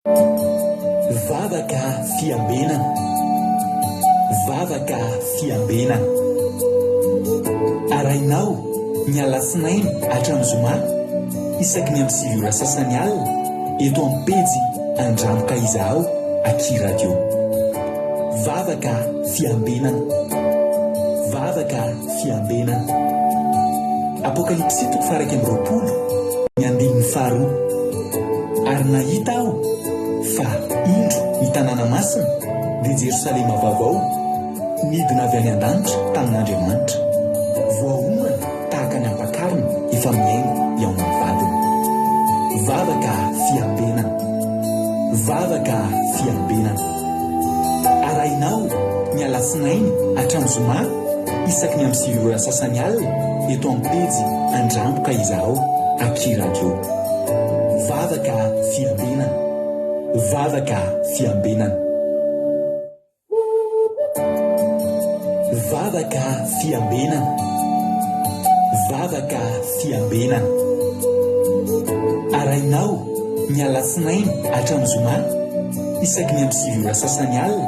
Vavaka fiambenana. Vavaka fiambenana. Arahinao ny alatsinainy hatramin'ny zoma isaky ny amin'ny 9 ora sasany alina eto amin'ny pejy Andramo ka Izahao aky Radio. Vavaka fiambenana. Vavaka fiambenana. Apokalypsy toko faha 21, ny andininy faharoa. Ary nahita aho fa, indro, ny tanàna masina, dia Jerosalema vaovao, nidina avy any an-danitra tamin'Andriamanitra. Voaomana tahaka ny ampakarina efa mihaingo hihaona amin'ny vadiny. Vavaka fiambenana. Vavaka fiambenana. Arahinao ny alatsinainy hatramin'ny zoma isaky ny amin'ny 9 ora sasany alina eto amin'ny pejy Andramo ka izahao aky radio. Vavaka fiambenana. Vavaka fiambenana. Vavaka fiambenana. Vavaka fiambenana. Arahinao ny alatsinainy hatramin'ny zoma isaky ny amin'ny 9 ora sasany alina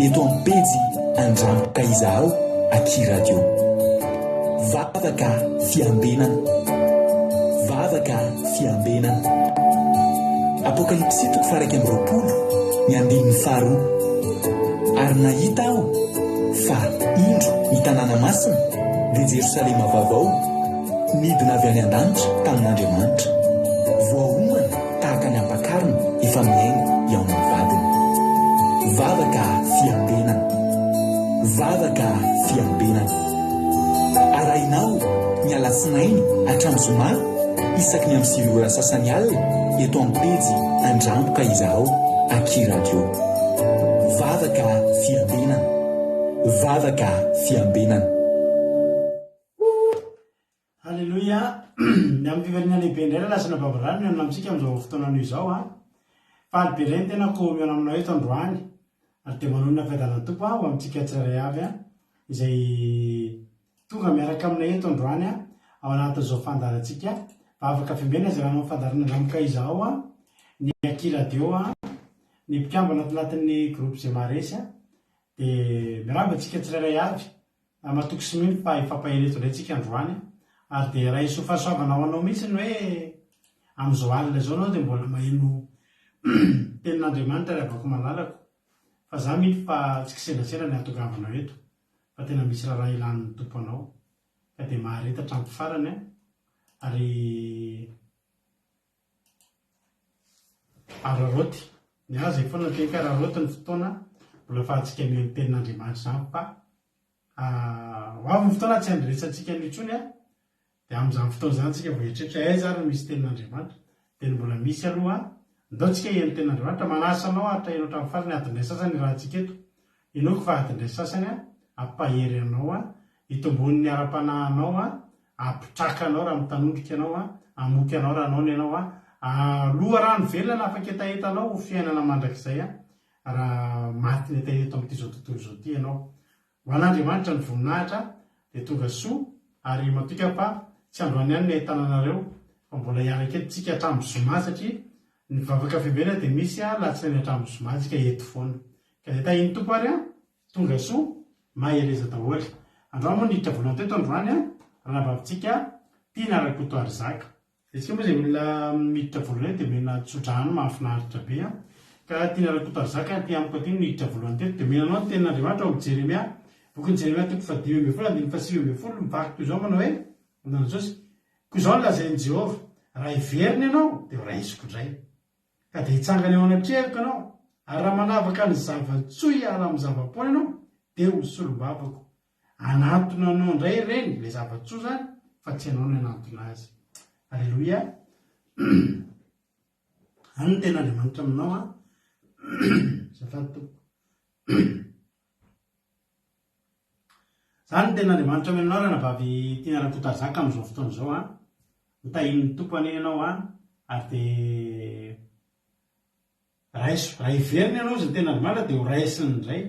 eto amin'ny pejy Andramo ka izahao aky radio. Vavaka fiambenana. Vavaka fiambenana. Apokalypsy toko faha 21, ny andininy faharoa. Ary nahita aho fa, indro, ny tanàna masina, dia Jerosalema vaovao, nidina avy any an-danitra tamin'Andriamanitra. Voaomana tahaka ny ampakarina efa mihaingo hihaona amin'ny vadiny. Vavaka fiambenana. Vavaka fiambenana. Arahinao ny alatsinainy hatramin'ny zoma isaky ny amin'ny 9 ora sasany alina eto amin'ny pejy Andramo ka izahao aky radio. Vavaka fiambenana. Vavaka fiambenana. Aleloia! Ny amin'ny fivoriana lehibe indray ry lasana bavarano mihaona amintsika amin'izao fotoana anio izao an! Faly be indray ny tenako mihaona aminao eto androany ary dia manonona fiadanan'ny Tompo ho amintsika tsirairay avy izay tonga miaraka aminay eto androany ao anatin'izao fandaharantsika Vavaka Fiambenana izay manao ny fandaharana Andramoka Izao ny Aky Radio ny mpikambana ato anatin'ny groupe Zemaresy dia miarahaba antsika tsirairay avy Matoky sy mino fa hifampahery eto indray tsika androany ary dia raiso ho fahasoavana ho anao mihitsy ny hoe amin'izao alina izao ianao dia mbola maheno tenin'Andriamanitra ry havako malalako fa za mino fa tsy kisendrasendra ny hahatongavanao eto fa tena misy raharaha ilan'ny Tompo anao ka dia mahareta hatramin'ny farany ary Araraoty. Ny ahy izay foana no teniko hoe araraoty ny fotoana mbola afahantsika mihaino ny tenin'Andriamanitra izany fa ho avy ny fotoana tsy handrenesantsika an'io intsony an, dia amin'izany fotoana izany tsika vao hieritreritra hoe aiza ary no misy tenin'Andriamanitra, dia ny mbola misy aloha ndao tsika hihaino tenin'Andriamanitra, manasa anao haharitra hihaino hatramin'ny farany adiny iray sasany iarahantsika eto, inoako fa adiny iray sasany hampahery anao, hitomboan'ny ara-panahinao Hampitraka anao raha mitanondrika ianao an, hamoky anao raha noana ianao an, loharano velona hanafaka-hetaheta anao ho fiainana mandrakizay an, raha maty ny hetaheta eto amin'ity izao tontolo izao ity ianao. Ho an'Andriamanitra ny voninahitra dia tonga soa ary matoky aho fa tsy androany ihany ny ahitana anareo fa mbola hiaraka eto tsika hatramin'ny zoma satria ny vavaka fiambenana dia misy alatsinainy hatramin'ny zoma tsika eto foana. Ka dia tahin'ny Tompo ary an! Tonga soa, mahereza daholo. Androany moa niditra voalohany teto androany an, ranabavintsika Tiana Rakotoarizaka. Isika moa izay olona miditra voalohany dia omena tsodrano mahafinaritra be an. Ka Tiana Rakotoarizaka aty amiko aty no niditra voalohany teto dia omena anao ny tenin'Andriamanitra ao amin'ny Jeremia, bokin'i Jeremia toko fahadimy ambin'ny folo andininy fahasivy ambin'ny folo mivaky toy izao manao hoe, Manao Jesosy, Koa izao no lazain'i Jehovah, Raha hiverina ianao dia ho raisiko indray. Ka dia hitsangana eo anatrehako ianao, ary raha manavaka ny zava-tsoa hiala amin'ny zava-poana ianao, dia ho solombavako. Hanantona anao indray ireny, ilay zava-tsoa izany, fa tsy ianao no hanantona azy. Aleloia. Any ny tenin'Andriamanitra aminao an. Azafady tompoko. Zany no tena Andriamanitra omena anao ranabavy Tiana Rakotarzaka amin'izao fotoana izao an! Ho tahian'ny Tompo anie ianao an! Ary dia raiso, raha hiverina ianao izy ny tena Andriamanitra dia ho raisiny indray,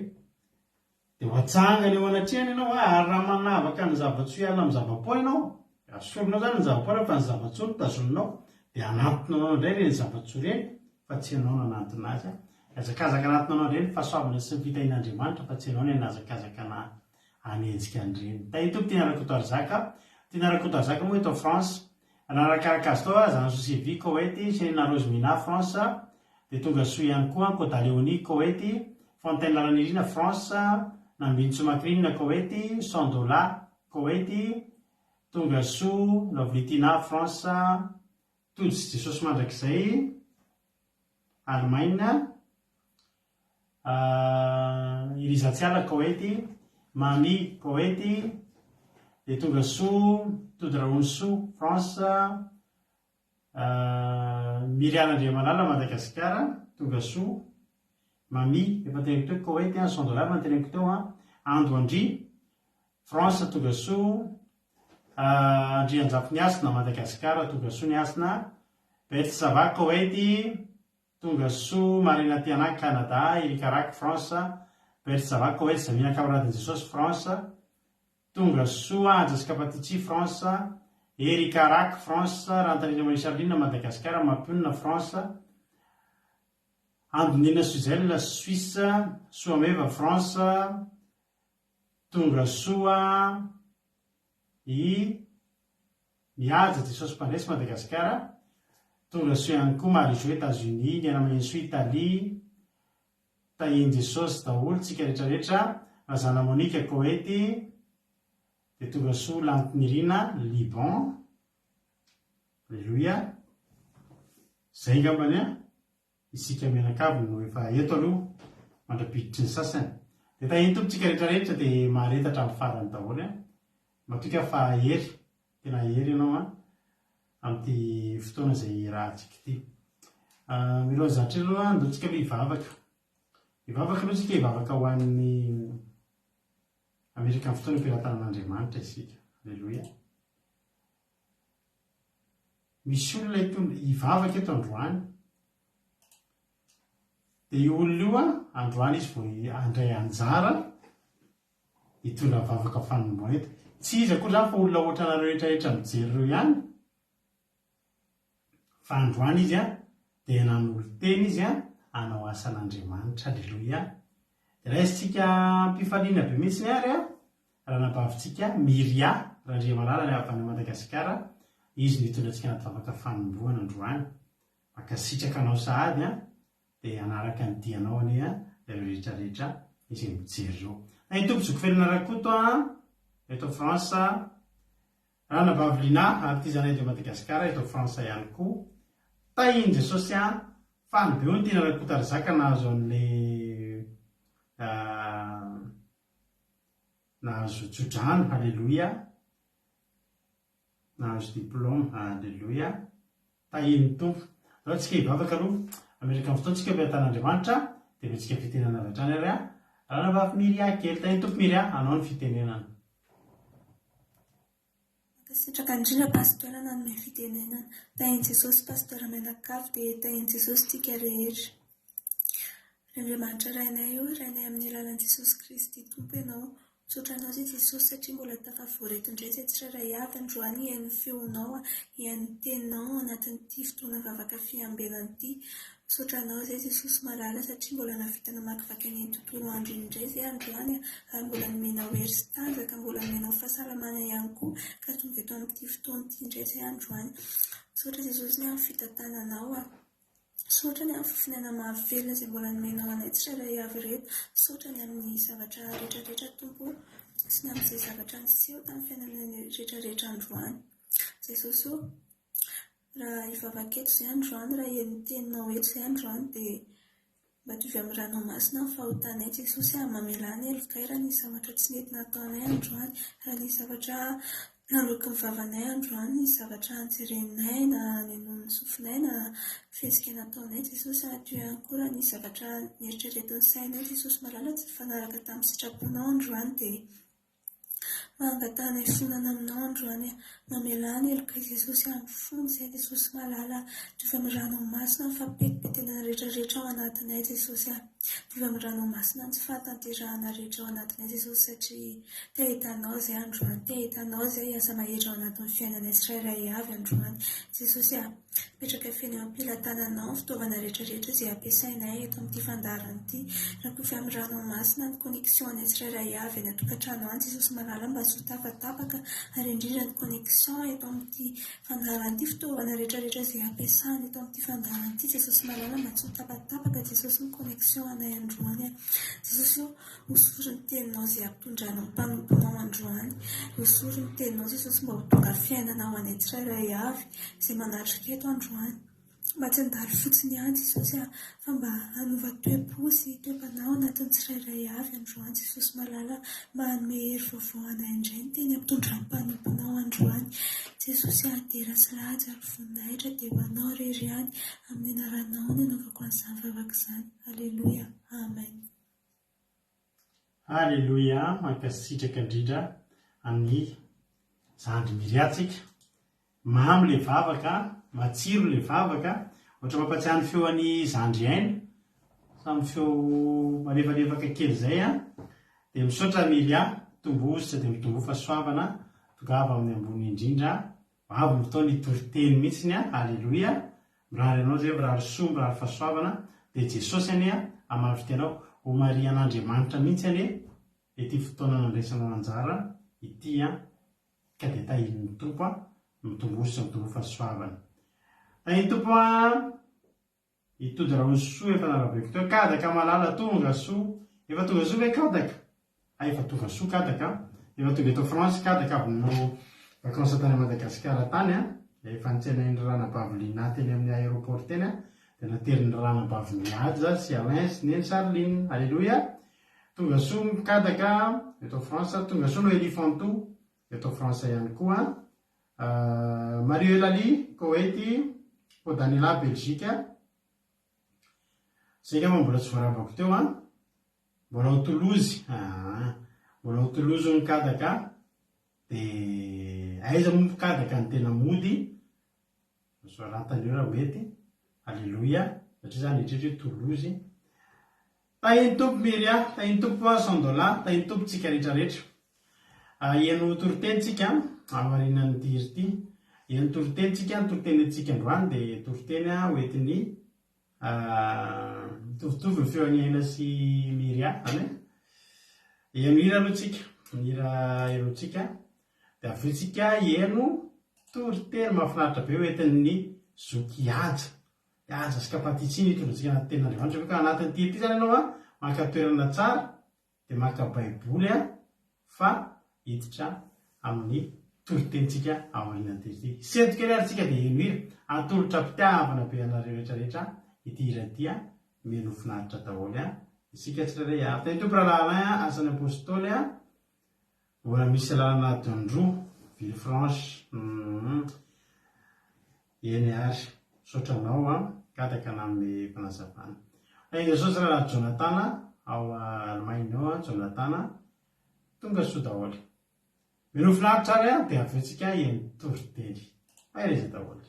dia ho atsangany eo anatrehany ianao an! Ary raha manavaka ny zava-tsoa hiala amin'ny zava-poana ianao, asorinao izany ny zava-poana fa ny zava-tsoa no tazoninao, dia hanantona anao indray ireny zava-tsoa ireny. fa tsy ianao no hanantona azy. Hihazakazaka hanantona anao indray ny fahasoavana sy ny fitahian'Andriamanitra fa tsy ianao no hanazakazaka na hanenjika an'ireny. Tahin'ny Tompo Tiana Rakotoarizaka. Tiana Rakotoarizaka moa eto France. Nanakaraka azy tao Zanasoa Sylvie, Koweït, Sherina Rose Mina, France, dia tonga soa ihany koa Koda Léonie, Koweït, Fontaine Lalanirina, France, Nambinintsoa Macrine, Koweït, Sandola, Koweït, tonga soa Lovely Tina, France, Tody sy Jesosy Mandrakizay, Allemagne, Eliza Tsiala, Koety, Mamy, Koety, dia tonga soa, Tody Rahonisoa, France, Miriana Andriamalala, Madagasikara, tonga soa, Mamy, efa noteneniko teo, Koety, Cent dollars efa noteneniko teo, Ando Andria, France, tonga soa, Andrianjafiniasina, Madagasikara, tonga soa ny hasina, Beth Sava, Koety, Tonga soa Marina Tiana Canada, Eric Arac France, Bert Sava Koweït, Zamina Camaradin'i Jesosy France, Tonga soa Anja Scapatici France, Eric Arac France, Rantanina Marie Charline Madagascar, Mampionona France, Andonina Suzelle Suisse, Soameva France, Tonga soa i Mihaja Jesosy Mpandresy Madagasikara, tonga soa ihany koa Marie Jo Etats Unis, Niaina Maneno Italie, Tahian'i Jesosy daholo tsika rehetra rehetra, Razana Monica Koety, dia tonga soa Lantinirina Liban, Aleloia, zay ngambany an. Isika mianakavy no efa eto aloha mandra-piditry ny sasany. Dia tahian'ny Tompo tsika rehetra rehetra dia mahareta hatramin'ny farany daholo an. Matoky aho fa hery, tena hery ianao an, amin'ity fotoana izay iarahantsika ity. Mialohan'ny zavatra aloha, andao tsika aloha hivavaka. Hivavaka aloha tsika, hivavaka ho an'ny hametraka ny fotoana am-pelatanan'Andriamanitra isika. Aleloia. Misy olona hitondra hivavaka eto androany. Dia io olona io an, androany izy vao handray anjara hitondra vavaka fanomboana eto. Tsy iza akory izany fa olona ohatranareo rehetrarehetra mijery ireo ihany. Fa androany izy an, dia nanolo-tena izy an, hanao asan'Andriamanitra. Aleloia. Dia raisintsika am-pifaliana be mihitsiny ary an, Ranabavintsika Myria Randriamalala ny avy any Madagasikara, izy no hitondra antsika anaty vavaka fanombohana androany. Mankasitraka anao sahady an, dia hanaraka ny dianao anie an, ireo rehetra rehetra izay mijery ireo. Hay Tompo Zoky Felana Rakoto an, eto France, Ranabavy Lina, artisanat de Madagascar eto France ihany koa. Tahin'i Jesosy an, faly be hono Tiana Rakotarizaka nahazo an'ilay Nahazo tsodrano, haleloia, nahazo diplôme, haleloia, tahian'ny Tompo. Andao tsika hivavaka aloha, hametraka ny fotoantsika eo am-piatan'Andriamanitra, dia omentsika fitenenana avy hatrany ary an. Ranabavy Miria kely, tahian'ny Tompo Miria, anao ny fitenenana. Mankasitraka indrindra Pasteur nanome fitenenana. Tahin'i Jesosy Pasteur mianakavy dia tahin'i Jesosy tsika rehetra. Ry Andriamanitra Rainay o, Rainay amin'ny alalan'i Jesosy Kristy Tompo Ianao. Misaotra Anao izay Jesosy satria mbola tafavory eto indray izay tsirairay avy androany hihaino ny feonao, hihaino ny teninao ao anatin'ity fotoana vavaka fiambenana ity. Misaotra Anao izay Jesosy malala satria mbola nahavita namakivaky an'iny tontolo andro iny indray izay androany ary mbola nomenao hery sy tanjaka, mbola nomenao fahasalamana ihany koa ka tonga eto amin'ity fotoana ity indray izay androany. Misaotra Jesosy ny amin'ny fitantananao. Misaotra ny amin'ny fofonaina mahavelona izay mbola nomenao anay tsirairay avy ireto. Misaotra ny amin'ny zavatra rehetra rehetra Tompo o, sy ny amin'izay zavatra niseho tamin'ny fiainanay rehetra rehetra androany. Jesosy o, raha hivavaka eto izay androany, raha heno ny teninao eto izay androany dia mba diovy amin'ny ranao masina ny fahotanay Jesosy a, mamelà ny helokay raha nisy zavatra tsy nety nataonay androany, raha nisy zavatra Naloaky ny vavanay androany ny zavatra nojerenay na nenoin'ny sofinay na fihetsika nataonay Jesosy a, toy ihany koa raha nisy zavatra neritreretin'ny sainay Jesosy malala tsy nifanaraka tamin'ny sitraponao androany dia mangatahanay fonana aminao androany a, mamelà ny helokay Jesosy a, mifona izahay Jesosy malala a, diovy amin'ny ranao masina ny fampetipetena rehetra rehetra ao anatinay Jesosy a. Diovy amin'ny ranao masina ny tsy fahatanterahana rehetra ao anatinay Jesosy satria te hahita Anao izay androany, te hahita Anao izay hiasa mahery ao anatin'ny fiainanay tsirairay avy androany. Jesosy a! Apetraka feno eo am-pelatananao ny fitaovana rehetra rehetra izay ampiasainay eto amin'ity fandaharana ity. Rakofy amin'ny ranao masina ny connexion anay tsirairay avy any an-tokantrano any Jesosy malala mba tsy ho tapatapaka ary indrindra ny connexion eto amin'ity fandaharana ity fitaovana rehetra rehetra izay ampiasana eto amin'ity fandaharana ity Jesosy malala mba tsy ho tapatapaka Jesosy ny connexion anay androany Jesosy ô Hosory ny teninao izay hampitondranao ny mpanomponao androany. Hosory ny teninao Jesosy mba ho tonga fiainana ho anay tsirairay avy izay manatrika eto androany. Mba tsy handalo fotsiny ihany Jesosy a, fa mba hanova toe-po sy toe-panahy ao anatin'ny tsirairay avy androany Jesosy malala mba hanome hery vaovao anay indray ny teny hampitondran'ny mpanomponao androany. Jesosy a, dera sy laja ary voninahitra dia ho anao irery ihany. Amin'ny anaranao no anaovako an'izany vavaka izany. Aleloia. Amen. Aleloia mankasitraka indrindra an'i zandry Miria tsika. Mamy le vavaka, matsiro le vavaka, ohatra mampatsiahy ny feo an'i zandry Aina, samy feo malefalefaka kely zay an. Dia misaotra Miria, tombohosotra dia mitomboa fahasoavana, tongava amin'ny ambony indrindra. Ho avy ny fotoana hitory teny mihitsiny an, Aleloia, mirary anao zay, mirary soa, mirary fahasoavana, dia Jesosy anie hamaly anao, ho marihan'Andriamanitra mihitsy anie ity fotoana nandraisanao anjara ity an, ka dia tahian'ny Tompo an, mitomboa sy mitomboa fahasoavana. Tahian'ny Tompo an. Hitody Raozisoa efa narabeko teo. Kadaka malala tonga soa. Efa tonga soa ve Kadaka? Hay efa tonga soa Kadaka a. Efa tonga eto France Kadaka avy nanao vacances tany Madagasikara tany a. Efa nitsenain'ny ranabavy Lina teny amin'ny aéroport teny a. Dia naterin'ny ranabavy Mihaja sy Alain sy Neny Charline. Alléluia. Tonga soa Kadaka eto France. Tonga soa Noelie Fantou eto France ihany koa. Mario Elali, Koety, Paul Daniela, Belgique. Zay angamba mbola tsy voarabako teo an. Mbola ao Toulouse. Aa. Mbola ao Toulouse hono Kadaka. Dia aiza moa Kadaka no tena mody? Soratana eo raha mety. Alléluia. Satria za nieritreritra hoe Toulouse. Tahin'ny Tompo Miria, tahin'ny Tompo a Sandola, tahin'ny Tompo tsika rehetra rehetra. Heno toriteny tsika aorianan'ity hira ity. Heno toriteny tsika, ny toriteny entintsika androany dia toriteny ho entin'ny mitovitovy ny feon'i Aina sy Miria, zany hoe heno hira aloha tsika, ny hira henointsika dia avy eo tsika heno toriteny mahafinaritra be ho entin'ny zoky Haja. Aza sy kapaty tsiny hitondra antsika anaty tenin'Andriamanitra ve ka anatin'ity ity izany ianao an, maka toerana tsara dia maka baiboly an fa hiditra amin'ny toritenintsika aorianan'ity ity. Sento kely ary tsika dia heno hira, atolotra am-pitiavana be anareo rehetra rehetra ity hira ity an, mino ho finaritra daholo an, isika tsirairay avy. Tahin'ny Tompo Rahalahy Alain an, Asan'ny Apostoly an, mbola misy lalana adiny roa, Villefranche, hum. Eny ary, misaotra anao an, gataka nanome fanazavana. Aiza sao tsy raharaha Jonathan ao Allemagne ao an, Jonathan, tonga soa daholo. Minoa finaritra ary an, dia avy eo tsika heno toriteny. Mahereza daholo.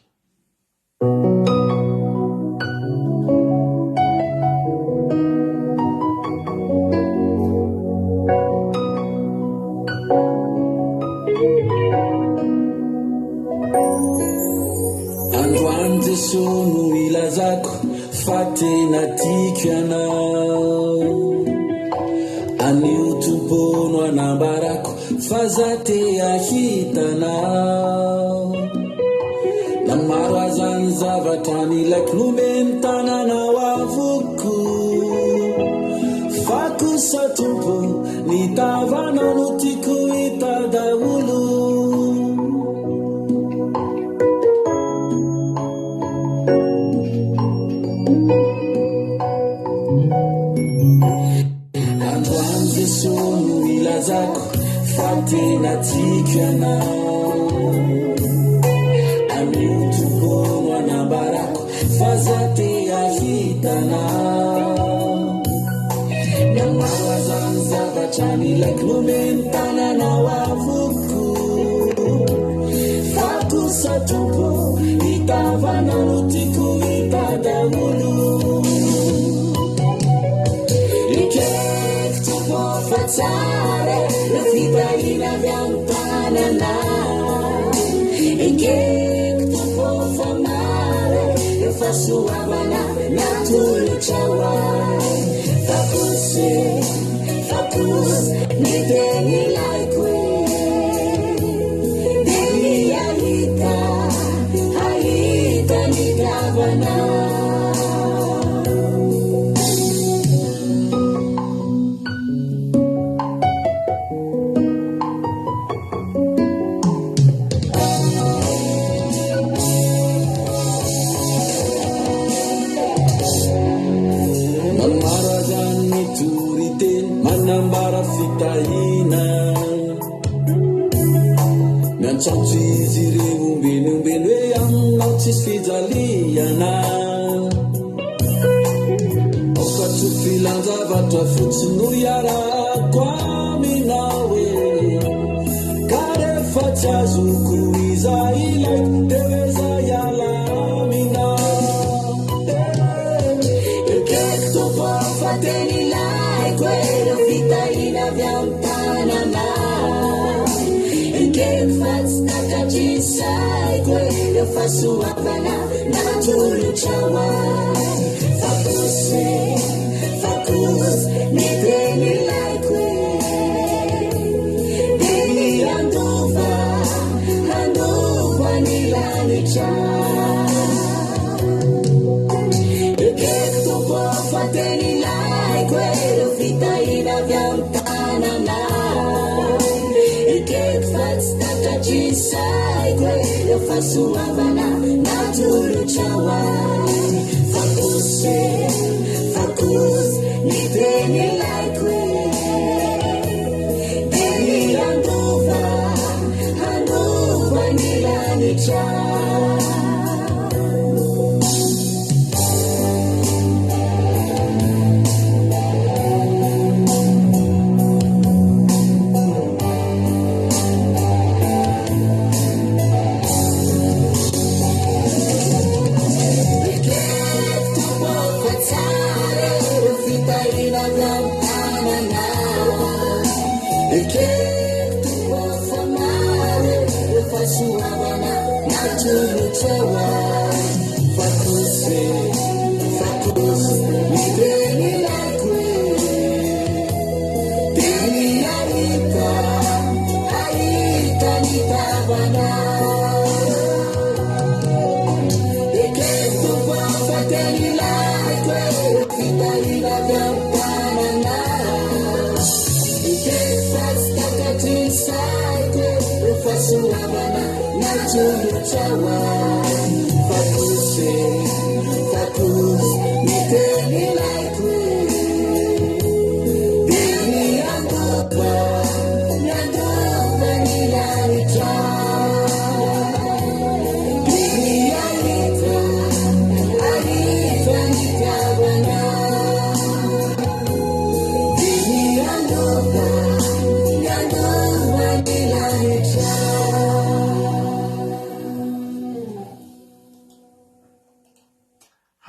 Androany Jesoa no ilazako fa tena tiako ianao. Anio Tompo no anambarako fa za te hahita anao. Na maro aza ny zavatra nilaiko nomeny tananao avokoa. Fa kosa Tompo ny tavanao no tiako hita daholo. Androany Jesoa no ilazako fa tena tiako ianao. Anio Tompo no anambarako fa za te hahita anao. Na maro aza ny zavatra nilaiko nomeny tananao avokoa. Fa kosa Tompo ny tavanao no tiako hita daholo. Ekeko Tompo fa tsara ny fitahiana avy amin'ny tananao. Ekeko Tompo fa maro. fahasoavana natolotrao ahy. Fa kosa e, fa kosa ny teny ilaiko e, dia ny hahita, hahita ny tavanao. Manaraka ny toriteny, manambara fitahiana. Miantsoantso izy ireo ombeny ombeny hoe aminao tsisy fijaliana. Aoka tsy ho filan-javatra fotsiny no iarahako aminao e. Ka rehefa tsy azoko izay ilaiko dia weza hiala aminao e. Ekeko Tompo fa tena ilaiko e, ireo fitahiana avy amin'ny tananao. Ekeko fa tsy takatry ny saiko e, ireo fahasoavana natolotrao ahy. Fa kosa e, fa kosa ny tena ilaiko e, dia ny handova, handova ny lanitra. Ekeko Tompo fa tena ilaiko e, ireo fitahiana avy amin'ny tananao. Ekeko fa tsy takatry ny saiko e, ireo fahasoavana natolotrao ahy. Fa kosa e, fa kosa ny teny ilaiko e, dia ny handova, handova ny lanitra.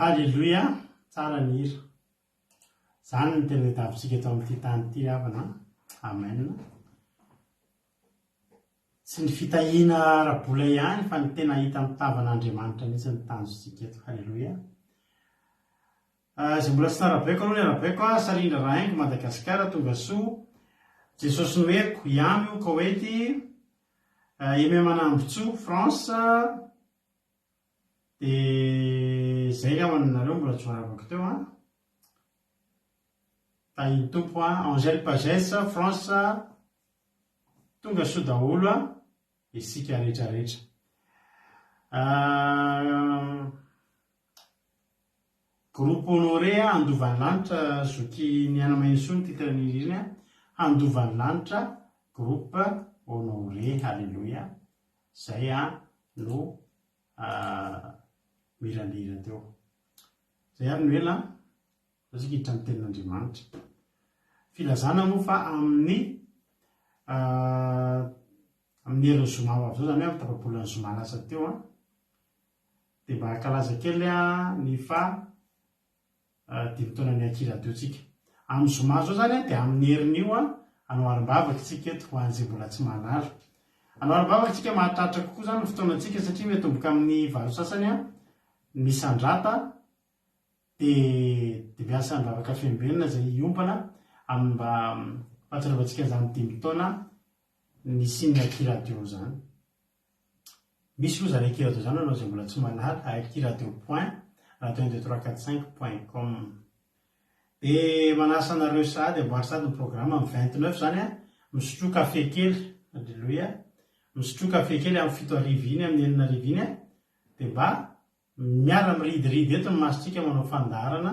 Haleloia, tsara ny hira. Zany no tena tadiavintsika eto amin'ity tany ity ry havana an. Amen. Tsy ny fitahiana ara-bola ihany fa ny tena hita amin'ny tavan'Andriamanitra mihitsy no tanjontsika eto. Haleloia. Izay mbola tsy narabaiko aloha ny arabaiko a, Sarindra Rahaingo, Madagasikara, tongasoa. Jesosy no heriko, Iamy, Koety, Aimé Manambotsoa, France. Dia izay angamba ny nareo mbola tsy voaravako teo an. Tahin'ny Tompo an. Angèle Pagès, France, tonga soa daholo an, isika rehetra rehetra. Groupe Honoré an, Handova ny lanitra, Zoky Niaina Mahenisoa ny titre ny hira iny an, Handova ny lanitra, Groupe Honoré, Alléluia. Zay an no miralira teo. Zay ary no ela an, zao tsika hiditra amin'ny tenin'Andriamanitra. Filazana moa fa amin'ny amin'ny herin'ny zoma ho avy zao, zany hoe amin'ny tapa-bolan'ny zoma lasa teo an, dia mba hankalaza kely ny faha dimy taona ny Aky Radio tsika. Amin'ny zoma zao zany dia amin'ny herin'io hanao arim-bavaka tsika eto ho an'izay mbola tsy mahalala. Hanao arim-bavaka tsika mahatratra kokoa zany ny fotoanantsika satria miatomboka amin'ny valo sasany. Misandrata dia dia miasa ny vavaka fiambenana izay hiompana amin'ny mba fahatsiarovantsika an'izany dimy taona nisian'ny Aky Radio izany. Misy moa izany Aky Radio izany ho anao izay mbola tsy mahalala, akiradio point radio un deux trois quatre cinq point com. Dia manasa anareo sahady, amboary sahady ny programme amin'ny 29 izany an, misotroa kafe kely, alléluia, misotroa kafe kely amin'ny 7 arivo iny, amin'ny 6 arivo iny an, dia mba Miara miridiridy eto ny masontsika manao fandaharana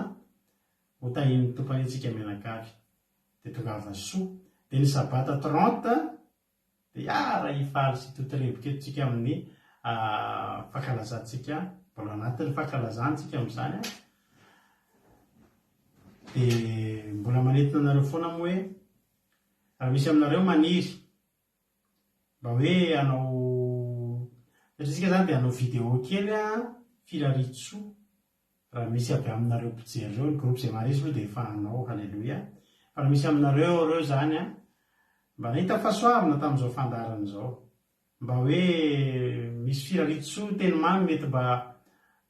ho tahian'ny Tompo anie tsika mianakavy. Dia tongava soa. Dia ny sabata 30 dia hiara hifaly sy hitotorebika eto tsika amin'ny fankalazantsika, mbola anatin'ny fankalazana tsika amin'izany an. Dia mbola manentana anareo foana moa hoe raha misy aminareo maniry Mba hoe hanao, satria isika izany dia hanao vidéo kely an, firariantsoa, raha misy avy aminareo mpijery ireo, ny groupe izay maharesy aloha dia efa hanao, haleloia, fa raha misy aminareo ao ireo izany an, mba nahita fahasoavana tamin'izao fandaharana izao, mba hoe misy firariantsoa teny mamy mety mba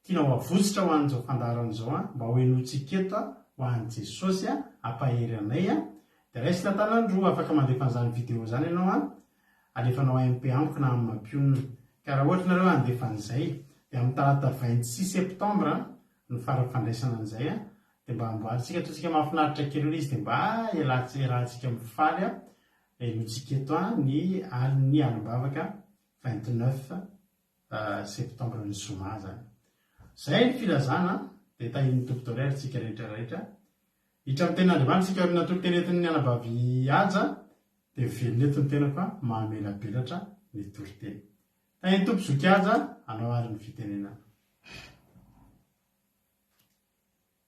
tianao havotsitra ho an'izao fandaharana izao an, mba ho henointsika eto an, ho an'i Jesosy an, hampahery anay an, Dia raisina an-tanan-droa, afaka mandefa an'izany vidéo izany ianao an, alefanao MP amiko na amin'ny mampionona. Ka raha ohatra nareo handefa an'izay, dia amin'ny talata 26 septembre no fara-fandraisana an'izay an, dia mba amboarintsika, ataontsika mahafinaritra kely eo ilay izy dia mba iarahantsika mifaly an, henointsika eto an, ny alin'ny alim-bavaka 29 septembre ny zoma izany. Izay ny filazana an, dia tahian'ny Tompo daholo ary tsika rehetra rehetra. Hiditra amin'ny tenin'Andriamanitra isika aorian'ny toriteny entin'ny anabavy Haja dia miverina eto ny tenako an, mamelabelatra ny toriteny. Tahian'ny Tompo zoky Haja anao ary ny fitenenana.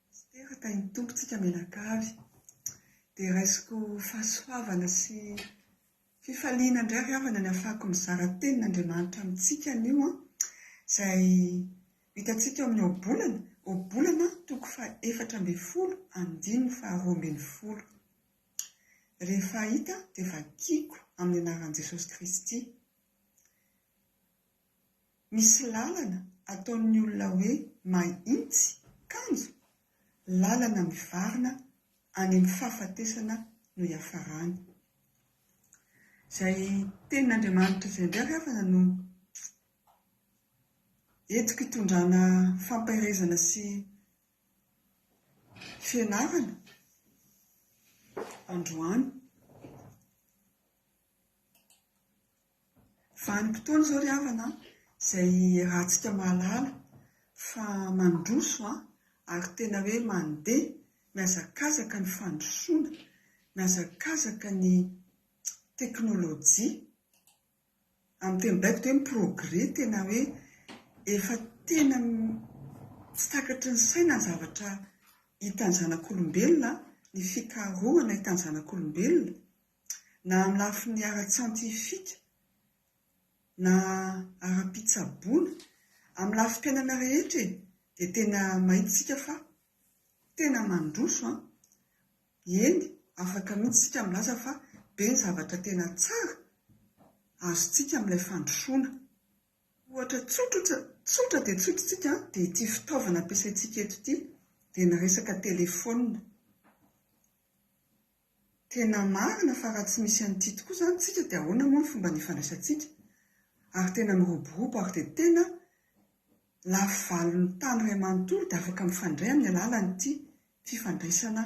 Pasitera, tahin'ny Tompo tsika mianakavy. Dia raisiko fahasoavana sy Fifaliana indray ry havana ny ahafahako mizara tenin'Andriamanitra amintsika anio an, izay hitantsika ao amin'ny Ohabolana, Ohabolana toko faha-14 andininy faha-12. Rehefa hita dia vakiko amin'ny anaran'i Jesosy Kristy. Misy lalana ataon'ny olona hoe mahintsy kanjo lalana mivarina any amin'ny fahafatesana no hiafarany. Izay tenin'Andriamanitra izay indray ry havana no entiko hitondrana fampaherezana sy fianarana androany. Vanim-potoana izao ry havana izay iarahantsika mahalala fa mandroso ary tena hoe mandeha mihazakazaka ny fandrosoana, mihazakazaka ny teknolojia. Amin'ny teny baiko dia hoe mi-progrès, tena hoe efa tena tsy takatry ny saina ny zavatra hitan'ny zanak'olombelona, ny fikarohana hitan'ny zanak'olombelona. na amin'ny lafiny ara-tsiantifika na ara-pitsaboana, amin'ny lafim-piainana rehetra e, dia tena mahita isika fa tena mandroso an! Eny, afaka mihitsy isika milaza fa be ny zavatra tena tsara azontsika amin'ilay fandrosoana. Ohatra tsotra tsotra dia tsotra isika dia ity fitaovana ampiasaintsika eto ity dia ny resaka telefaonina. Tena marina fa raha tsy misy an'ity tokoa izany tsika dia ahoana moa ny fomba nifandraisantsika? Ary tena miroborobo ary dia tena lafy valon'ny tany iray manontolo dia afaka mifandray amin'ny alalan'ity fifandraisana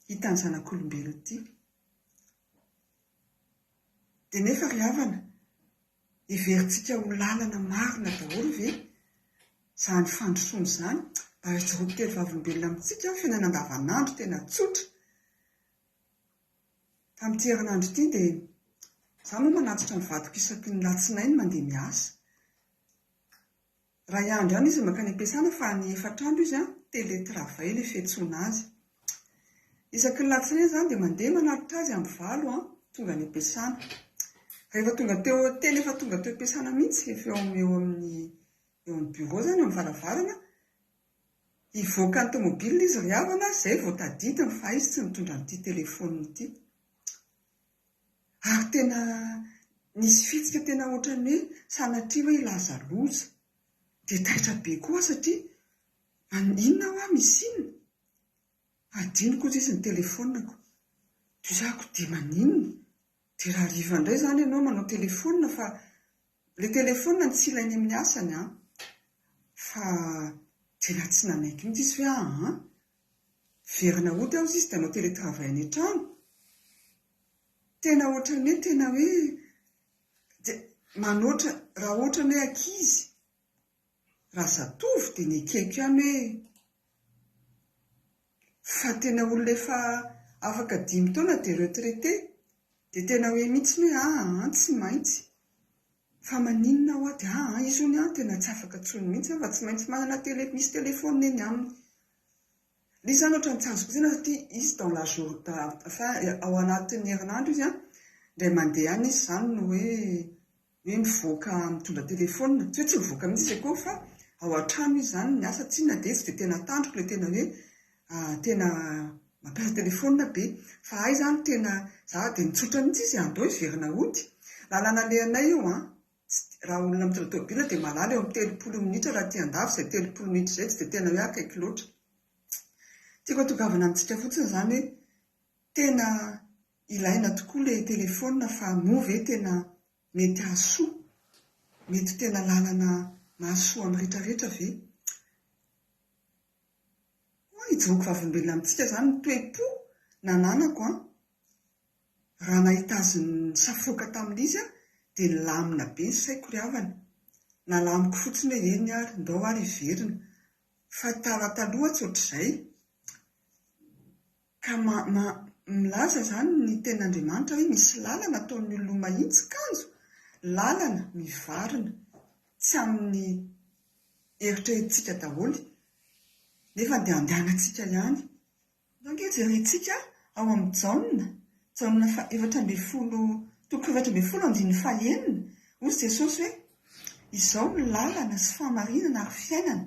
hitan'ny zanak'olombelona ity. Dia nefa ry havana, heverintsika ho lalana marina daholo ve izany fandrosoana izany? Mba hijoroako telo vavolombelona amintsika aho, fiainana andavanandro tena tsotra. Tamin'ity herinandro ity dia izaho moa manatitra ny vadiko isaky ny latsinainy mandeha miasa. Iray andro ihany izy mankany am-piasana fa ny efatra andro izy télétravail ilay fiantsoana azy. Isaky ny latsinainy izany dia mandeha manatitra azy amin'ny valo tonga any am-piasana. Rehefa tonga teo tena efa tonga teo am-piasana mihitsy, efa eo amin'ny eo amin'ny eo amin'ny bureau izany, eo amin'ny varavarana, hivoaka ny tomobile izy ry havana, izay vao tadidiny fa izy tsy nitondra an'ity téléphone ity. Ary tena nisy fihetsika tena ohatran'ny hoe sanatria hoe hilaza loza. Dia taitra be koa aho satria maninona hoa misy inona? Adinoko hozy izy ny telefaoniko. Dia hoy aho dia maninona? Dia raha hariva indray izany ianao manao telefaonina fa ilay telefaonina no tsy ilainy amin'ny asany an! Fa tena tsy nanaiky mihitsy izy hoe aa! Miverina hody aho hozy izy dia hanao teletravail any an-trano. Tena ohatran'ny hoe tena hoe dia manoatra raha ohatran'ny hoe ankizy Raha zatovo dia nekeko ihany hoe fa tena olona efa afaka dimy taona dia retraité dia tena hoe mihitsy hoe aa tsy maintsy fa maninona hoa dia aa izy hono an tena tsy afaka intsony mihitsy an fa tsy maintsy manana tele misy telephone eny aminy. Ilay izy izany ohatran'ny tsy azoko saina satria izy dans la jour enfin ao anatin'ny herinandro izy an indray mandeha ihany izy izany no hoe hoe mivoaka mitondra telephone, tsy hoe tsy mivoaka mihitsy izy akory fa ao an-trano izy izany miasa tsinona dia tsy dia tena tandroko ilay tena hoe tena mampiasa telephone be fa hay izany tena za dia nitsotra mihitsy izy andao hiverina hody, lalana alehanay io an, tsy raha olona mitondra tômôbila dia mahalala eo amin'ny 30 minitra raha aty andafy izay 30 minitra izay tsy dia tena hoe akaiky loatra. Tiako hatongavana amintsika fotsiny izany hoe tena Ilaina tokoa ilay telephone fa moa ve tena mety hahasoa? Mety ho tena lalana mahasoa amin'ny retraretra ve? Hoy hijoroako vavolombelona amintsika izany ny toe-po nananako an! Raha nahita azy nisafoaka tamin'izy aho dia nilamina be ny saiko ry havana. Nalamiko fotsiny hoe eny ary, ndao ary hiverina. Fa tara taloha tsy ohatr'izay. Ka ma, ma, milaza izany ny Tenin'Andriamanitra hoe misy lalana ataon'ny olona ho mahitsy kanjo lalana mivarina tsy amin'ny eritreretintsika daholo nefa dia andehanantsika ihany. Ndao ange jerentsika ao amin'ny Jaona, Jaona faha 14, toko faha 14 andininy faha enina, hoy Jesosy hoe, Izao no lalana sy fahamarinana ary fiainana,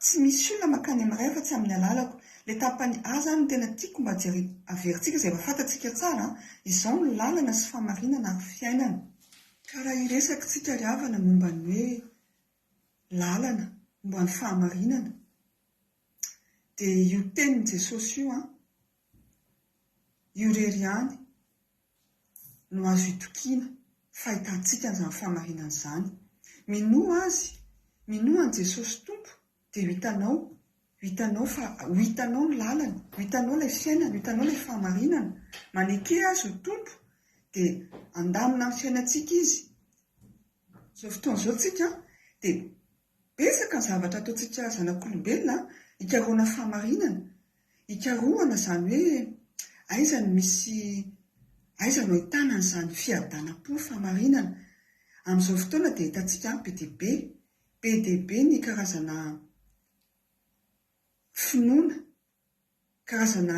Tsy misy olona mankany amin'ny Ray afa-tsy amin'ny alalako. Ilay tapany A izany no tena tiako mba jere averintsika izay efa fantatsika tsara an! Izao no lalana sy fahamarinana ary fiainana. Ka raha hiresaka isika ry havana momba ny hoe lalana, momba ny fahamarinana, dia io tenin'i Jesosy io an, io irery ihany no azo itokiana fa ahitantsika an'izany fahamarinana izany. Minoa Azy, minoa an'i Jesosy Tompo dia ho hitanao, ho hitanao fa ho hitanao ny lalany, ho hitanao ilay fiainana, ho hitanao ilay fahamarinana. Maneke Azy ho Tompo dia handamina ny fiainantsika Izy. Izao fotoana izao tsika dia Betsaka ny zavatra ataontsika zanak'olombelona hikarohana fahamarinana, hikarohana izany hoe aiza no misy, aiza no ahitana an'izany fiadanam-po, fahamarinana. Amin'izao fotoana dia hitantsika be dia be, be dia be ny karazana finoana, karazana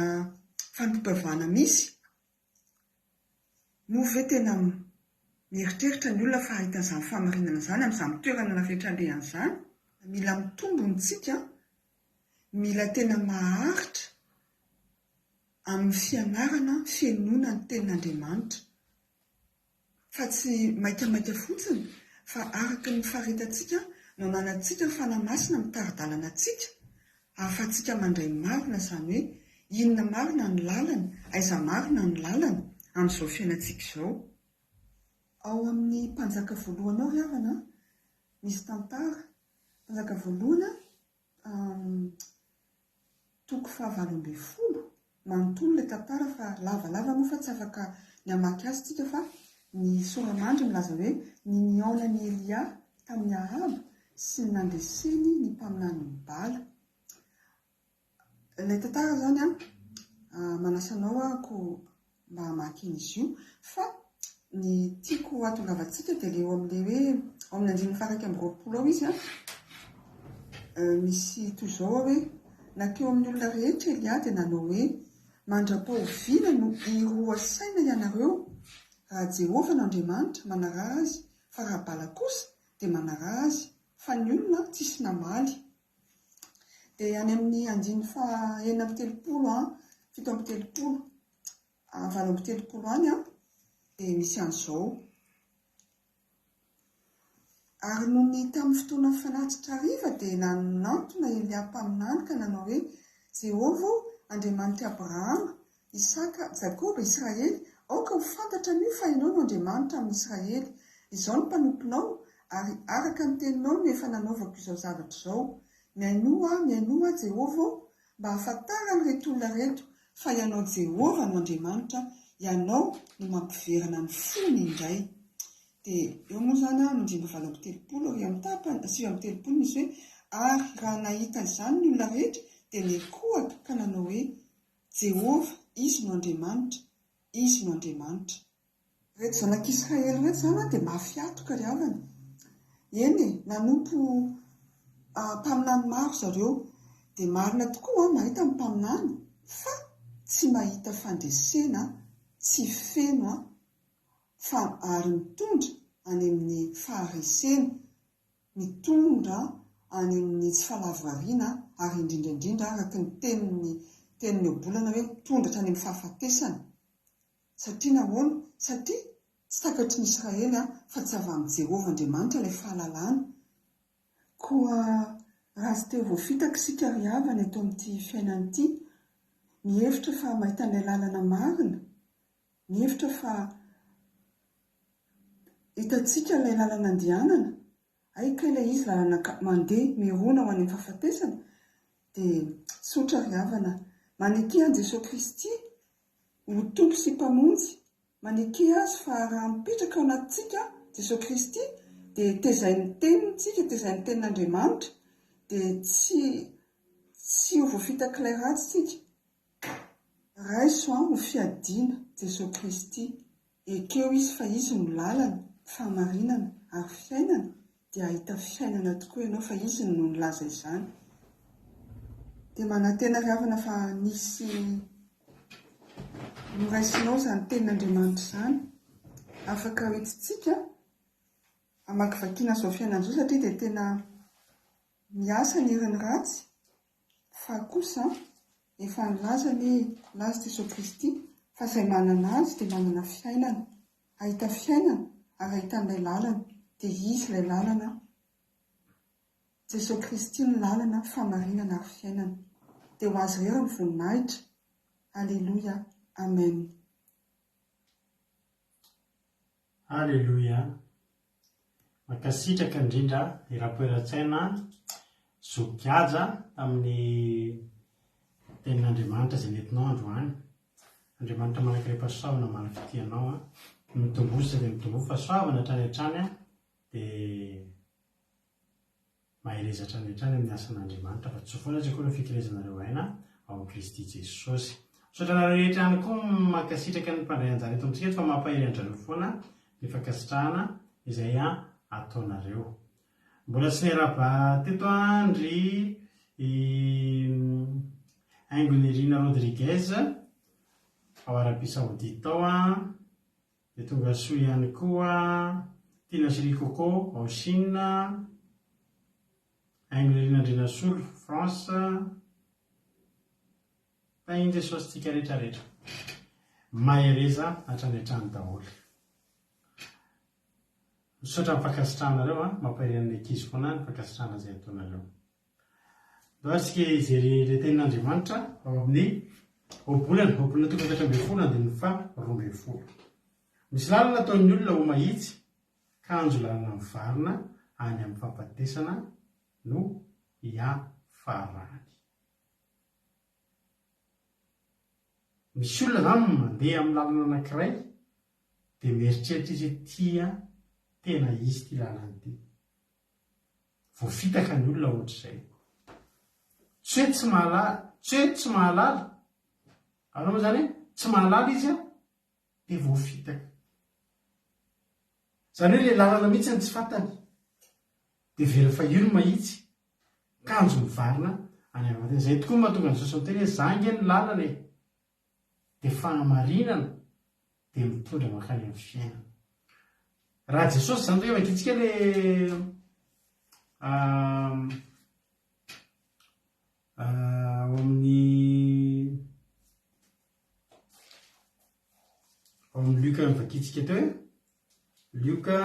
fanompoam-pivavahana misy. Moa ve tena mieritreritra ny olona fa hahita izany fahamarinana izany amin'izany toerana rehetra alehany izany? Mila mitombo ny tsika, mila tena maharitra amin'ny fianarana fihenoana ny tenin'Andriamanitra. Fa tsy maikamaika fotsiny fa araka ny faharetantsika no ananantsika ny Fanahy Masina mitari-dalana antsika ahafahantsika mandray marina izany hoe inona marina ny lalana, aiza marina ny lalana amin'izao fiainantsika izao. Ao amin'ny Mpanjaka voalohany ao ry havana an, misy tantara, Mpanjaka voalohany an, Toko faha 18, manontolo ilay tantara fa lavalava moa fa tsy afaka ny hamaky azy tsika fa ny sora-mandry milaza hoe ny nihaonan'i Elia tamin'i Ahaba sy ny nandreseny ny mpaminanin'i Bala. Ilay tantara izany an, manasa anao aho ko mba hamaky an'izy io fa ny tiako hahatongavantsika dia ilay eo amin'ilay hoe ao amin'ny andininy faha 21 ao izy an, misy toy izao ao hoe nankeo amin'ny olona rehetra Elia dia nanao hoe mandra-pahoviana no hiroa saina ianareo raha Jehovah no Andriamanitra manaraha azy fa raha Bala kosa dia manaraha azy fa ny olona tsisy namaly Dia any amin'ny andininy faha 36 an, 37, 38 any an, dia misy an'izao. Ary nony tamin'ny fotoanan'ny fanatitra hariva dia nanantona Elia mpaminany ka nanao hoe, Jehovah ô, Andriamanitr'i Abrahama, Isaka, Jakoba, Israely, aoka ho fantatra anio fa Ianao no Andriamanitra amin'ny Israely. Izao ny mpanomponao, ary araka ny teninao no efa nanaovako izao zavatra izao. Mihainoa ahy, mihainoa ahy, Jehovah ô, mba hahafantaran'ireto olona ireto fa Ianao Jehovah no Andriamanitra, Ianao no mampiverina ny fony indray. Dia eo moa izany an, andininy 38 ary amin'ny tapany, 39 misy hoe, Ary raha nahita izany ny olona rehetra, dia nikohaka ka nanao hoe, Jehovah, Izy no Andriamanitra, Izy no Andriamanitra. Ireto zanak'Israely ireto izany an, dia mafy hatoka ry havana. Eny e, nanompo mpaminany maro zareo. Dia marina tokoa an, mahita ny mpaminany, fa tsy mahita fandresena, tsy feno an, fa ary mitondra any amin'ny faharesena, mitondra any amin'ny tsy fahalavorariana ary indrindra indrindra araka ny tenin'ny tenin'ny ohabolana hoe mitondra hatrany amin'ny fahafatesana. Satria nahoana? Satria tsy takatry ny Israely fa tsy avy amin'i Jehovah Andriamanitra ilay fahalalana. Koa raha tsy te ho voafitaka isika ry havana eto amin'ity fiainana ity, mihevitra fa mahita an'ilay lalana marina, Mihevitra fa hitantsika ilay lalana andehanana, hay kay ilay izy lalana mandeha mirona ho any amin'ny fahafatesana, dia tsotra ry havana, maneke an'i Jesoa Kristy ho Tompo sy Mpamonjy, maneke Azy fa raha mipetraka ao anatintsika Jesoa Kristy dia tezain'ny Teniny tsika, tezain'ny Tenin'Andriamanitra, dia tsy tsy ho voafitak'ilay ratsy tsika. Raiso an ho fiadiana Jesoa Kristy, ekeo Izy fa Izy no lalana, fahamarinana ary fiainana dia hahita fiainana tokoa ianao fa Izy no nilaza izany. Dia manantena ry havana fa nisy noraisinao izany tenin'Andriamanitra izany, afaka hoentintsika hamakivakiana izao fiainana izao satria dia tena miasa ny herin'ny ratsy Fa kosa, efa nilaza anie nilaza Jesoa Kristy fa izay manana Azy dia manana fiainana, hahita fiainana ary hahita an'ilay lalana, dia Izy ilay lalana, Jesoa Kristy no lalana, fahamarinana ary fiainana. Dia ho Azy irery ny voninahitra. Aleloia. Amen. Aleloia. Mankasitraka indrindra i Rapoeratsaina Zoky Haja tamin'ny tenin'Andriamanitra izay nentinao androany. Andriamanitra manankarem-pahasoavana maro fitia anao an. Mitomboa sy dia mitomboa fahasoavana hatrany hatrany an, dia Mahereza hatrany hatrany amin'ny asan'Andriamanitra fa tsy ho foana tsy akory ny fikelezanareo aina ao amin'i Kristy Jesosy. Misaotra anareo rehetra ihany koa mankasitraka ny mpandray anjara eto amintsika eto fa mampahery an-drareo foana ny fankasitrahana izay ataonareo. Mbola tsy niarahaba teto an ry i Haingonirina Rodriguez ao Arabie Saoudite ao an. Dia tonga soa ihany koa Tiana sy ry Coco ao Chine, Haingo Nirina Andrianasolo, France, Tahin'i Jesosy tsika rehetra rehetra. Mahereza hatrany hatrany daholo. Misaotra amin'ny fankasitrahanareo a, mampahery an'ny ankizy foana ny fankasitrahana izay ataonareo. Ndao ary isika hijery ilay tenin'Andriamanitra ao amin'ny Ohabolana, Ohabolana toko 14 andininy faha 12. Misy lalana ataon'ny olona ho mahitsy, kanjo lalana mivarina any amin'ny fahafatesana no hiafarany. Misy olona izany mandeha amin'ny lalana anankiray dia mieritreritra izy hoe tia tena izy ity lalana ity. Voafitaka ny olona ohatr'izay. Tsy hoe tsy mahalala, tsy hoe tsy mahalala. Ahoana moa izany e? Tsy mahalala izy an, dia voafitaka. Izany hoe ilay lalana mihitsy no tsy fantany. Dia very fahiro ny mahitsy, kanjo mivarina any amin'ny. Izay tokoa no mahatonga an'i Jesosy miteny hoe za ange no lalana e. Dia fahamarinana dia mitondra mankany amin'ny fiainana. Raha Jesosy izany ve vakintsika le ao amin'ny ao amin'ny Lioka novakintsika teo e? Lioka.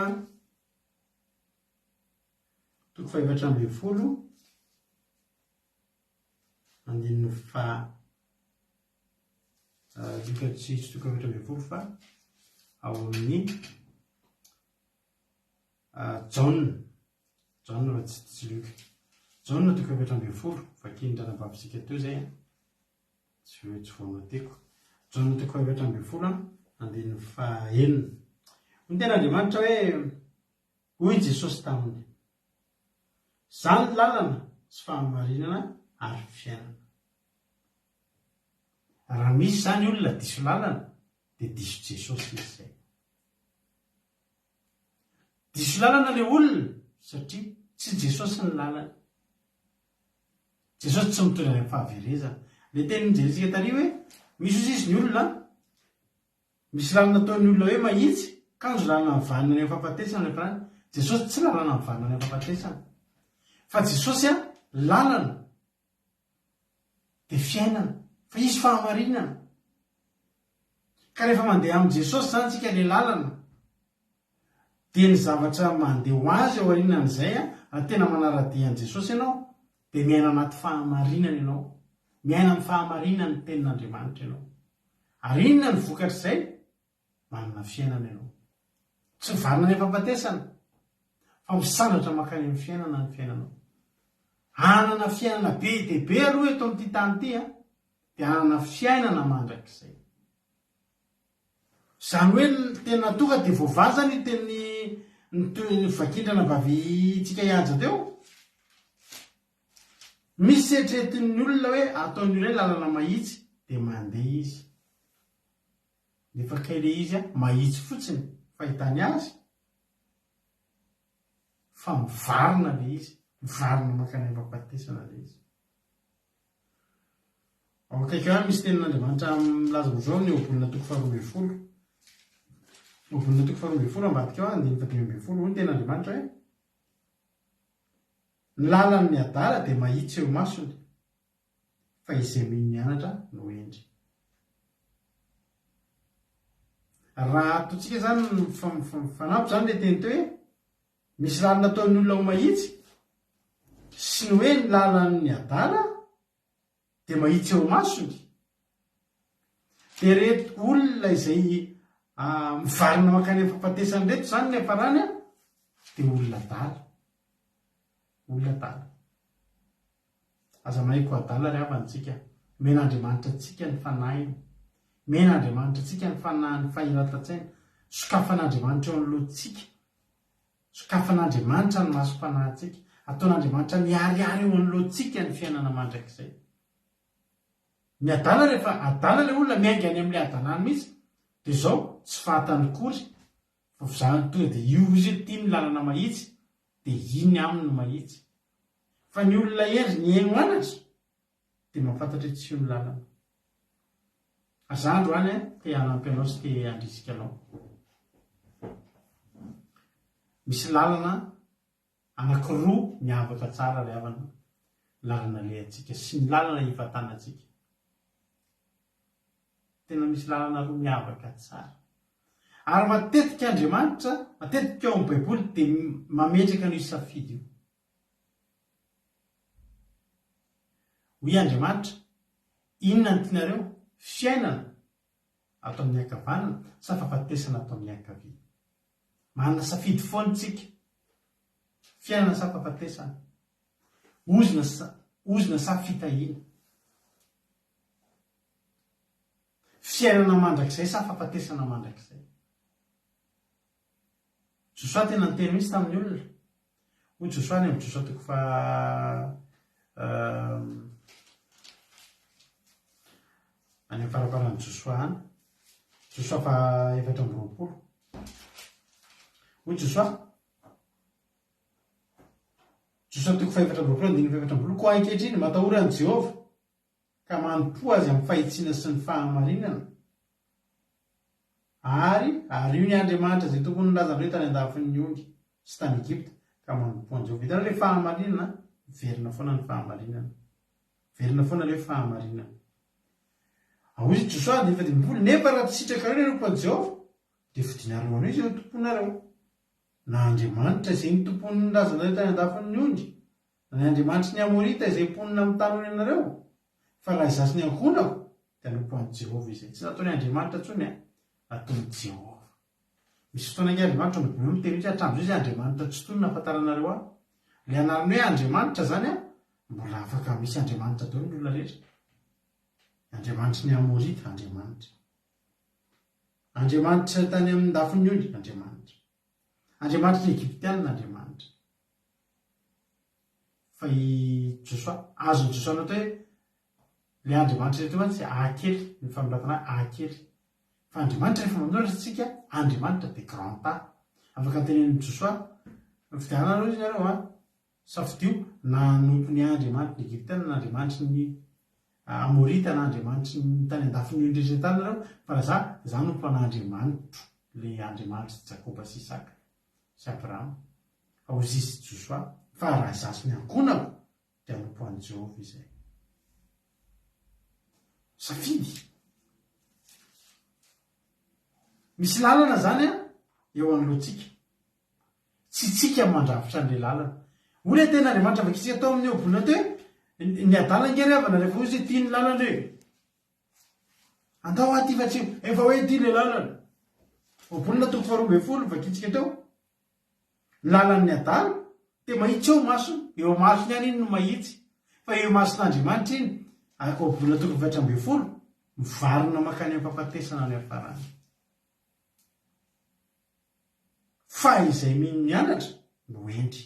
Toko fahefatra ambinifolo, andininy faha Lioka tsy tsy toko 14 fa ao amin'ny Jaona, Jaona fa tsy tsy Lioka. Jaona toko 14, vakin'ny ranabavintsika teo izay an. Tsy hoe tsy voanotiko. Jaona toko 14 andininy fahenina. Hoy ny tenin'Andriamanitra hoe Hoy Jesosy taminy, Izaho no lalana sy fahamarinana ary fiainana. Raha misy izany olona diso lalana dia diso Jesosy izy izay. Diso lalana ilay olona satria tsy Jesosy ny lalany. Jesosy tsy mitondra any amin'ny fahaverezana. Ilay teny nojerentsika tary hoe misy ozy izy ny olona Misy lalana ataon'ny olona hoe mahitsy, kanjo lalana mivanona any amin'ny fahafatesana ilay mpirany. Jesosy tsy lalana mivanona any amin'ny fahafatesana. Fa Jesosy an, lalana dia fiainana. Fa Izy fahamarinana. Ka rehefa mandeha amin'i Jesosy izany tsika ilay lalana, dia ny zavatra mandeha ho azy ao aorianan'izay an, raha tena manara-dia an'i Jesosy ianao, dia miaina anaty fahamarinana ianao. Miaina amin'ny fahamarinan'ny tenin'Andriamanitra ianao. Ary inona no vokatr'izay? Manana fiainana ianao. Tsy mivarina any am-pahafatesana, fa misandratra mankany amin'ny fiainana ny fiainanao. Hanana fiainana be dia be aloha eto amin'ity tany ity an, dia hanana fiainana mandrakizay. Izany hoe tena tonga dia voavaha izany io teny vakindrana-vavintsika hihaja teo. Misy eritreretin'ny olona hoe ataon'ny olona hoe lalana mahitsy dia mandeha izy. Nefa kay ilay izy mahitsy fotsiny fahitany azy fa mivarina ilay izy, mivarina mankany am-pahafatesana ilay izy. Ao akaiky ao misy tenin'Andriamanitra milaza ohatr'izao amin'ny Ohabolana toko faharoa ambinifolo. Ohabolana toko faharoa ambinifolo ambadika ao andininy fahadimy ambinifolo hoy ny tenin'Andriamanitra hoe Ny lalan'ny adala dia mahitsy eo imasony, fa izay mino mianatra no hendry. Raha ataontsika izany mifanampy izany ilay teny teo hoe misy lalana ataon'ny olona ho mahitsy sy ny hoe ny lalan'ny adala dia mahitsy eo imasony. Dia ireto olona izay mivarina mankany amin'ny fahafatesana ireto izany ny hiafarany dia olona adala. Olona adala. Aza manaiky ho adala ry havana tsika. Omen'Andriamanitra antsika ny fanahiny. Omen'Andriamanitra antsika ny fanahin'ny fahiratan-tsaina. Sokafan'Andriamanitra eo anoloantsika. Sokafan'Andriamanitra ny masom-panahintsika. Ataon'Andriamanitra miharihary eo anoloantsika ny fiainana mandrakizay. Ny adala rehefa adala ilay olona miainga any amin'ilay hadalany mihitsy dia izao tsy fantany akory fa fizahany tonga dia io izy io tia ny lalana mahitsy dia iny aminy no mahitsy. Fa ny olona hendry nihaino anatra dia mahafantatra hoe tsy io ny lalana. Ary za androany an te hanampy anao sy te handrisika anao. Misy lalana Anankiroa miavaka tsara ry havana, ny lalana alehantsika sy ny lalana ivantanantsika. Tena misy lalana roa miavaka tsara. Ary matetika Andriamanitra, matetika ao amin'ny Baiboly dia mametraka an'io safidy io. Hoy Andriamanitra, inona no tianareo? Fiainana ato amin'ny ankavanana sa fahafatesana ato amin'ny ankavia? Manana safidy foana tsika. Fiainana sa fahafatesana? Ozona sa ozona sa fitahiana? Fiainana mandrakizay sa fahafatesana mandrakizay? Josoa tena niteny mihitsy tamin'ny olona. Hoy Josoa any amin'ny Josoa toko faha any amin'ny faramparan'i Josoa any. Josoa faha 24. Hoy Josoa, Josoa toko faha 24 andininy faha 24, koa ankehitriny matahora an'i Jehovah ka manompoa azy amin'ny fahitsiana sy ny fahamarinana, ary ario ny andriamanitra izay tompon'ny razanareo tany an-dafin'ny ony sy tany Egypta, ka manompoa an'i Jehovah. Hitanao ilay fahamarinana? Miverina foana ny fahamarinana. Miverina foana ilay hoe fahamarinana. Hoy izy Josoa, andininy fahadimy ambinifolo, Nefa raha tsy sitrakareo ny hanompo an'i Jehovah, dia fidinareo anio izay ho tomponareo. Na Andriamanitra izay nitompoan'ny razanareo tany an-dafin'ny ony, na ny andriamanitry ny Amorita izay mponina amin'ny tany onenareo, fa raha izaho sy ny ankohonako, dia hanompo an'i Jehovah izay. Tsy nataony Andriamanitra intsony an, nataony Jehovah. Misy fotoana ange Andriamanitra no be miteny mihitsy hoe hatramin'izao izay Andriamanitra tsy tony nahafantaranareo ahy. Ilay anarana hoe Andriamanitra izany an, mbola afaka misy Andriamanitra daholo ny olona rehetra. Andriamanitry ny Amorita, Andriamanitra. Andriamanitra tany amin'ny ndafin'ny ony, Andriamanitra. Andriamanitry ny Egyptiana, Andriamanitra. Fa i Josoa, azon'i Josoa natao hoe ilay Andriamanitra rehetra mantsy A kely, ny fanoratana A kely. Fa Andriamanitra rehefa manoratra isika, Andriamanitra dia grand A. Afaka tenenin'i Josoa, mifidianana aloha izy nareo an, safidio na hanompo ny Andriamanitry ny Egyptiana na Andriamanitry ny Amorita na Andriamanitry ny tany andafin'ny ony rehetra tany nareo, fa raha za, za hanompo an'Andriamanitro, ilay Andriamanitr'i Jakoba sy Isaka sy Abrahama. Fa hoy izy Josoa, Fa raha izaho sy ny ankohonako, dia hanompo an'i Jehovah izahay. Safidy. Misy lalana izany eo anoloantsika. Tsy isika no mandrafitra an'ilay lalana. Hoy ilay tenin'Andriamanitra vakintsika tao amin'ny Ohabolana teo hoe, ny adala ange ry havana rehefa hoy izy hoe ity ny lalana e. Andao aty fa tsy efa hoe ity ilay lalana. Ohabolana toko faharoa vakintsika teo. Ny lalan'ny adala dia mahitsy eo imasony, eo imasony ihany iny no mahitsy, fa eo imason'Andriamanitra iny, araka Ohabolana toko faha-14, mivarina mankany amin'ny fahafatesana any am-parany. Fa izay mino mianatra no hendry.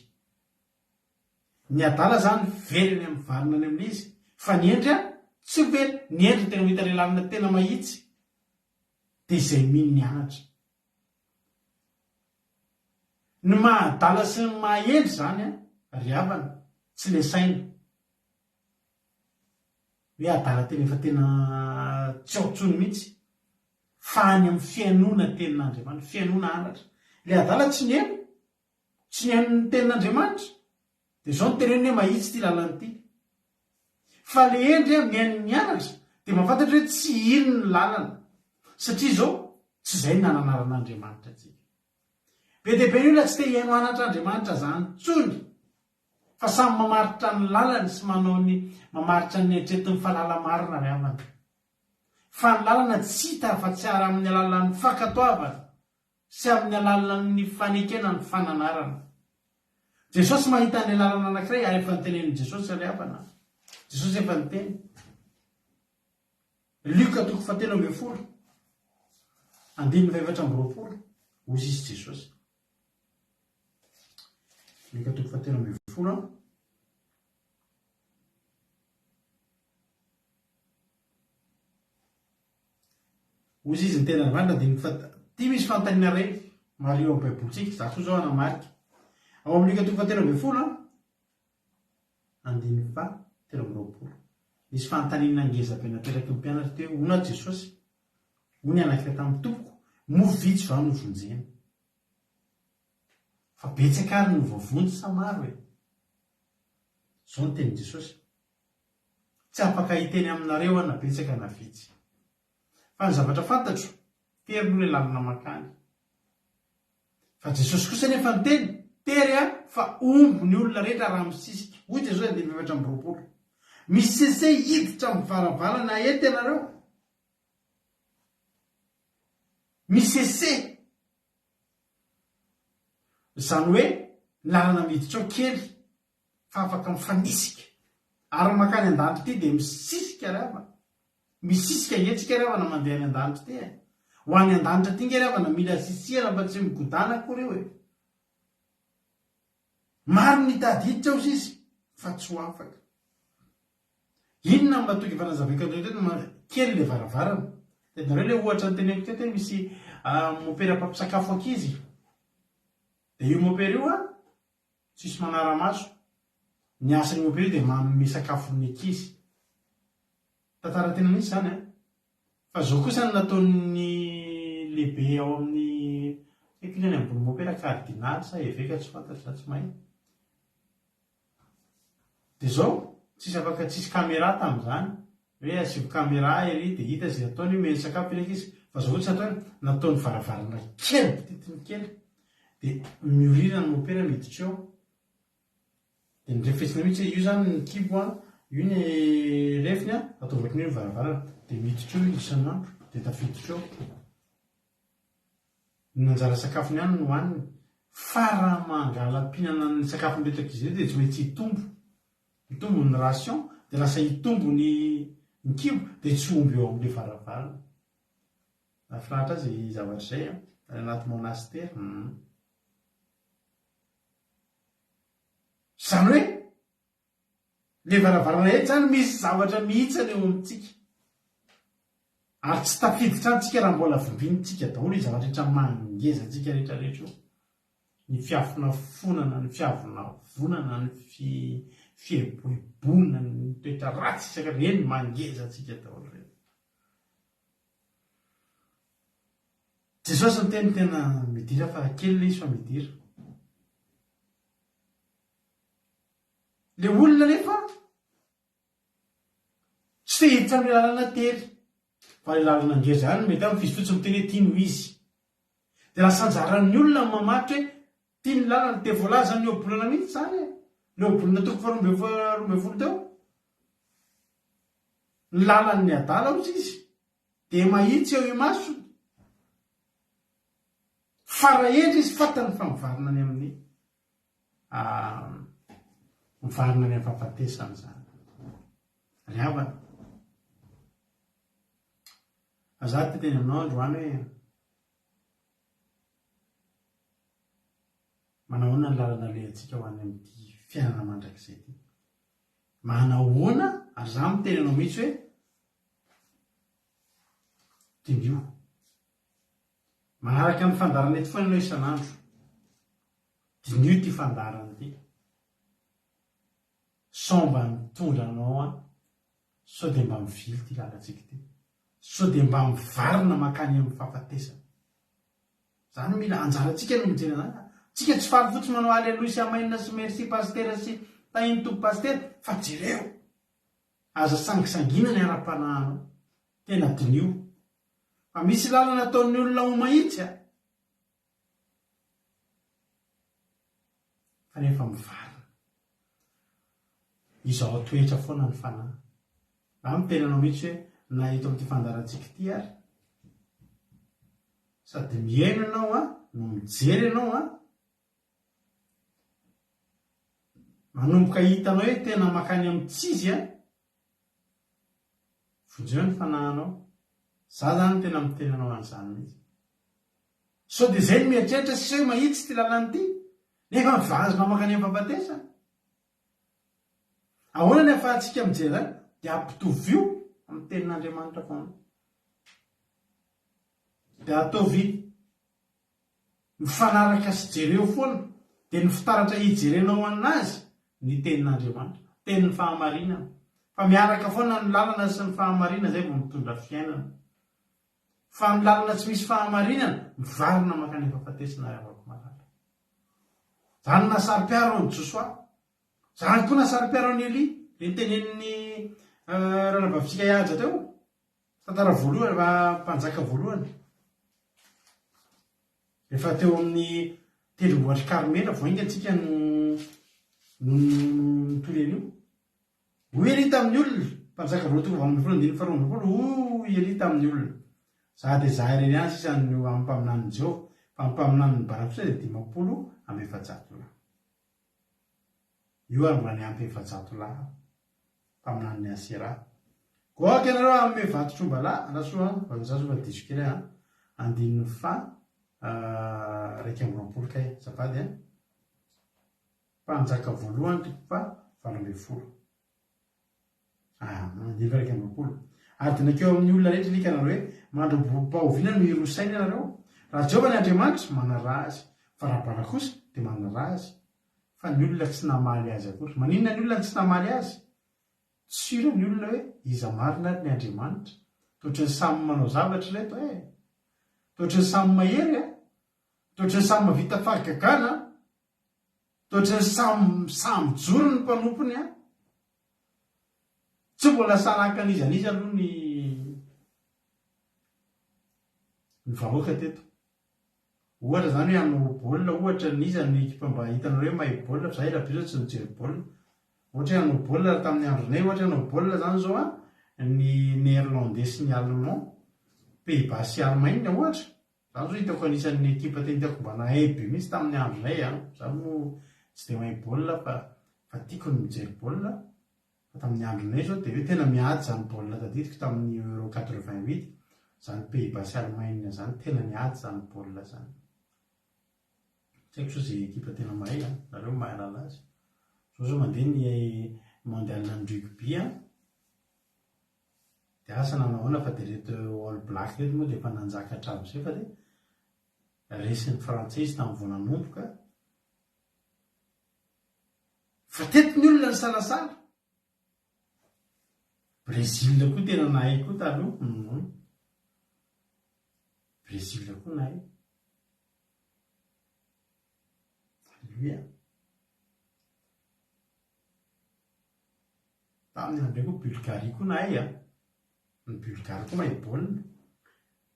Ny adala zany very any amin'ny mivarina any amin'izy, fa ny hendry tsy very, ny hendry tena ho hita ilay lalana tena mahitsy, dia izay mino mianatra. Ny maha adala sy ny maha hendry izany an, ry havana, tsy le saina. Hoe adala tena efa tena tsy ao intsony mihitsy, fa any amin'ny fihainoana tenin'Andriamanitra, fihainoana anatra. Le adala tsy nihaino, tsy nihaino ny tenin'Andriamanitra, dia izao no teneniny hoe mahitsy ity lalana ity. Fa le hendry an, mihaino ny anatra, dia mahafantatra hoe tsy iny ny lalana. Satria izao, tsy izay no nananaran'Andriamanitra antsika. Be dia be ny olona tsy te hihaino anatr'Andriamanitra izany intsony, fa samy mamaritra ny lalany sy manao ny mamaritra ny eritreretiny fa lala-marina ry havana. Fa ny lalana tsy hita afa-tsy ary amin'ny alalan'ny fankatoavana sy amin'ny alalan'ny fanekena ny fananarana. Jesosy mahita ny lalana anankiray ary efa notenenin'i Jesosy ry havana. Jesosy efa niteny. Lioka toko fahatelo ambinifolo, andininy fahefatra ambiroapolo, hozy izy Jesosy. Lioka toko fahatelo ambinifolo. Hozy izy ny tena vanona dia ny fa ty misy fanontaniana iray mariho amin'ny baibolintsika, za koa zao hanamarika. Ao amin'ny Lioka toko fahatelo ambinifolo, andininy faha 23. Nisy fanontaniana ngeza be naperaky ny mpianatra teo hoe, Hono aho Jesosy? Hoy ny anankiray taminy, Tompoko, moa vitsy va no vonjena? Fa betsaka ary no voavonjy sa maro e? Izao no tenin'i Jesosy, Tsy afaka hiteny aminareo aho na betsaka na vitsy. Fa ny zavatra fantatro, tery aloha ilay lalana mankany. Fa Jesosy kosa anefa niteny, Tery aho fa omby ny olona rehetra raha misisika. Hoy Jesosy andininy 24. Misese hiditra amin'ny varavarana eto ianareo. Misese. Izany hoe lalana miditra ao kely fa afaka mifanisika. Ary mankany an-danitra ity dia misisika ry havana. Misisika ange tsika ry havana mandeha any an-danitra ity e. Ho any an-danitra aty nge ry havana mila sisihana fa tsy migodàna akory io e. Maro ny hitady hiditra ao sisa fa tsy ho afaka. Inona no matoky efa nazavaiko anareo teto ma kely le varavarana. Tadidinareo le ohatra noteneniko teto hoe misy mopera mpampisakafo ankizy. Dia io mopera io an, tsisy manara-maso. Ny asan'io mopera io dia manome sakafo ny ankizy. Tantara tena nisy izany an. Fa izao kosa no nataon'ny lehibe ao amin'ny, tsy haiko inona ny ambony mopera, kardinaly sa eveka tsy fantatro, za tsy mahay. Dia izao, tsisy afaka, tsisy camera tamin'izany, hoe asivo camera ery dia hita izay ataony, omeny sakafo ilay ankizy, fa izao fotsiny nataony, nataony varavarana kely, bititiny kely. Dia miorina ny mopera miditra eo. Dia nirefesina mihitsy hoe io izany ny kibo an, io ny refiny an, ataovy ohatran'io ny varavarana. Dia miditra eo izy isan'andro, dia tafiditra eo. Ny anjara sakafony ihany no hohaniny. Fa raha mangala-pihinana ny sakafon'ireto ankizy ireto dia tsy maintsy hitombo. Hitombo ny ration, dia lasa hitombo ny ny kibo, dia tsy omby eo amin'ilay varavarana. Nahafinaritra ahy izay zavatra izay an, any anaty monastera. Hum. Izany hoe, ilay varavarana eto izany misy zavatra mihitsy eo amintsika. Ary tsy tafiditra any tsika raha mbola vimbinintsika daholo io zavatra rehetra mangeza antsika rehetra rehetra io. Ny fiafonafonana, ny fiavonavonana, ny fieboeboana, ny toetra ratsy isaka ireny mangeza antsika daholo ireny. Jesosy niteny tena midira fa kely ilay izy fa midira. Le olona nefa tsy te hiditra amin'ilay lalana tery fa ilay lalana ngeza ihany no mety aminy fa izy fotsiny miteny hoe ity no izy. Dia lasa anjaran'ny olona ny mamaritra hoe ity ny lalana. Dia voalazan'ny ohabolana mihitsy izany e. Ilay ohabolana toko faharoa 12 teo. Ny lalan'ny adala hozy izy dia mahitsy eo imasony. Fa raha hendry izy fantany fa mivarina any amin'ny mivarina any amin'ny fahafatesana izany. Ry havana, za te teny aminao androany hoe manahoana ny lalana alehantsika ho any amin'ity fiainana mandrakizay ity. Manahoana, ary za miteny anao mihitsy hoe diniho. Manaraka ny fandaharana eto foana ianao isan'andro. Diniho ity fandaharana ity. Sao mba mitondra anao an, sao dia mba mivily ity lalantsika ity. Sao dia mba mivarina mankany amin'ny fahafatesana. Zany mila anjarantsika no mijery an'izany. Tsika tsy faly fotsiny manao aleloia sy amen sy merci pasitera sy tahin'ny Tompo pasitera fa jereo. Aza sangisangiana ny ara-panahinao. Tena diniho. Fa misy lalana ataon'ny olona ho mahitsy a. Fa nefa mivarina. Izao toetra foana ny fanahy. Za miteny anao mihitsy hoe na eto amin'ity fandaharantsika ity ary, sady mihaino ianao an, no mijery ianao an, manomboka hitanao hoe tena makany amin'ny tsy izy an, vonjeo ny fanahinao. Za zany tena miteny anao an'izany mihitsy. Sao dia izay no mieritreritra sisa hoe mahitsy ity lalana ity, nefa mivazona mankany amin'ny fahafatesana. Ahoana ny ahafahantsika mijery izany? Dia ampitovio amin'ny tenin'Andriamanitra foana. Dia ataovy mifanaraka sy jereo foana. Dia ny fitaratra hijerenao an'azy ny tenin'Andriamanitra, tenin'ny fahamarinana. Fa miaraka foana ny lalana sy ny fahamarinana izay vao mitondra fiainana. Fa ny lalana tsy misy fahamarinana, mivarina mankany amin'ny fahafatesana ry havako malala. Izany no nahasaro-piaro an'i Josoa. Izany koa nahasaro-piaro an'i Elia. Ilay notenenin'ny ranabavintsika Ihaja teo. Tantara voalohany, mpanjaka voalohany. Efa teo amin'ny tendrombohitr'i Karmela vao haingana tsika no no nitory an'io. Hoy Elia tamin'ny olona, Mpanjaka voalohany toko 18 andininy faharoa 12, Hoy Elia tamin'ny olona, Za dia za irery ihany sisa no amin'ny mpaminanin'i Jehovah, fa ny mpaminanin'i Bala kosa dia 450 lahy. Io ary mbola niampy 400 lahy, mpaminanin'i Asera. Koa aoka ianareo hanome vatotr'ombalahy, andraso an, za zao fa diso kely an, andininy faha 21 kay, azafady an. Mpanjaka voalohany toko faha 18. Ah, andininy faha 21. Ary dia nankeo amin'ny olona rehetra Elika nanao hoe, Mandra-pahoviana no hiroa saina ianareo? Raha Jehovah ny Andriamanitra, manaraha Azy, fa raha Bala kosa, dia manaraha azy. Fa ny olona tsy namaly azy akory. Maninona ny olona no tsy namaly azy? Tsy sûr ny olona hoe iza marina ary ny Andriamanitra. Toa ohatran'ny samy manao zavatra ireto e! Toa ohatran'ny samy mahery a! Toa ohatran'ny samy mahavita fahagagana a! Toa ohatran'ny samy samy mijoro ny mpanompony an! Tsy mbola salaka an'iza n'iza aloha ny ny vahoaka teto. Ohatra izany hoe hanao baolina ohatra ny iza no ekipa mba hitanareo hoe mahay baolina fa za ela be zao tsy nijery baolina. Ohatra hoe hanao baolina raha tamin'ny andronay ohatra hoe hanao baolina izany izao an, ny Néerlandais sy ny Allemand, Pays-Bas sy Allemagne ohatra. Izany izao hitako anisan'ny ekipa tena hitako mba nahay be mihitsy tamin'ny andronay an. Za moa tsy dia mahay baolina fa fa tiako ny mijery baolina. Fa tamin'ny andronay izao dia hoe tena miady izany baolina tadidiko tamin'ny euro 88 izany Pays Bas sy Allemagne izany tena niady izany baolina izany. Tsy haiko sao izay ekipa tena mahay an, nareo no mahalala azy. Izao izao mandeha ny mondial ny rugby an, dia asa nanao ahoana fa dia ireto All Black ireto moa dia efa nanjaka hatramin'izay fa dia resin'ny frantsay izy tamin'ny vao nanomboka. Fa teto ny olona nisalasala. Brésil koa tena nahay koa taloha. Hum. Brésil koa nahay. Alléluia. Tamin'ny andro koa Bulgarie koa nahay a. Ny Bulgare koa mahay baolina.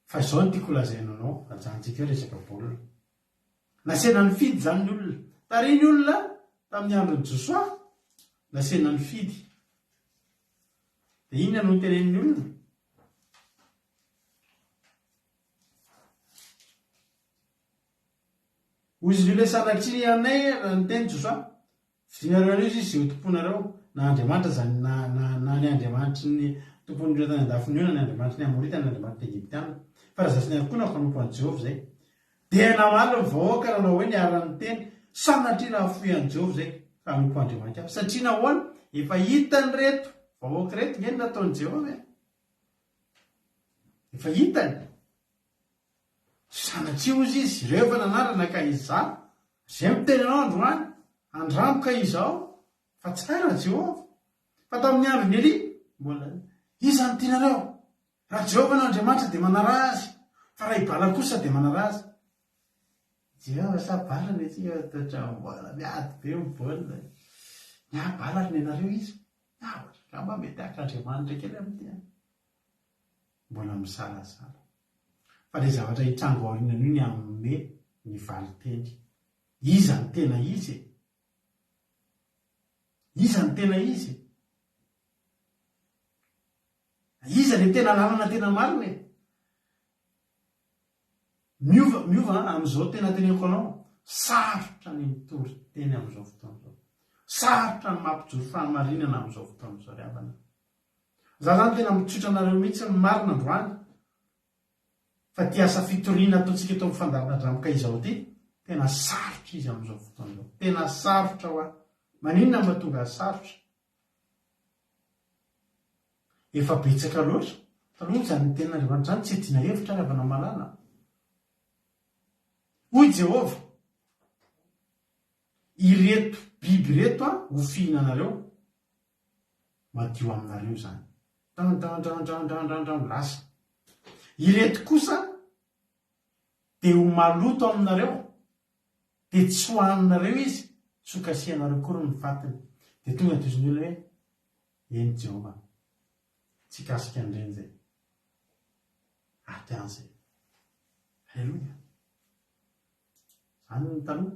Fa izao no tiako lazaina anao, ajanontsika eo resaka baolina. Nasaina nifidy izany ny olona. Tary ny olona tamin'ny andron'i Josoa, nasaina nifidy. Dia inona no notenenin'ny olona? Hoy izy ireo, Sanatria anay raha niteny Josoa, Fidinareo anio izy izay ho tomponareo, na Andriamanitra izany, na, na, na ny Andriamanitry ny tompon'ireo tany an-dafin'ny io, na ny Andriamanitry ny Amorita, na ny Andriamanitry ny Egyptiana. Fa raha izaho sy ny ankohonako hanompo an'i Jehovah izay. Dia namaly ny vahoaka nanao hoe niara-niteny, Sanatria nahafoy an'i Jehovah izay, ka hanompo andriamanitra hafa. Satria nahoana? Efa hitan'ireto vahoaka ireto ange ny nataon'i Jehovah e! Efa hitany. Sanatria hozy izy, ireo efa nanandrana ka izaho, izay miteny anao androany, andramo ka izao, fa tsara Jehovah. Fa tamin'ny andron'i Elia, mbola, iza no tianareo? Raha Jehovah no Andriamanitra dia manaraha Azy, fa raha i Bala kosa dia manaraha azy. Jehovah sa Bala ny antsika toetra mbola miady be ny baolina. Ny ahy Bala ary ny anareo iza? Tahotra, angamba mety haka Andriamanitra kely amin'ity an. Mbola misalasala. Fa ilay zavatra hitranga aorianan'io ny hanome ny valinteny. Iza no tena izy e? Iza no tena izy e? Iza ilay tena lalana tena marina e? Miova, miova an, amin'izao tena teneniko anao, sarotra ny mitory teny amin'izao fotoana izao. Sarotra ny mampijoro fahamarinana amin'izao fotoana izao ry havana. Za zany tena mitsotra anareo mihitsy ny marina androany fa ity asa fitoriana ataontsika eto amin'ny fandaharana Dramka izao ity, tena sarotra izy amin'izao fotoana izao. Tena sarotra hoa. Maninona no mahatonga azy sarotra? Efa betsaka loatra. Taloha izany tenin'Andriamanitra izany tsy iadiana hevitra ry havana malala. Hoy Jehovah, Ireto biby ireto ho fihinanareo. Madio aminareo izany. Dran-dran-dran-dran-dran-dran-dran, lasa. Ireto kosa dia ho maloto aminareo. Dia tsy ho haninareo izy, tsy ho kasihanareo akory ny fatiny. Dia tonga dia hozy ny olona hoe, Eny Jehovah, tsy hikasika an'ireny izay. Aty any izay. Aleloia. Izany ny taloha.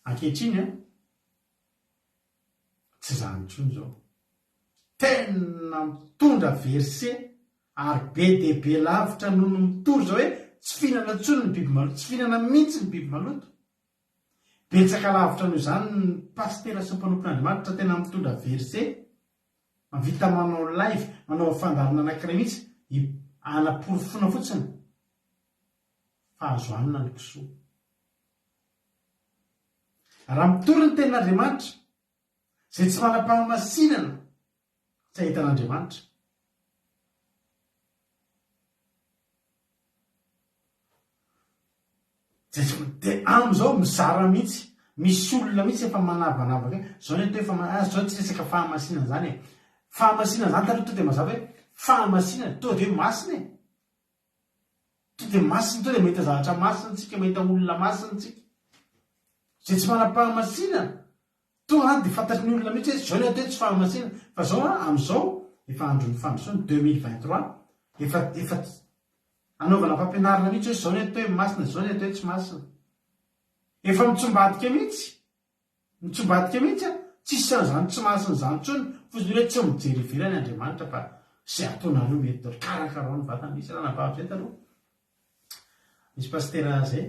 Ankehitriny an, Tsy izany intsony izao. Tena mitondra verset ary be dia be lavitra noho ny mitory izao hoe tsy fihinana intsony ny biby maloto, tsy fihinana mihitsy ny biby maloto. Betsaka lavitra noho izany ny pasitera sy ny mpanompon'Andriamanitra tena mitondra verset, mahavita manao live, manao fandaharana anankiray mihitsy hanaporofoana fotsiny fa azo hanina ny kisoa. Raha mitory ny tenin'Andriamanitra, izay tsy manam-pahamasinana tsy hahita an'Andriamanitra. Dia amin'izao mizara mihitsy, misy olona mihitsy efa manavanavaka hoe izao ny atao hoe fahamasinana, ah izao tsy resaka fahamasinana izany e. Fahamasinana izany taloha tonga dia mazava hoe fahamasinana, tonga dia hoe masina e. To dia masina, to dia mahita zavatra masina tsika, mahita olona masina tsika. Izay tsy manam-pahamasinana, to an dia fantatry ny olona mihitsy hoe izao ny atao hoe tsy fahamasinana. Fa izao an, amin'izao, efa andron'ny fandrosoana, 2023, Efa efa anaovana fampianarana mihitsy hoe izao ny atao hoe masina, izao ny atao hoe tsy masina. Efa mitsombadika mihitsy. Mitsombadika mihitsy an! Tsisy an'izany tsy masina izany intsony, fotsiny hoe tsy mijery ivelany Andriamanitra fa izay ataonareo mety daholo, karakarao ny vatana. Nisy ranabavy izay taloha, nisy pasitera izay,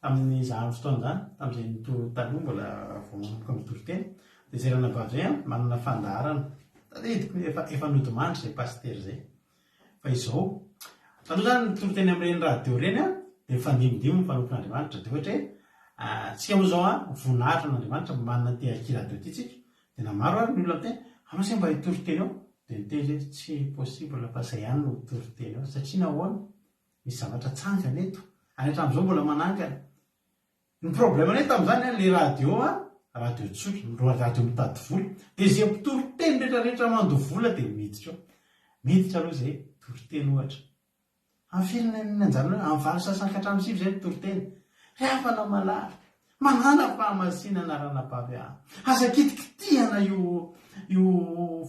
tamin'izany fotoana izany, tamin'izay nitory taloha mbola vao manomboka mitory teny, dia izay ranabavy izay an, manana fandaharana, tadidiko efa efa nodimandry izay pasitera izay. Fa izao, taloha izany nitory teny amin'ireny radio ireny an, dia mifandimbindimby ny mpanompon'Andriamanitra. Dia ohatra hoe, tsika moa izao an, voninahitra an'Andriamanitra manana an'ity aky radio ity tsika, dia na maro ary ny olona miteny, anao se mba hitory teny ao? Dia niteny izy hoe, tsy possible fa izay ihany no hitory teny ao. Satria nahoana? Misy zavatra atsangana eto, ary hatramin'izao mbola manangana. Ny problème anay tamin'izany an, le radio an, radio tsotra, radio mitady vola, dia izay mpitory teny rehetra rehetra mandoa vola dia miditra ao. Miditra aloha izay mpitory teny ohatra. Amin'ny firy ny anjaranareo? Amin'ny valo sasany ka hatramin'ny sivy izay mpitory teny. Ry havana malala, manàna fahamasinana ranabavy a! Aza kitikitihana io io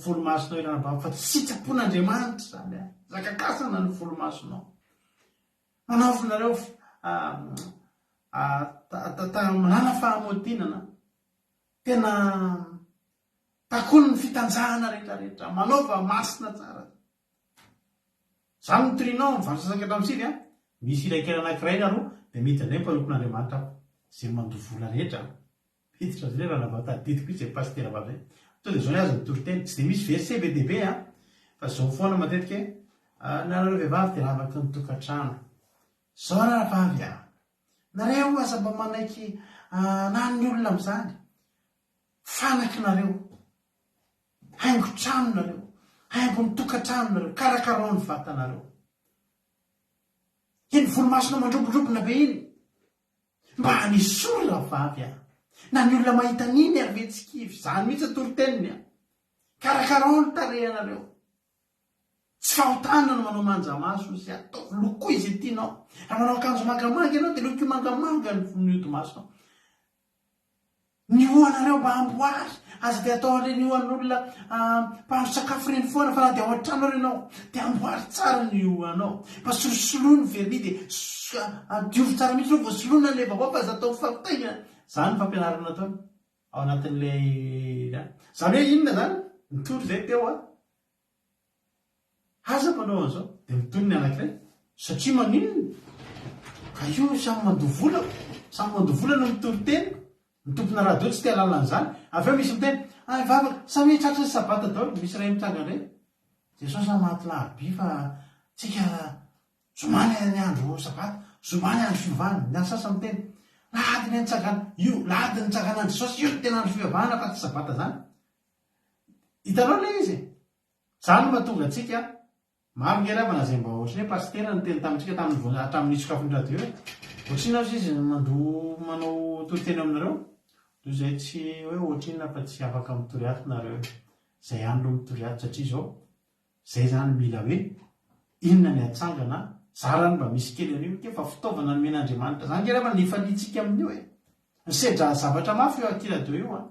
volomasonao io ranabavy fa tsy sitrapon'Andriamanitra izany a! Aza kakasana ny volomasonao. Manaovy nareo manana fahamotinana, tena takon'ny fitanjahana rehetra rehetra, manaova masina tsara. Zany no torianao amin'ny valo sasany ka hatramin'ny sivy an, misy iray kely anankiray na roa dia miditra indray ny mpanompon'Andriamanitra izay mandoa vola rehetra an. Miditra zay ranabavy tadidiko mihitsy zay pasitera vavy zay. Tonga dia zao ny azy ny toriteny. Tsy dia misy verset be dia be an, fa zao foana matetika hoe nareo vehivavy dia ravaky ny tokantrano. Zao ranabavy a! Nareo aza mba manaiky na ny olona amin'izany. Fanaky nareo. Haingo trano nareo. Haingo ny tokantrano nareo. Karakarao ny vatanareo. Iny volomasonao mandrobondrobona be iny. Mba hanesory rahavavy a! Na ny olona mahita an'iny ary ve tsy kivy? Zany mihitsy ny toriteniny a! Karakarao ny tarehinareo. Tsy fahotana ny manao manjamaso sy ataovy lokoy izay tianao. Raha manao akanjo mangamanga ianao dia lokoy mangamanga ny hodi-masonao. Ny hoanareo mba amboary, aza dia atao an'ireny hoan'olona mpahandro sakafo ireny foana fa na dia ao an-trano ary ianao dia amboary tsara ny hoanao. Mba solosoloy ny vernis dia diovy tsara mihitsy aloha vao soloina ilay vaovao fa aza atao mifampitaingina. Izany ny fampianarana nataony ao anatin'ilay Izany hoe inona izany? Nitory izay teo an. Aza manao an'izao. Dia mitony ny anankiray, satria maninona? Ka io samy mandoa vola, samy mandoa vola no mitory teny, ny tompona radio tsy te hahalala an'izany. Avy eo misy miteny, ah hivavaka, samia tratry ny sabata daholo, misy iray mitsanga indray, Jesosy a maty larobia fa tsika zoma ny andro sabata, zoma ny andro fivavahana, ny sasany miteny, lahady ny nitsangana, io lahady nitsanganan'i Jesosy, io no tena andro fivavahana fa tsy sabata zany. Hitanao ilay izy e? Izany no mahatonga antsika, maro nge ry havana izay mba ohatran'ny hoe pasitera niteny tamintsika tamin'ny vao hatramin'ny nisokafin'ny radio hoe ohatrinona ozy izy no mandoa manao toriteny eo aminareo? Toy izay tsy hoe ohatrinona fa tsy afaka mitory ato nareo e! Izay ihany no mitory ato satria izao izay izany mila hoe inona ny hatsangana, zara ny mba misy kely an'io ke fa fitaovana nomen'Andriamanitra izany nge ry havana nifaliantsika amin'io e! Nisedra zavatra mafy io aty radio io an!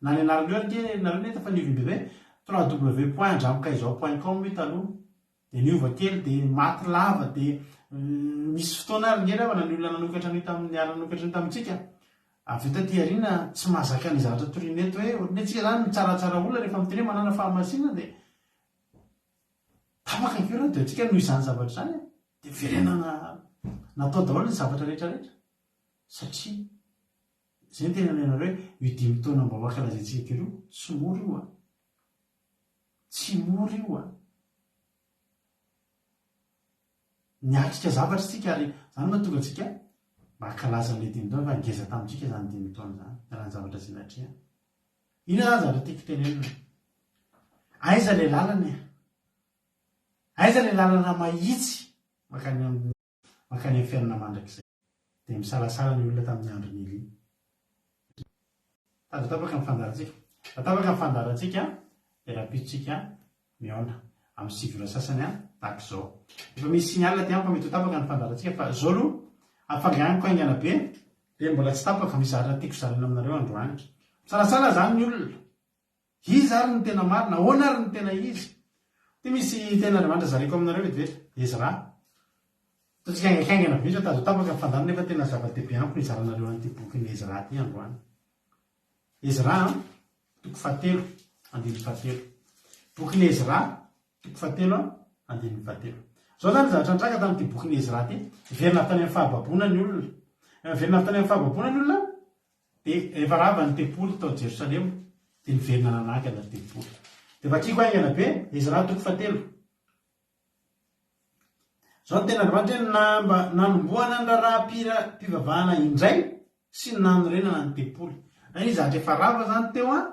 Na ny anarana io ary nge nareo nahita fa niova be hoe www point andramikaizao point com io taloha. Dia niova kely dia maty lava dia misy fotoana ary nge ry havana ny olona nanokatra an'io tamin'ny niara nanokatra an'io tamintsika avy eo taty aoriana tsy mahazaka ny zavatra toriana eto hoe ohatran'ny hoe tsika zany mitsaratsara olona rehefa miteny hoe manana fahamasinana dia tapaka avy eo radio tsika noho izany zavatra izany dia verenana natao daholo ny zavatra rehetra rehetra satria Izay no tena ilainareo hoe io dimy taona mba ho ankalazaintsika kely io, tsy mora io an! Tsy mora io an! Niatrika zavatra isika ary izany no mahatonga antsika mba hankalaza an'ilay dimy taona fa ngeza tamintsika izany dimy taona izany, raha ny zavatra izay natrehana. Inona izany zavatra tiako tenenina? Aiza ilay lalana e? Aiza ilay lalana mahitsy mankany amin'ny mankany amin'ny fiainana mandrakizay? Dia misalasala ny olona tamin'ny andron'i Elia. Tady ho tapaka ny fandaharantsika. Raha tapaka ny fandaharantsika, dia rahampitso-tsika mihaona amin'ny sivy ora sasany tahaka izao. Efa misy signal aty amiko fa mety ho tapaka ny fandaharantsika fa izao aloha ampangahaniko haingana be dia mbola tsy tapaka, misy zavatra tiako zaraina aminareo androany. Misalasala izany ny olona. Iza ary no tena marina? Ahoana ary no tena izy? Ity misy tenin'Andriamanitra zaraiko aminareo vetivety. Ezra. Ataontsika haingankaingana be sady azo tapaka ny fandaharana nefa tena zava-dehibe amiko ny hizaranareo an'ity bokin'i Ezra ity androany. Ezra toko fahatelo, andininy fahatelo. Bokin'i Ezra, toko fahatelo, andininy fahatelo. Izao izany ny zavatra nitranga tamin'ity bokin'i Ezra ity. Niverina avy tany amin'ny fahababoana ny olona. Niverina avy tany amin'ny fahababoana ny olona, dia rehefa rava ny tempoly tao Jerosalema, dia niverina nanangana ny tempoly. Dia vakiko haingana be, Ezra toko fahatelo. Izao no tenin'Andriamanitra hoe, Namba, nanombohana ny raharaham-pivavahana indray sy ny nanorenana ny tempoly. Izany hoe zavatra efa rava izany teo an,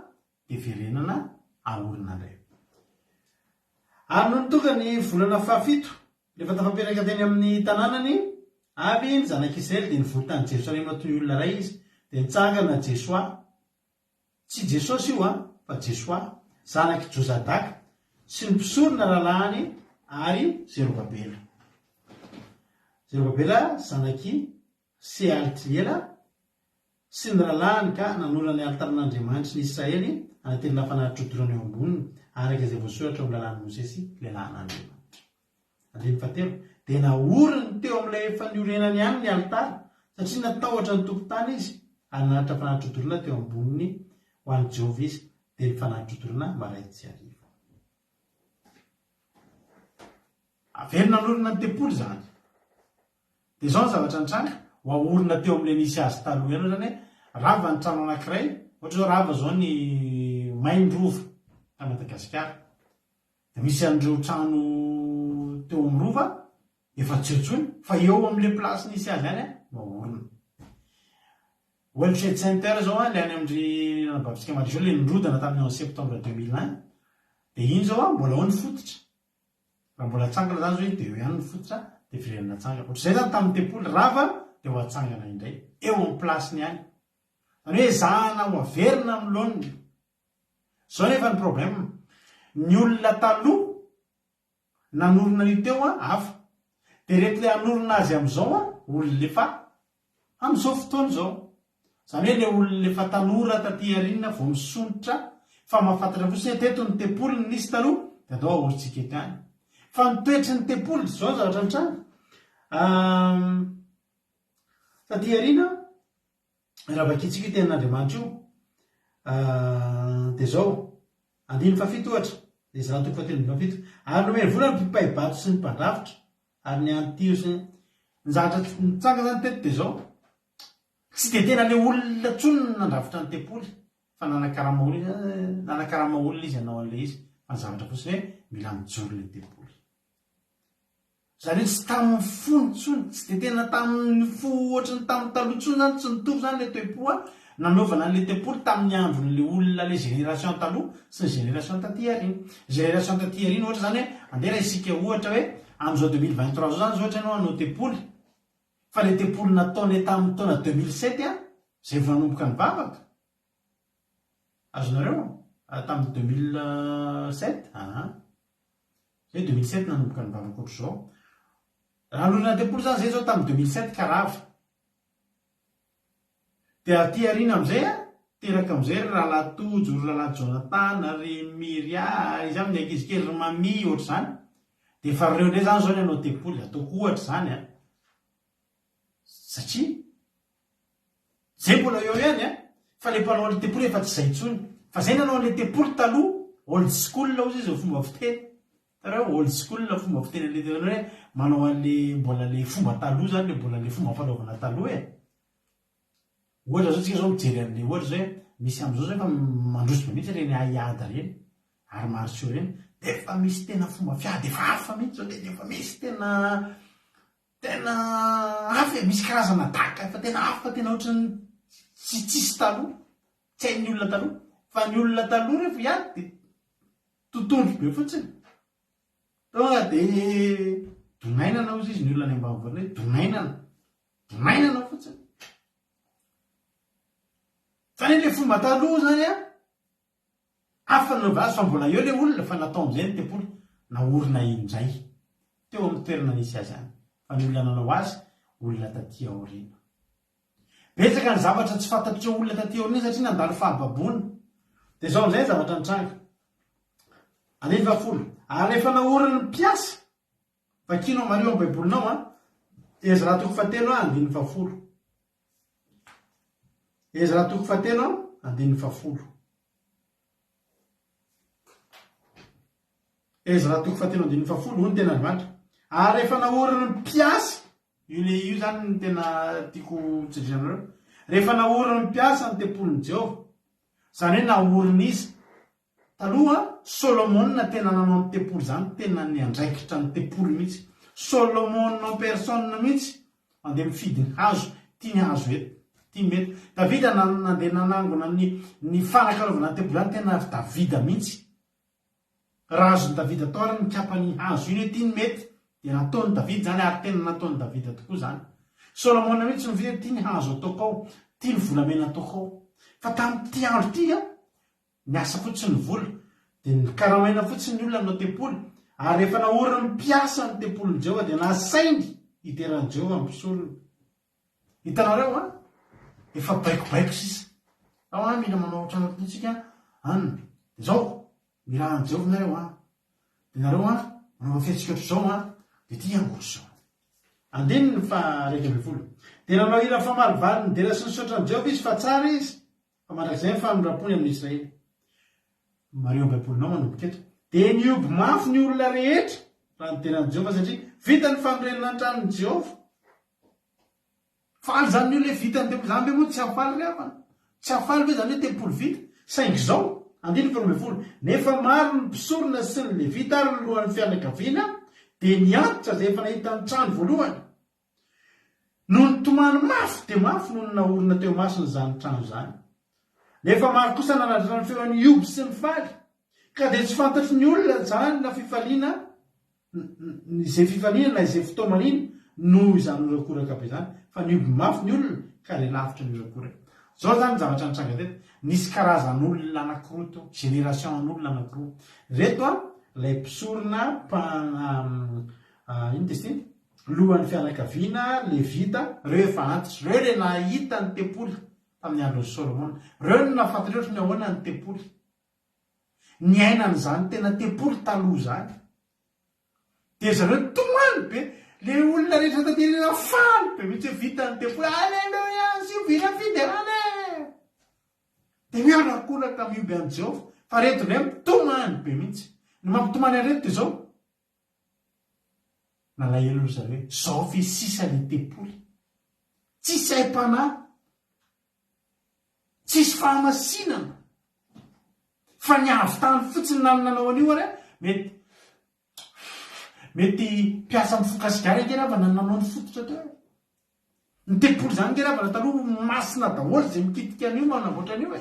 dia verenana aorina indray. Ary nony tonga ny volana fahafito, rehefa tafapetraka teny amin'ny tanànany avy ny zanak'Israely, dia nivory tany Jerosalema toy ny olona iray izy. Dia nitsangana Jesoa, Tsy Jesosy io an, fa Jesoa, zanak'i Jozadaka, sy ny mpisorona rahalahiny ary Zerobabela. Zerobabela zanak'i Sealtiela sy ny rahalahiny ka nanorina ny alitaran'Andriamanitry ny Israely hanatelina fanatitra odorana eo amboniny, araka izay voasoratra ao amin'ny lalàn'i Mosesy lehilahin'Andriamanitra. Andininy fahatelo, Dia naoriny teo amin'ilay efa niorenany ihany ny alitara, satria natahotra ny tompon-tany izy, ary nanatitra fanatitra-dorana teo amboniny ho an'i Jehovah izy, dia ny fanatitra-dorana marain-tsy hariva. Averina nanorina ny tempoly izany. Dia izao ny zavatra nitranga, ho aorina teo amin'ilay nisy azy taloha ihany, ohatra hoe rava ny trano anankiray, ohatra izao rava izao ny may ny rova tany Madagasikara. Dia misy an'ireo trano teo amin'ny rova efa tsy eo intsony fa eo amin'ilay place nisy azy ihany no aorina. World Trade Center izao ilay any amin-dry anabavintsika Marisol ilay nirodana tamin'ny 11 septembre 2001 dia iny izao mbola ao ny fototra. Raha mbola atsangana izany izao iny dia eo ihany ny fototra dia verenina atsangana. Ohatr'izay izany tamin'ny tempoly rava dia ho atsangana indray eo amin'ny place-ny ihany. Izany hoe ezahana ho averina amin'ny laoniny. Zao nefa ny problème, ny olona taloha nanorina an'io teo an hafa, dia ireto le hanorina azy amin'izao an olona efa amin'izao fotoana izao. Izany hoe le olona efa tanora taty aoriana vao misondrotra fa mahafantatra fotsiny hoe teto ny tempoly no nisy taloha dia andao ahorintsika eto ihany. Fa ny toetry ny tempoly, zao ny zavatra nitranga, taty aoriana, Raha vakintsika io tenin'Andriamanitra io, dia izao, andininy fahafito ohatra, Ezra toko fahatelo ambin'ny fahafito, Ary nomeny vola ny mpipai-bato sy ny mpandrafitra, ary ny antio sy ny. Ny zavatra nitsanga izany teto dia izao, tsy dia tena ilay olona intsony no nandrafitra ny tempoly, fa nanakarama olona izy, nanakarama olona izy hanao an'ilay izy, fa ny zavatra fotsiny hoe mila mijoro ilay tempoly. Izany hoe tsy tamin'ny fony intsony, tsy dia tena tamin'ny fo ohatry ny tamin'ny taloha intsony izany, tsy nitovy izany ilay toe-po nanaovana an'ilay tempoly tamin'ny andron'ilay olona ilay génération taloha sy ny génération taty aoriana. Génération taty aoriana ohatra izany hoe andeha raisika ohatra hoe amin'izao 2023 izao izany izao ohatra ianao hanao tempoly fa ilay tempoly nataonay tamin'ny taona 2007 izay vao nanomboka nivavaka, azonareo? Tamin'ny 2007 aa. Zay 2007 nanomboka nivavaka ohatr'izao. Raha nanorina tempoly zany zay zao tamin'ny 2007 ka rava. Dia aty aoriana amizay a, teraka amizay ry rahalahy Tojo, ry rahalahy Jonathan, ry Myria, iza aby ny ankizy kely, ry Mamie ohatr'izany. Dia efa reo indray zany zao ny hanao tempoly, ataoko ohatra izany a. Satria Zay mbola eo ihany an! Fa le mpanao an'le tempoly efa tsy zay intsony. Fa zay nanao an'le tempoly taloha, old school hozy izy fomba fiteny. Hitanareo? Old school fomba fiteny an'le tena hoe manao an'le mbola le fomba taloha zany, le mbola le fomba fanaovana taloha e. Ohatra zao tsika zao mijery an'le ohatra zao hoe misy am'zao zao efa mandroso be mihitsy ireny haiady ireny, arts martiaux ireny, de efa misy tena fomba fiady efa hafa mihitsy zao, de efa misy tena Tena hafa e, misy karazana daka efa tena hafa tena ohatran'ny tsy tsisy taloha, tsy hain'ny olona taloha. Fa ny olona taloha rehefa hiady dia totohondry be fotsiny. Tonga dia donainana hozy izy ny olona any ambanivohitra hoe donainana, donainana fotsiny. Zany hoe ilay fomba taloha zany an, Hafa ny nanaovana azy fa mbola eo ilay olona fa natao amin'izay ny tempoly naorina indray teo amin'ny toerana nisy azy ihany fa ny olona nanao azy olona taty aoriana. Betsaka ny zavatra tsy fantatr'ireo olona taty aoriana satria nandalo fahababoana. Dia izao amin'izay ny zavatra nitranga. Andininy fahafolo. Ary rehefa naorin'ny mpiasa, vakianao mariho amin'ny Baibolinao an, Ezra toko fahatelo andininy fahafolo. Ezra toko fahatelo andininy fahafolo. Ezra toko fahatelo andininy fahafolo, hoy ny tenin'Andriamanitra, Ary rehefa naorin'ny mpiasa, io le io izany no tena tiako tsindriana anareo, rehefa naorin'ny mpiasa ny tempolin'i Jehovah, izany hoe naorin'iza? Taloha, Solomona tena nanao ny tempoly izany, tena niandraikitra ny tempoly mihitsy. Solomona en personne mihitsy mandeha mifidy ny hazo, ity ny hazo eto, ity ny mety. Davida nandeha nanangona ny ny fanakalaovana ny tempoly izany, tena Davida mihitsy. Raha azon'i Davida atao ary ny mikapa ny hazo iny hoe ity ny mety, dia nataon'i Davida izany ary tena nataon'i Davida tokoa izany. Solomona mihitsy no nifidy hoe ity ny hazo ataoko ao, ity ny volamena ataoko ao. Fa tamin'ity andro ity an, niasa fotsiny ny vola, dia nokaramaina fotsiny ny olona hanao tempoly, ary rehefa naorin'ny mpiasa ny tempolin'i Jehovah dia nasainy hidera an'i Jehovah ny mpisorona. Hitanareo an? Efa baikobaiko sisa. Ao an, mila manao ohatran'ny ohatran'io tsika an. Dia zao, mila an'i Jehovah nareo an. Dia nareo an, manaova fihetsika ohatr'izao an. Dia ity an, ohatr'izao. Andininy faha 11. Dia nanao hira famalivaly nidera sy nisaotra an'i Jehovah izy fa tsara izy, fa mandrakizay ny famindram-pony amin'i Israely. Mariho amin'ny Baibolinao manomboka eto. Dia nihoby mafy ny olona rehetra raha nidera an'i Jehovah satria vita ny fanorenana ny tranon'i Jehovah. Faly izany ny olona hoe vita ny tempoly. Izany ve moa tsy hahafaly ry havana? Tsy hahafaly ve izany hoe tempoly vita? Saingy izao, andininy faharoa 12, nefa maro ny mpisorona sy ny Levita ary ny lohan'ny fianakaviana dia niantitra izay efa nahita ny trano voalohany. Noho nitomany mafy dia mafy nony naorina teo imasony izany trano izany. Nefa maro kosa nanandratra ny feon'i Ioby sy nifaly, ka dia tsy fantatry ny olona izany na fifaliana izay fifaliana na izay fitaomaniana noho izany horakoraka be izany, fa nihoby mafy ny olona ka re lavitra ny horakoraka. Izao izany ny zavatra nitranga teto, nisy karazan'olona anankiroa teo, génération an'olona anankiroa. Ireto an, ilay mpisorona inona izy ity? Lohan'ny fianakaviana, levita, ireo efa antitra, ireo ilay nahita ny tempoly tamin'ny andron'i Solomona. Ireo no nahafantatra ohatry ny ahoana ny tempoly. Niaina an'izany tena tempoly taloha izany. Dia zareo nitomany be. Le olona rehetra taty aoriana faly be mihitsy hoe vita ny tempoly. Aleloia, asio vina fiderana e! Dia mihorakoraka mihoby an'i Jehovah. Fa reto indray mitomany be mihitsy. Ny mampitomany an'ireto dia izao. Nalahelo ry zareo hoe izao ve sisa le tempoly? Tsisy aim-panahy. Tsisy fahamasinana fa ny avy tany fotsiny na ny nanao an'io ary mety mety mpiasa mifoka sigara ange ravana ny nanao ny fototra teo e. Ny tempoly izany ange ravana taloha masina daholo izay mikitika an'io manamboatra an'io e.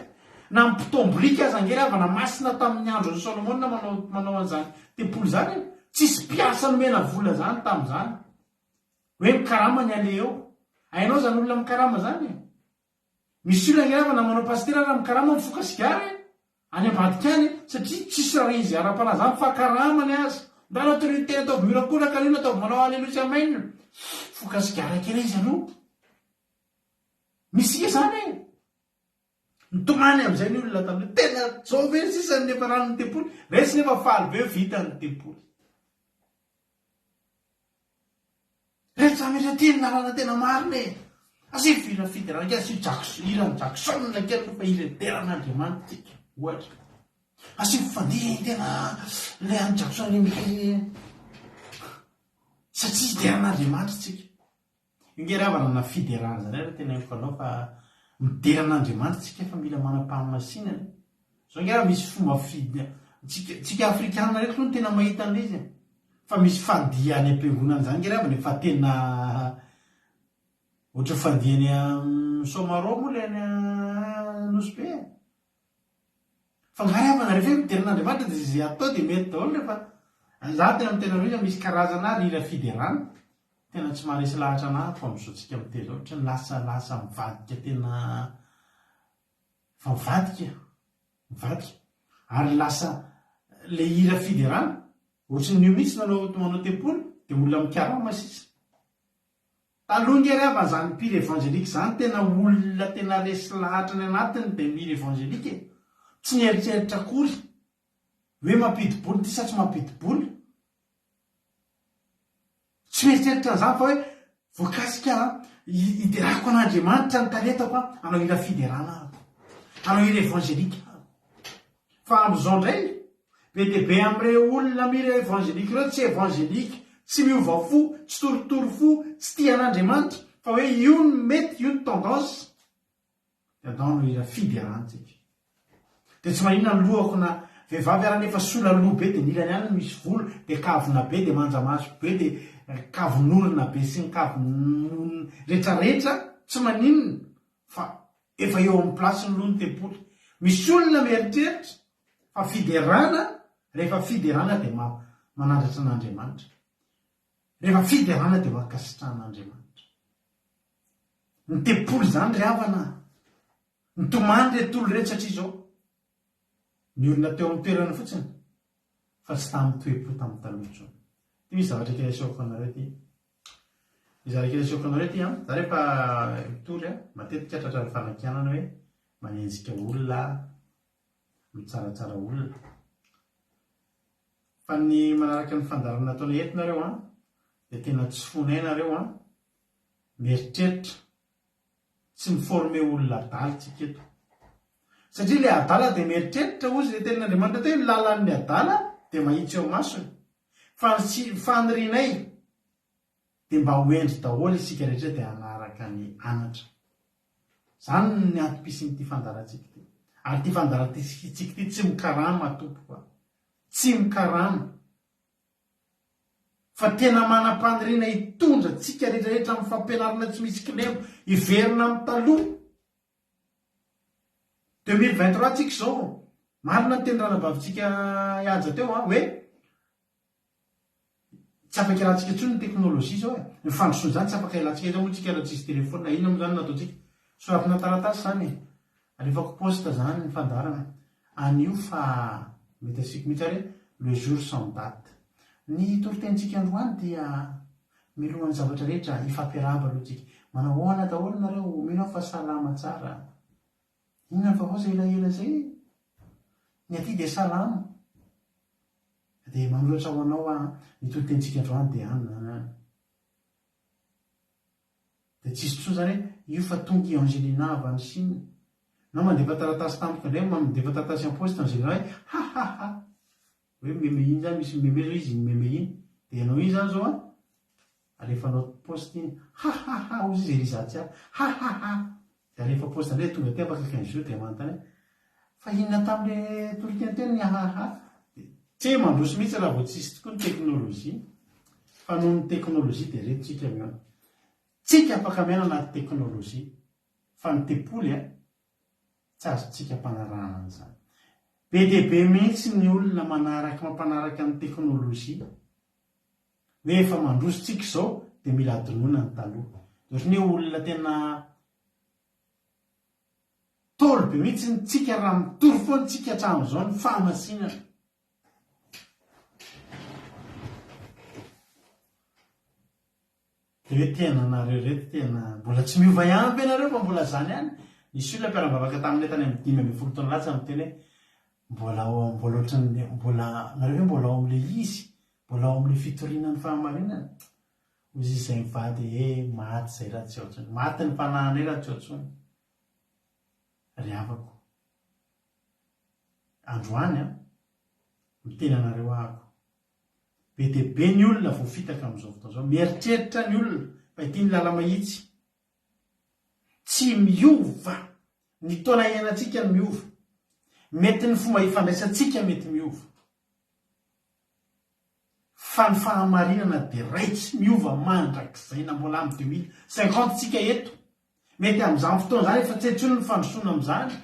Na ny mpitombo-biriky aza ange ravana masina tamin'ny andron'i Solomona manao manao an'izany tempoly izany e. Tsisy mpiasa nomena vola izany tamin'izany. Hoe mikarama ny aleha eo. Hainao izany olona mikarama izany e? Misy olona ange raha na manao pasitera ary mikarama mifoka sigara e! Any ambadika any e! Satria tsisy raha izy ara-panahy izany fa karamany aza. Ndana torio teny ataovy miorakoraka aloha na ataovy manao aleloia sy amen. Mifoka sigara kely izy aloha. Misy ange izany e! Nitomany amin'izay ny olona tamin'io. Tena zao ve sisa ny niafaran'ny tempoly? Resy nefa faly be vita ny tempoly. Reto samy efa tia ny lalana tena marina e! Asio hira fiderana kely, asio Jackson, hiran'i Jackson kely aloha fa hira hideran'Andriamanitra tsika, ohatra. Asio fandihy tena ilay an'i Jackson iny kely satria hideran'Andriamanitra tsika. Io nge ry havana na fiderana zany ary tena henoko anao fa midera an'Andriamanitra tsika fa mila manam-pahamasinana. Zao nge raha misy fomba fi tsika tsika afrikana reto aloha no tena mahita an'ilay izy e. Fa misy fandihy any am-piangonana zany nge ry havana efa tena ohatran'ny fandihy any Soamarô moa ilay any Nosy Be e. Fa nga ry havana rehefa hoe midera an'Andriamanitra dia izay atao dia mety daholo rehefa za tena miteny anareo misy karazana hira fiderana tena tsy maharesy lahatra anah fa amin'izao tsika miteny izao ohatran'ny lasa lasa mivadika tena fa mivadika mivadika ary lasa le hira fiderana ohatran'ny io mihitsy nanao manao tempoly dia olona mikarama sisa Taloha nge ry havana zany mpihira evangelique zany tena olona tena resy lahatra ny anatiny dia mihira evangelique e! Tsy nieritreritra akory. Hoe mampidi-bola ity sa tsy mampidi-bola? Tsy mieritreritra an'izany fa hoe voakasika aho, hiderako an'Andriamanitra ny talentako aho, hanao hira fiderana aho, hanao hira évangélique aho. Fa amin'izao indray, be dia be amin'ireo olona mihira évangélique ireo tsy évangélique, tsy miova fo, tsy torotoro fo, tsy tia an'Andriamanitra, fa hoe io no mety, io no tendance. Dia andao hanao hira fiderana tsika. Dia tsy maninona ny lohako na vehivavy ara nefa sola loha be dia ny ilany ihany no misy volo dia kavina be dia manja maso be dia kavin'orona be sy ny kavin retraretra tsy maninona fa efa eo amin'ny place-ny loha ny tempoly. Misy olona mieritreritra fa fiderana rehefa fiderana dia manandratra an'Andriamanitra. Rehefa fiderana dia ho ankasitrahan'Andriamanitra. Ny tempoly izany ry havana a! Nitomany ireto olona ireto satria izao, niorina teo amin'ny toerana fotsiny fa tsy tamin'ny toe-po tamin'ny taloha intsony. Ity misy zavatra kely asehoko anareo ity. Ny zavatra kely asehoko anareo ity an, za rehefa mitory an, matetika tratran'ny fanakianana hoe manenjika olona, mitsaratsara olona. Fa ny manaraka ny fandaharana nataonay eto nareo an, dia tena tsy fonay nareo an, mieritreritra, tsy mi-former olona adala tsika eto. Satria ilay adala dia mieritreritra, hozy ilay tenin'Andriamanitra teo, ny lalan'ny adala dia mahitsy eo imasony. Fa ny tsy fanirianay dia mba ho hendry daholo isika rehetra dia hanaraka ny anatra. Izany ny antom-pisian'ity fandaharantsika ity. Ary ity fandaharantsika ity tsy mikarama tompoko a. Tsy mikarama. Fa tena manam-paniriana hitondra antsika rehetra rehetra amin'ny fampianarana tsy misy kilema, hiverina amin'ny taloha. 2023 tsika izao, marina ny teny ranabavintsika Haja teo an, hoe tsy afaka ialantsika intsony ny teknolojia izao e, ny fandrosoana izany tsy afaka ialantsika, aiza moa tsika raha tsisy telephone, inona moa izany no nataontsika, soratina taratasy izany e, alefako poste izany ny fandaharana. Anio fa mety asiako mihitsy ary hoe le jour sans date. Ny toritenintsika androany dia milohan'ny zavatra rehetra hifampiarahaba aloha tsika. Manao ahoana daholo nareo? Mino aho fa salama tsara. Inona ny vaovao zay elaela zay? Ny aty dia salama. Dia manoratra ho anao aho ny toritenintsika androany dia an. Dia tsisy intsony zany hoe io fa tonga i Angelina avy any Chine. Na mandefa taratasy tampoka indray, mandefa taratasy en poste Angelina hoe ha ha ha. Hoe meme iny zany misy meme zao izy iny meme iny. Dia ianao iny zany zao an, alefanao poste iny. Ha ha ha hozy izy Eliza tsy ary. Ha ha ha. Dia alefa poste indray tonga aty afaka 15 jours dia manontany hoe fa inona tamin'ilay toriteny teo ny ha ha ha. Dia tsy mandroso mihitsy raha vao tsisy tokoa ny teknolojia. Fa noho ny teknolojia dia reto tsika mihaona. Tsika afaka miaina anaty teknolojia fa ny tempoly a tsy azontsika ampanarahana an'izany. Be dia be mihitsy ny olona manaraka mampanaraka ny teknolojia hoe efa mandroso tsika izao dia mila adinoina ny taloha. Dia ohatran'ny hoe olona tena Ntaolo be mihitsy ny tsika raha mitory foana tsika hatramin'izao ny fahamasinana. Dia hoe tena nareo ireto tena mbola tsy miova ihany ve nareo fa mbola zany ihany? Nisy olona mpiara-mivavaka taminay tany amin'ny 15 taona lasa niteny hoe mbola ao mbola ohatran'ny mbola nareo ve mbola ao amin'ilay izy? Mbola ao amin'ilay fitoriana ny fahamarinana? Hoy izy izay mivady he maty izay raha tsy ao intsony. Maty ny fanahinay raha tsy ao intsony. Ry havako. Androany an, miteny anareo ahako. Be dia be ny olona voafitaka amin'izao fotoana izao. Mieritreritra ny olona fa ity ny lala-mahitsy. Tsy miova. Ny taona iainantsika no miova. Mety ny fomba ifandraisantsika mety miova. Fa ny fahamarinana dia ray tsy miova mandrakizay na mbola amin'ny 2050 tsika eto. Mety amin'izany fotoana izany efa tsy hay intsony ny fandrosoana amin'izany.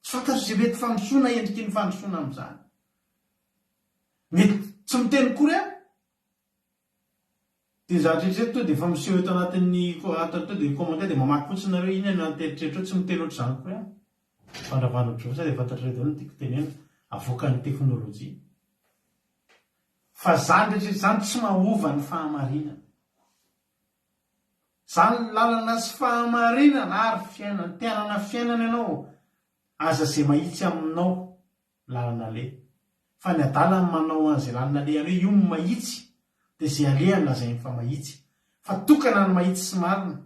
Tsy fantatro izay mety fandrosoana endriky ny fandrosoana amin'izany. Mety tsy miteny kory aho. Dia zavatra eritrereto tonga dia efa miseho eto anatin'ny ato tonga dia commentaire dia mamaky fotsiny nareo inona no anaty eritreritra ao, tsy miteny ohatr'izany kory aho. Vandravandra ohatr'izao sao dia fantatrareo daholo ny tiako tenenina, avoakan'ny teknolojia. Fa zany rehetra zany tsy mahova ny fahamarinana. Zany lalana sy fahamarinana ary fiainana. Te hanana fiainana ianao, aza ze mahitsy aminao lalana aleha. Fa ny adala no manao an'izay lalana alehany hoe io no mahitsy, dia izay alehany lazainy fa mahitsy. Fa tokana ny mahitsy sy marina,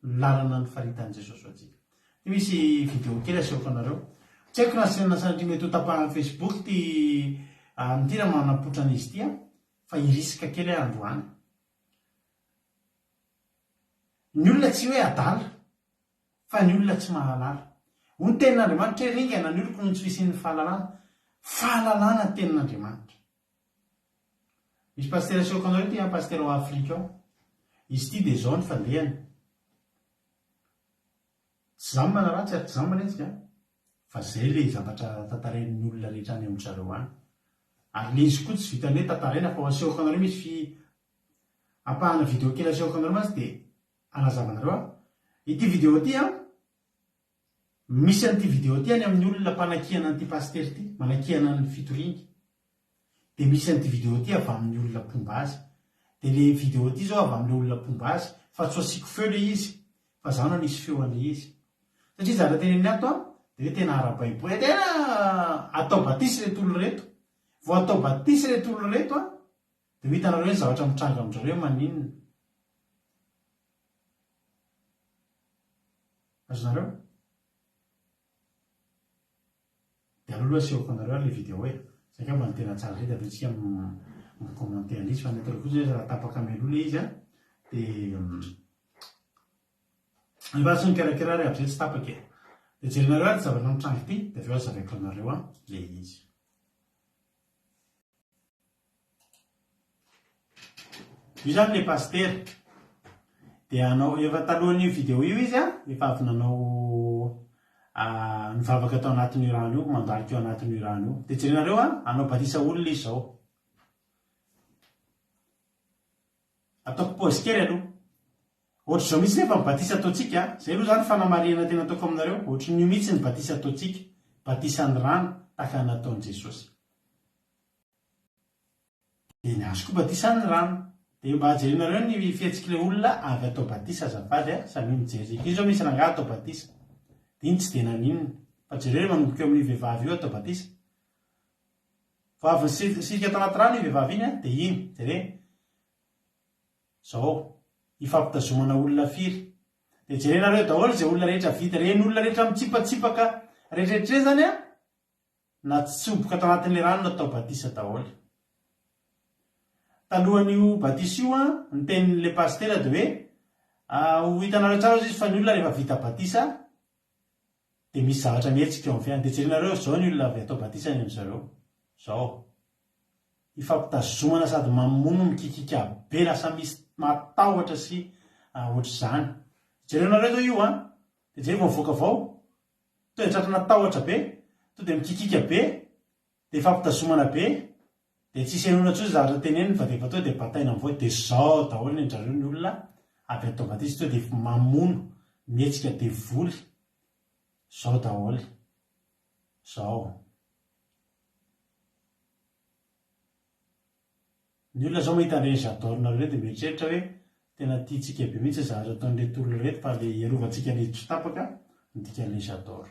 ny lalana nifaritan'i Jesosy ho antsika. Ity misy video kely asehoko anareo. Tsy haiko na na sanatria mety ho tapahan'ny Facebook ity amin'ity raha manapoitra an'izy ity aho, fa hi-risque kely aho androany. Ny olona tsy hoe adala, fa ny olona tsy mahalala. Hoy ny tenin'Andriamanitra hoe ringana ny oloko noho ny tsy fisian'ny fahalalana. Fahalalana ny tenin'Andriamanitra. Misy pasitera asehoko anareo ity an, pasitera ao Afrika ao. Izy ity dia izao ny fandehany. Tsy za no manaratsy ary tsy za no manenjika an, fa zay le zavatra tantarain'ny olona rehetra any amin-dry zareo any. Ary le izy koa tsy vitan'ny hoe tantaraina fa ho asehoko anareo misy fi ampahana video kely asehoko anareo mantsy dia hanazava anareo aho. Ity video ity an, misy an'ity video ity any amin'ny olona mpanakiana an'ity pasitera ity, manakiana ny fitoriany. Dia misy an'ity video ity avy amin'ny olona mpomba azy. Dia le video ity zao avy amin'ilay olona mpomba azy, fa tsy asiako feo le izy, fa za no hanisy feo an'le izy. Satria zavatra teneniny ato an, dia hoe tena ara-baiboly, tena atao batisa ireto olona ireto. Vao atao batisa ireto olona ireto an, dia ho hitanareo hoe ny zavatra mitranga amin-dry zareo maninona. Azonareo? Dia aleo aloha asehoko anareo ary le vidéo e! Zay angamba no tena tsara indrindra avy eo tsika mi-commenter an'izy fa ny ataoko fotsiny hoe raha tapaka mialoha le izy an dia efa tsy nikarakara ary avy zay tsy tapaka e! Dia jerenareo ary ity zavatra mitranga ity dia avy eo azavaiko anareo an le izy. Io izany ilay pasitera. Dia hanao, efa talohan'io vidéo io izy an, efa avy nanao nivavaka tao anatin'io rano io, mandalika eo anatin'io rano io. Dia jerenareo an, hanao batisa olona izy izao. Ataoko pause kely aloha. Ohatr'izao mihitsy nefa ny batisa ataontsika a! Izay aloha izany fanamarihana tena ataoko aminareo, ohatrin'io mihitsy ny batisa ataontsika, batisan'ny rano, tahaka ny nataon'i Jesosy. Dia ny azy koa batisan'ny rano. Dia mba jerenareo ny fihetsik'ilay olona avy atao batisa azafady a, samia mijery. Io izao misy rangahy atao batisa. Dia iny tsy dia naninona. Fa jereo rehefa manomboka eo amin'io vehivavy io atao batisa. Vao avy nisirika tao anaty rano io vehivavy iny a, dia iny, jerena. Zao, ifampitazomana olona firy? Dia jerenareo daholo izay olona rehetra vita, ireny olona rehetra mitsipatsipaka rehetrarehetra ireny zany an, natsoboka tao anatin'ilay rano natao batisa daholo. Talohan'io batisa io an, ny tenin'ilay pasitera dia hoe, ho hitanareo tsara ozy izy fa ny olona rehefa vita batisa dia misy zavatra mihetsika eo amin'ny fiainany. Dia jerenareo zao ny olona avy atao batisa any amin-dry zareo, zao. Ifampitazomana sady mamono mikikika be lasa misy matahotra sy ohatr'izany. Jereo nareo zao io an! Dia jereo vao mivoaka vao to dia tratrana tahotra be, to dia mikikika be, dia ifampitazomana be, dia tsisy henoina intsony zavatra teneniny fa dia efa to dia bataina mivoaka dia zao daholo ny an-drareo ny olona avy atao batisa to dia mamono, mihetsika devoly, zao daholo. Zao. Ny olona zao mahita an'ireny j'adore-nareo ireny dia mieritreritra hoe tena tiantsika be mihitsy ny zavatra ataon'ireto olona ireto fa le hiarovantsika an'izy tsy ho tapaka ny dikan'ilay j'adore.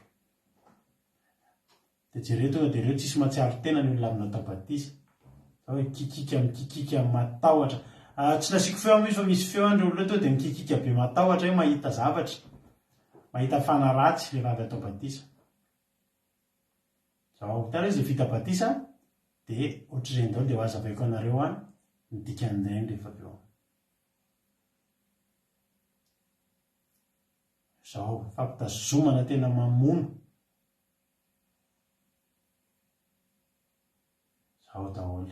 Dia jereo tonga dia ireo tsisy mahatsiaro tena ny olona avy natao batisa. Zao hoe kikika mikikika matahotra. Ah, tsy nasiako feo amin'io fa misy feo an'ireo olona ireo tonga dia mikikika be matahotra hoe mahita zavatra. Mahita fanahy ratsy rehefa avy atao batisa. Zao, hitanareo izay vita batisa dia ohatr'ireny daholo dia ho hazavaiko anareo an ny dikan'ireny rehefa avy eo. Zao, fampitazomana tena mamono. Zao daholo.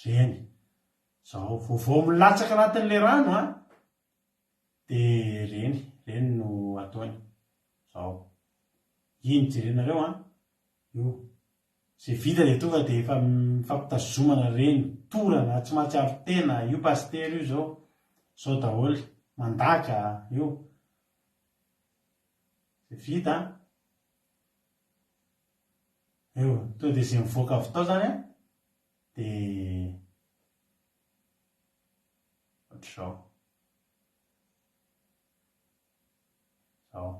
Reny. Zao, vaovao milatsaka anatin'ilay rano an. Dia reny, reny no ataony. Zao. Iny jerenareo an, io. Izay vita dia tonga dia efa mifampitazomana reny, torana, tsy mahatsiaro tena, io pasitera io zao, zao daholo, mandaka, io. Izay vita an. Io, tonga dia izay mivoaka avy tao zany an, dia. Ohatr'izao. Izao.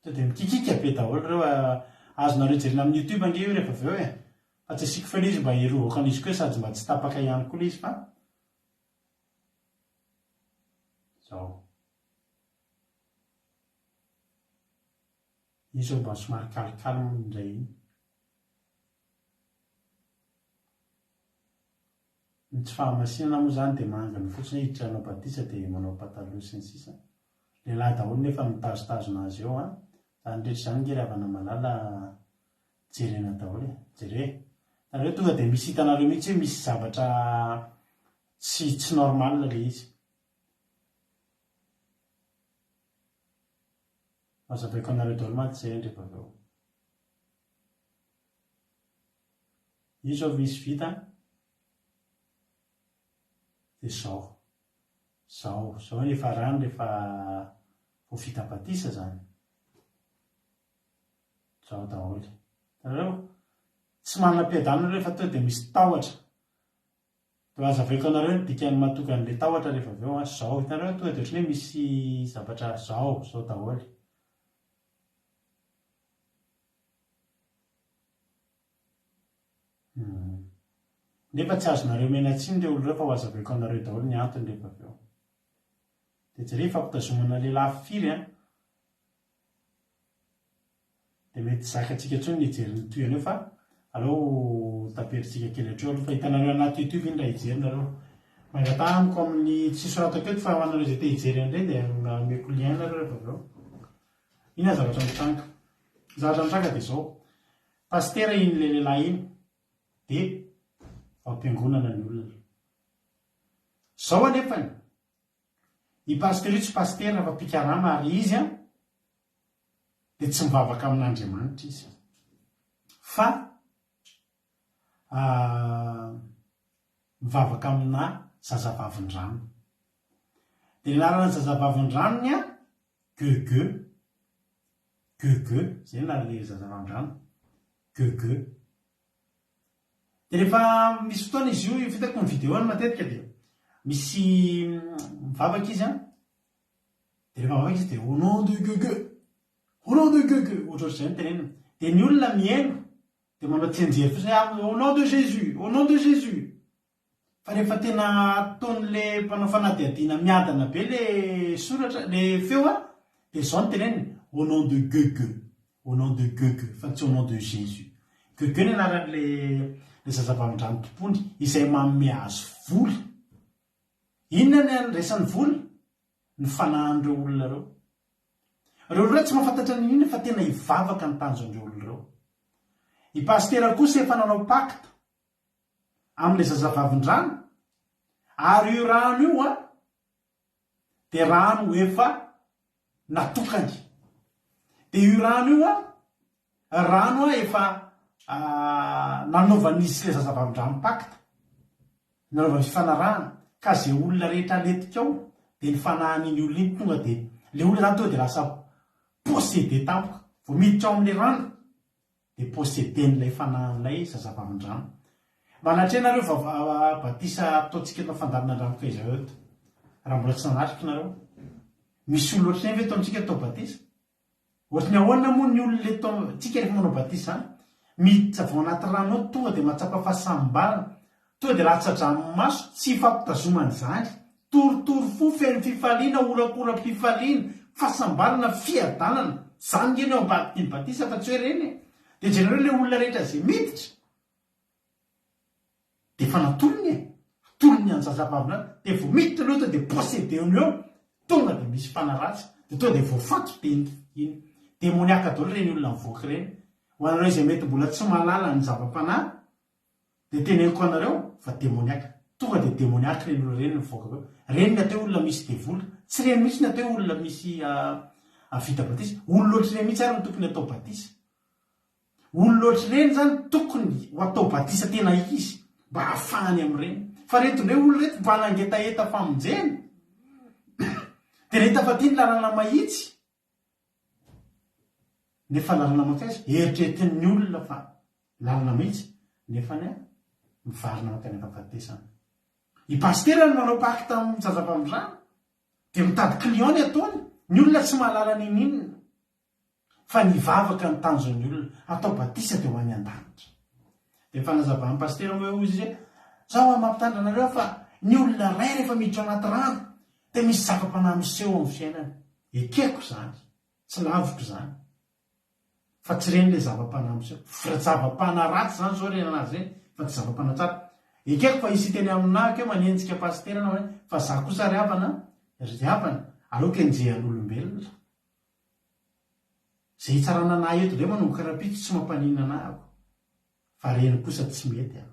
Tonga dia mikikika be daholo ireo a! Azonareo jerena amin'ny youtube ange io rehefa avy eo e! Fa tsy asiako feo ilay izy mba hirovako an'izy koa sady mba tsy tapaka ihany koa ilay izy fa izao. Io izao mba somary calme indray iny. Ny tsy fahamasinana moa izany dia manginy fotsiny hoe hiditra hanao batisa dia manao pataloha sy ny sisa. Lehilahy daholo nefa mitazotazona azy eo an! Izany rehetra izany nge ry havana malala jerena daholo e! Jereo e! Hitanareo tonga dia misy hitanareo mihitsy hoe misy zavatra tsy tsy normal ilay izy. Hazavaiko anareo daholo mantsy izay rehefa avy eo. Io zao misy vita an! Dia zao. Zao. Zao ny hiafarany rehefa vao vita batisa zany. Zao daholo. Hitanareo? Tsy manam-piadanana aloha rehefa tonga dia misy tahotra. Dia hazavaiko anareo ny dikan'ny mahatonga an'ilay tahotra rehefa avy eo an. Zao. Hitanareo? Tonga dia ohatran'ny hoe misy zavatra zao. Zao daholo. Nefa tsy azonareo omena tsiny ireo olona ireo fa ho azavaiko anareo daholo ny antony rehefa avy eo. Dia jereo fampitazomana lehilahy firy an! Dia mety tsy zakantsika intsony ny hijery ny tohiny eo fa aleo taperintsika kely hatreo aloha fa hitanareo anaty youtube iny raha hijery nareo. Mangataha amiko amin'ny tsy soratako eto fa ho anareo izay te hijery an'ireny dia omeko lien nareo rehefa avy eo. Inona ny zavatra mitranga? Ny zavatra mitranga dia izao, Pasitera iny ilay lehilahy iny dia ao am-piangonana ny olona. Izao anefany, i pasitera io tsy pasitera fa mpikarama ary izy an, dia tsy mivavaka amin'Andriamanitra izy fa mivavaka amina zazavavindrano. Dia ny anaran'ny zazavavindranony an, Guegue, Guegue, zay ny anaran'ilay zazavavindrano, Guegue. Dia rehefa misy fotoana izy io, fitako ny vidéo-ny matetika dia misy mivavaka izy an, dia rehefa mivavaka izy dia au nom de Guegue, au nom de Guegue, ohatrohatr'izay no teneniny. Dia ny olona mihaino dia manao tsianjery fotsiny hoe au nom de Jésus, au nom de Jésus. Fa rehefa tena ataon'le mpanao fanadihadiana miadana be le soratra, le feo an, dia izao no teneniny, au nom de Guegue, au nom de Guegue, fa tsy au nom de Jésus. Guegue ny anaran'le le zazavavindrano tompony, izay manome azy vola. Inona ny andraisany vola? Ny fanahin'ireo olona ireo. Ireo olona ireo tsy mahafantatra n'inon'inona fa tena hivavaka ny tanjon'ireo olona ireo. I Pasitera kosa efa nanao pacte amin'ilay zazavavin-drano, ary io rano io an, dia rano efa natokany. Dia io rano io an, rano efa nanaovan'izy sy ilay zazavavin-drano pacte, nanaovany fifanarahana, ka izay olona rehetra aletika ao, dia ny fanahin'iny olona iny tonga dia, ilay olona izany tonga dia lasa possédé tampoka, vao miditra ao amin'ilay rano, dia posséder-n'ilay fanahin'ilay zazavavindrano. Manatreha nareo va batisa ataontsika eto fandaminana Andranoka izao eto. Raha mbola tsy nanatrika nareo. Misy olona ohatran'izay ve eto amintsika atao batisa? Ohatry ny ahoana moa ny olona eto amintsika rehefa manao batisa zany? Miditra avy ao anaty rano ao tonga dia mahatsapa fahasambarana. Tonga dia latsa-dranomaso, tsy ifampitazomana izany. Torotoro fo, feno fifaliana, horakoram-pifaliana, fahasambarana, fiadanana. Izany nge ny ao ambadiky ny batisa fa tsy hoe ireny e. Dia jereo ilay olona rehetra izay miditra dia efa natolony e. Atolony an'ny zazavaviny any. Dia vao miditra aloha tonga dia posséder-ny eo. Tonga dia misy fanahy ratsy. Dia tonga dia voafantotra dia iny iny. Demoniaka daholo ireny olona mivoaka ireny. Ho anareo izay mety mbola tsy mahalala ny zava-panahy Dia teneniko anareo fa demoniaka. Tonga dia demoniaka ireny olona ireny mivoaka avy eo. Ireny ny atao hoe olona misy devoly. Tsy ireny mihitsy ny atao hoe olona misy vita batisa. Olona ohatr'ireny mihitsy ary no tokony atao batisa. Olona ohatr'ireny izany tokony ho atao batisa tena izy mba hahafahany amin'ireny. Fa ireto indray olona ireto mba nangetaheta famonjena. Dia nahita fa ity ny lalana mahitsy. Nefa lalana mankaiza? Eritreretin'ny olona fa lalana mihitsy nefa ny mivarina mankany am-pahafatesana. I Pasitera no nanao pacte amin'ny zazavavindrano dia mitady client ny ataony, ny olona tsy mahalala n'inon'inona. Fa ny hivavaka no tanjon'ny olona. Atao batisa dia ho any an-danitra. Dia ny fanazavan'ny pasitera moa hoe hoy izy hoe, Zaho aho mampitandrina anareo fa ny olona iray rehefa miditra ao anaty rano dia misy zava-panahy miseho amin'ny fiainany. Ekeko izany. Tsy laviko izany. Fa tsy ireny ilay zava-panahy miseho. Fa zava-panahy ratsy izany izao ireny anazy ireny fa tsy zava-panahy tsara. Ekeko fa hisy hiteny aminà akeo manenjika pasitera na hoe fa za kosa ry havana, ry havana, aleoko enjehan'olombelona. Izay hitsarana anà eto indray manomboka rahampitso tsy mampaninona anà ako. Fa reny kosa tsy mety an.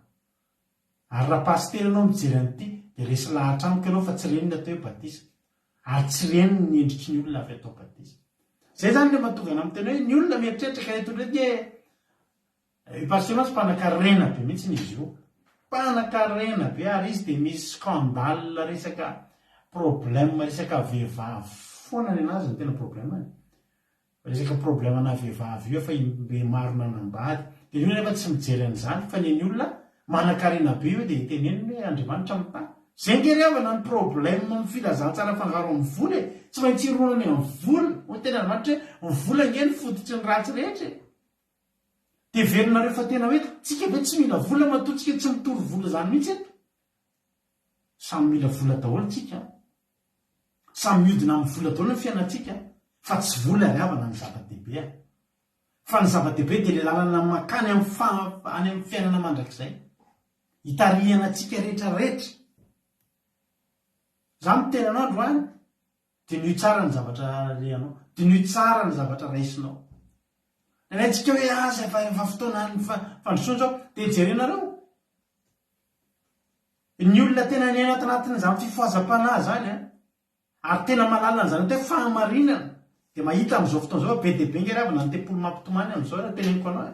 Ary raha pasitera ianao mijery an'ity dia resy lahatra amiko ianao fa tsy reny ny atao hoe batisa. Ary tsy reny ny endriky ny olona avy atao batisa. Izay izany ilay mahatonga anà miteny hoe ny olona mieritreritra ka eto indray dia I Pasteur mantsy mpanakarena be mihitsy izy io. Mpanakarena be ary izy dia misy scandale resaka problème resaka vehivavy foana nenazy no tena problème-ny. Resaka problème ana vehivavy io efa imbe maro nanambady. Dia ny olona nefa tsy mijery an'izany fa ny an'ny olona manakarena be io dia teneniny hoe Andriamanitra mitahy. Zay nge ry havana ny problème amin'ny filazantsara afangaro amin'ny vola e! Tsy maintsy hironana any amin'ny vola. Hoy ny tenin'Andriamanitra hoe ny vola nge no fototry ny ratsy rehetra e! Dia heverinareo fa tena hoe tsika ve tsy mila vola matoa tsika tsy mitory vola izany mihitsy eto? Samy mila vola daholo tsika an! Samy mihodina amin'ny vola daholo ny fiainantsika fa tsy vola ry havana ny zava-dehibe an! Fa ny zava-dehibe dia ilay lalana mankany amin'ny any amin'ny fiainana mandrakizay. Hitarihana antsika rehetra rehetra. Za miteny anao androany, diniho tsara ny zavatra alehanao, diniho tsara ny zavatra raisinao. Nalaintsika hoe aza efa efa fotoanan'ny fandrosoana izao, dia jerenareo. Ny olona tena niaina ato anatin'izany fifohazam-panahy izany an, ary tena mahalala an'izany atao hoe fahamarinana, dia mahita amin'izao fotoana izao fa be dia be ange ry havana ny tempoly mampitomany amin'izao raha teneniko anao e.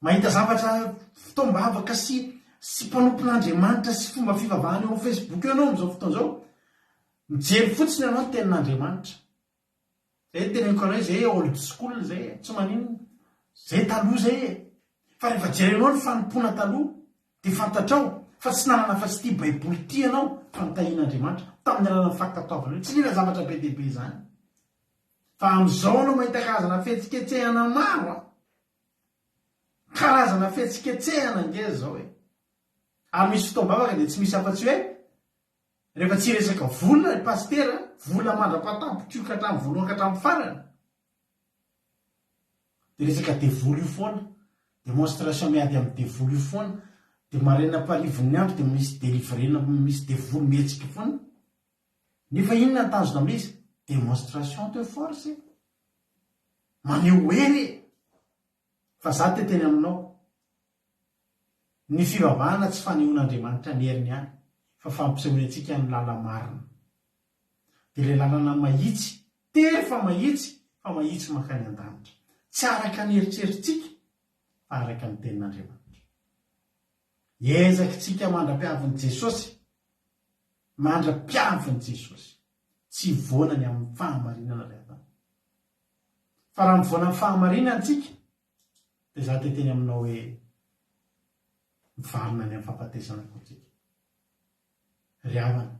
Mahita zavatra fotoam-bavaka sy sy mpanompon'Andriamanitra sy fomba fivavahana eo amin'ny Facebook eo ianao amin'izao fotoana izao, mijery fotsiny ianao ny tenin'Andriamanitra. Zay ny teneniko anao zay old school zay e, tsy maninona, zay taloha zay e, fa rehefa jerenao ny fanompoana taloha dia fantatrao fa tsy nanana afa-tsy ity baiboly ity ianao fa notahian'Andriamanitra tamin'ny alalan'ny fankatoavana io, tsy nila zavatra be dia be izany fa amin'izao ianao mahita karazana fihetsiketsehana maro an, karazana fihetsiketsehana ange izao e, ary misy fotoam-bavaka dia tsy misy afa-tsy hoe Rehefa tsy hiresaka vola ry pasitera, vola mandra-pahatapitro io ka hatramin'ny voalohany ka hatramin'ny farany. Dia resaka devoly io foana, démonstration miady amin'ny devoly io foana, dia maraina am-parivon'ny andro dia misy delivrena misy devoly mihetsika foana. Nefa inona ny tanjona amin'izy? Démonstration de force e! Maneho hery e! Fa za te teny aminao, Ny fivavahana tsy fanehoan'Andriamanitra ny heriny ihany fa fampisehoany antsika ny lala-marina. Dia ilay lalana mahitsy, tery fa mahitsy, fa mahitsy mankany an-danitra. Tsy araka ny eritreritsika fa araka ny tenin'Andriamanitra. Ezakitsika mandra-piavin'i Jesosy, mandra-piavin'i Jesosy, tsy hivoana ny amin'ny fahamarinana ry havana. Fa raha mivoana amin'ny fahamarinana tsika, Dia za te hiteny aminao hoe mivarina any amin'ny fahafatesana koa tsika. Ry havana,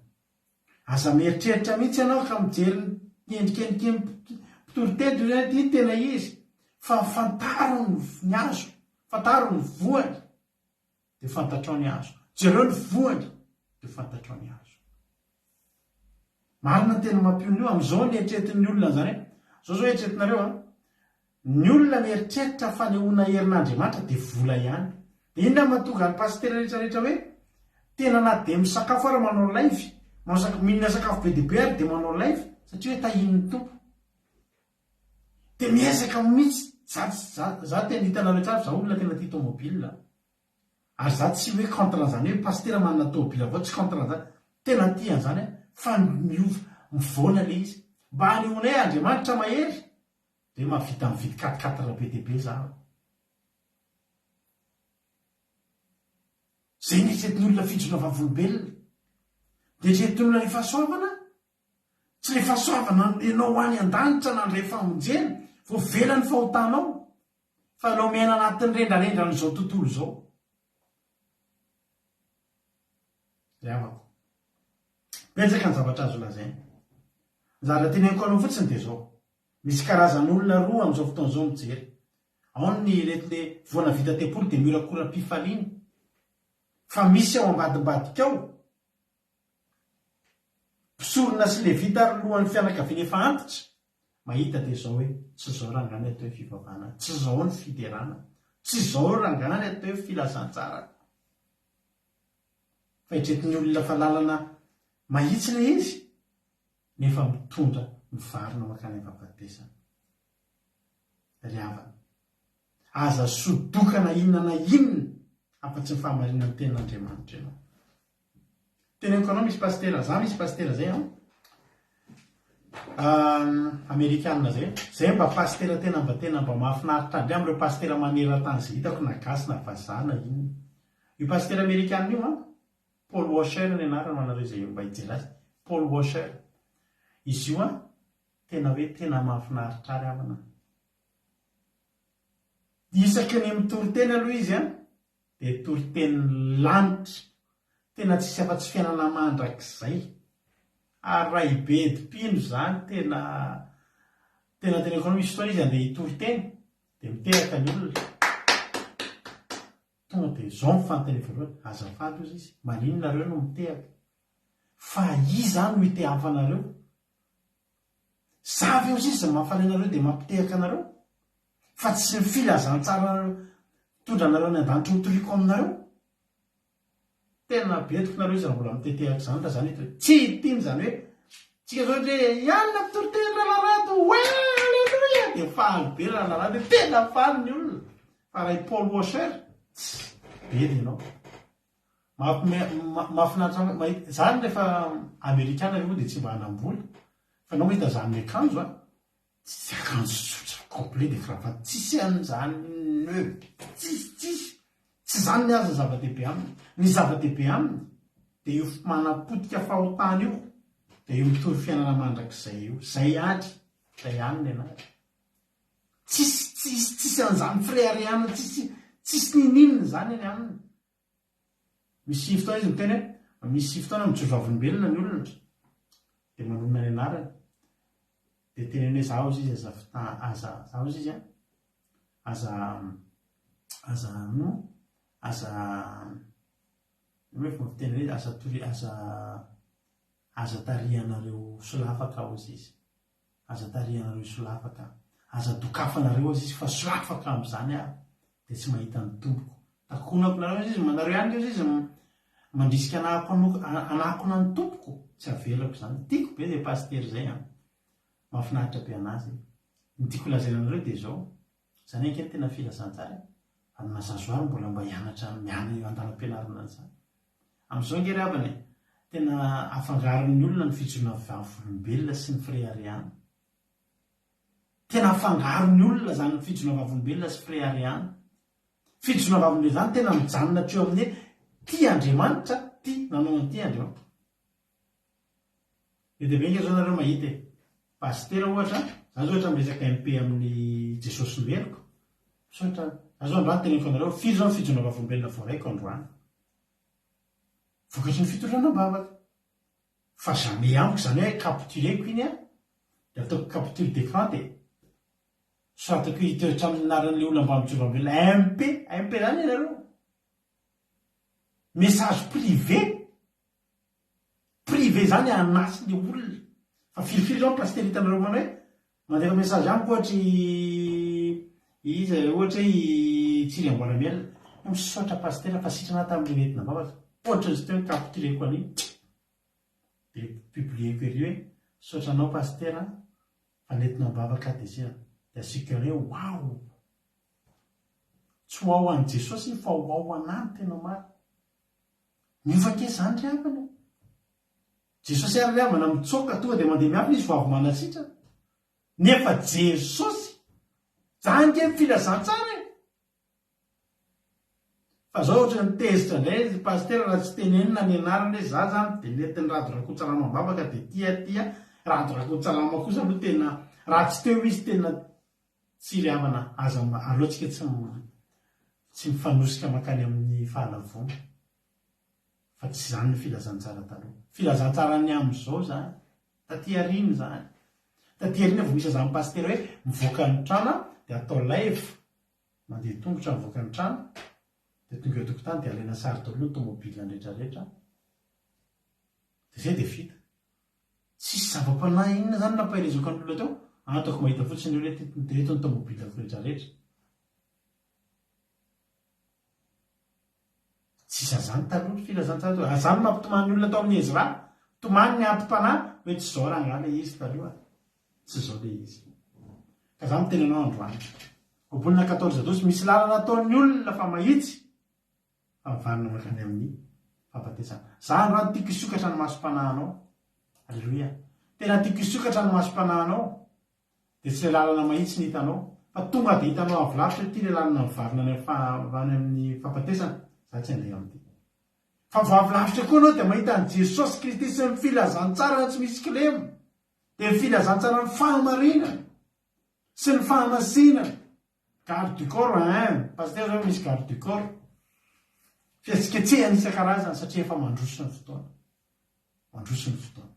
aza mieritreritra mihitsy ianao ka mijery ny endrikendriky ny mpitory teny toy izany ity tena izy fa fantaro ny hazo, fantaro ny voany dia fantatrao ny hazo. Jereo ny voany dia fantatrao ny hazo. Marina ny tena mampionona io, amin'izao ny eritreretin'ny olona an'izany hoe, zao zao eritreretinareo an, ny olona mieritreritra fanehoana herin'Andriamanitra dia vola ihany. Dia inona no mahatonga ny pasitera rehetra rehetra hoe tena na dia misakafo ary manao live, manao sakafo, mihinana sakafo be dia be ary dia manao live satria hoe tahian'ny Tompo. Dia miezaka mihitsy, za za za tena hitanareo tsara fa za olona tena tia tomobile. Ary za tsy hoe contre an'izany hoe pasitera manana tôbila avao, tsy contre an'izany, tena tia an'izany aho, fa miova, mivoana le izy. Mba hanehoanay Andriamanitra mahery, de mahavita mividy quatre quatre be dia be za. Zay ny eritreretin'ny olona fijoroana vavolombelona. De eritreretin'ny olona le fahasoavana, tsy le fahasoavana enao any an-danitra nandray famonjena, voavela ny fahotanao. Fa ianao miaina anatin'ny rendrarendran'izao tontolo izao. Ry havako, betsaka ny zavatra azo lazaina. Ny zavatra teneniko anao fotsiny dia izao. Misy karazan'olona roa amin'izao fotoana izao mijery. Ao ny ireto le vao navita tempoly dia mihorakoram-pifaliana. Fa misy ao ambadimbadika ao, mpisorona sy levita ary lohan'ny fianakaviana efa antitra, mahita dia izao hoe, tsy izao rangahy ny atao hoe fivavahana, tsy izao ny fiderana, tsy izao rangahy ny atao hoe filazantsara. Fa eritreretin'ny olona fa lalana mahitsy ilay izy, nefa mitondra mivarina mankany am-pahafatesana. Ry havana, aza sodoka na inona na inona afa-tsy ny fahamarinan'ny tenin'Andriamanitra ianao. Teneniko anao misy pasitera, za misy pasitera zay an, amerikana zay, zay mba pasitera tena mba tena mba mahafinaritra indray amin'ireo pasitera maneran-tany zay hitako na gasy na vazaha na inona. Io pasitera amerikana io an, Paul Washer ny anarany ho anareo izay mba hijery azy, Paul Washer. Izy io an, tena hoe tena mahafinaritra ahy ry havana an. Isaky ny mitory teny aloha izy an, dia toritenin'ny lanitra, tena tsisy afa-tsy fiainana mandrakizay. Ary raha hibedy mpino izany tena tena teneniko anao misy fotoana izy andeha hitory teny dia mitehaka ny olona. Tonga dia izao ny fanontaniana voalohany, azafady hozy izy, maninona nareo no mitehaka? Fa iza no itehafanareo? Za ve hozy izy mahafaly anareo dia mampitehaka anareo? Fa tsy ny filazantsara mitondra anareo any an-danitra ho toriko aminareo? Tena betiko nareo izy raha mbola mitetehaka izany raha zany eto tsy tiany izany hoe tsika zao ohatra hoe ianona mpitory teny Ralarado ouais aleloia dia faly be Ralarado hoe tena faly ny olona fa raha i Paul Washer tsy bedy ianao Mahafinaritra ahy mahita zany rehefa amerikana ve moa dia tsy mba hanam-bola fa ianao mahita zany miakanjo a, tsisy akanjo tsotra complet de cravate tsisy an'izany nœud tsisy tsisy tsy zany ny azy ny zava-dehibe aminy ny zava-dehibe aminy dia io manapotika fahotana io dia io mitory fiainana mandrakizay io zay ihany zay ihany ny anazy tsisy tsisy tsisy an'izany fireharehana tsisy tsisy ninininona izany eny aminy Misy fotoana izy miteny hoe misy fotoana mijoro vavolombelona ny olona dia manonona ny anarany dia teneno hoe za hozy izy aza fita aza za hozy izy an aza aza no aza hoe fomba fiteny hoe aza tory aza aza tarihanareo solafaka hozy izy Aza tarihanareo solafaka, aza dokafanareo aza izy fa solafaka amin'izany aho dia tsy mahita ny tompoko. Takonako nareo aza izy, nareo ihany aza izy mandrisika anakona ny tompoko, tsy avelako izany. Tiako be izay pasitera izay an! Mahafinaritra be anazy. Ny tiako lazaina anareo dia izao, izany ange no tena filazantsara e! Ary na za zoary mbola mba hianatra miala eo andalam-pianarana an'izany. Amin'izao ange ry havana e, tena afangaron'ny olona ny fijoroana vavolombelona sy ny fireharehana. Tena afangaron'ny olona izany fijoroana vavolombelona sy fireharehana. Fijoroana vavolombelona izany tena mijanona hatreo amin'ny hoe tia Andriamanitra, tia, nanao an'ity Andriamanitra. Be dia be ange zao nareo mahita e. Pasitera ohatra, za zao ohatra miresaka MP amin'ny Jesosy no heriko. Misaotra, za zao androany teneniko anareo, firy zao ny fijoroana vavolombelona voaraiko androany. Vokatry ny fitondrana am-bavaka. Fa jamais amiko izany hoe captureko iny an, dia ataoko capture d'écran dia soratako hitoetra amin'ny anaran'ilay olona mba mijoro vavolombelona MP, MP zany ianareo. Message privé. Privé zany anasy le olona. Fa firifiry zao ny pasitera hitanareo manao hoe mandefa message amiko ohatra i iza ohatra hoe i Tsiry Amboaramiel hoe misaotra pasitera fa sitrana aho tamin'ilay nentina vavaka. Ohatra izy teo hoe captureko an'iny dia publieko ery hoe misaotra anao pasitera fa nentina am-bavaka aho dia sitrana. Dia asiako ery hoe waouh! Tsy waouh an'i Jesosy iny fa waouh anah no tena marina. Miova ange izany ry havana e! Jesosy ary ry havana mitsoaka tonga dia mandeha miafina izy vao avy manasitrana. Nefa Jesosy, zany ange ny filazantsara e! Fa zao ohatran'ny tezitra indray izy pasitera raha tsy tenenina ny anarany hoe za zany dia nentin'i Rado Rakotsalama am-bavaka dia tia tia, Rado Rakotsalama kosa aloha tena raha tsy teo izy tena tsy ry havana aza aleo tsika tsy tsy mifanosika mankany amin'ny fahalavoana fa tsy izany ny filazantsara taloha. Filazantsaran'ny amin'izao izany, taty aoriana izany. Taty aoriana vao misy an'izany pasitera hoe mivoaka ny trano dia atao live, mandeha tongotra mivoaka ny trano dia tonga eo an-tokotany dia alaina sary daholo ny tomobile rehetrarehetra. Dia izay dia vita. Tsisy zava-panahy inona izany nampaherezako ny olona teo, ataoko mahita fotsiny ireo hoe ireto ny tomobile-ko rehetrarehetra. Tsisy an'izany taloha ny filazantsara taloha. Ary izany no mampitomany ny olona tao amin'i Ezra. Tomany ny anti-panahy hoe tsy izao rangahy ilay izy taloha. Tsy izao ilay izy. Ka izaho miteny anao androany. Ohabolana 14 12, misy lalana ataon'ny olona fa mahitsy, fa mivarina mankany amin'ny fahafatesana. Izaho androany tiako hisokatra ny masom-panahinao. Aleloia. Tena tiako hisokatra ny masom-panahinao. Dia tsy ilay lalana mahitsy no hitanao, fa tonga dia hitanao avy lavitra hoe ity ilay lalana mivarina any any amin'ny fahafatesana, za tsy handeha amin'ity. Fa vao avy lavitra koa ianao dia mahita an'i Jesosy Kristy sy ny filazantsarany tsy misy kilema, dia ny filazantsaran'ny fahamarinana sy ny fahamasinana. Garde du corps hein, pasitera zao misy garde du corps. Fihetsiketsehana isan-karazany satria efa mandroso ny fotoana. Mandroso ny fotoana.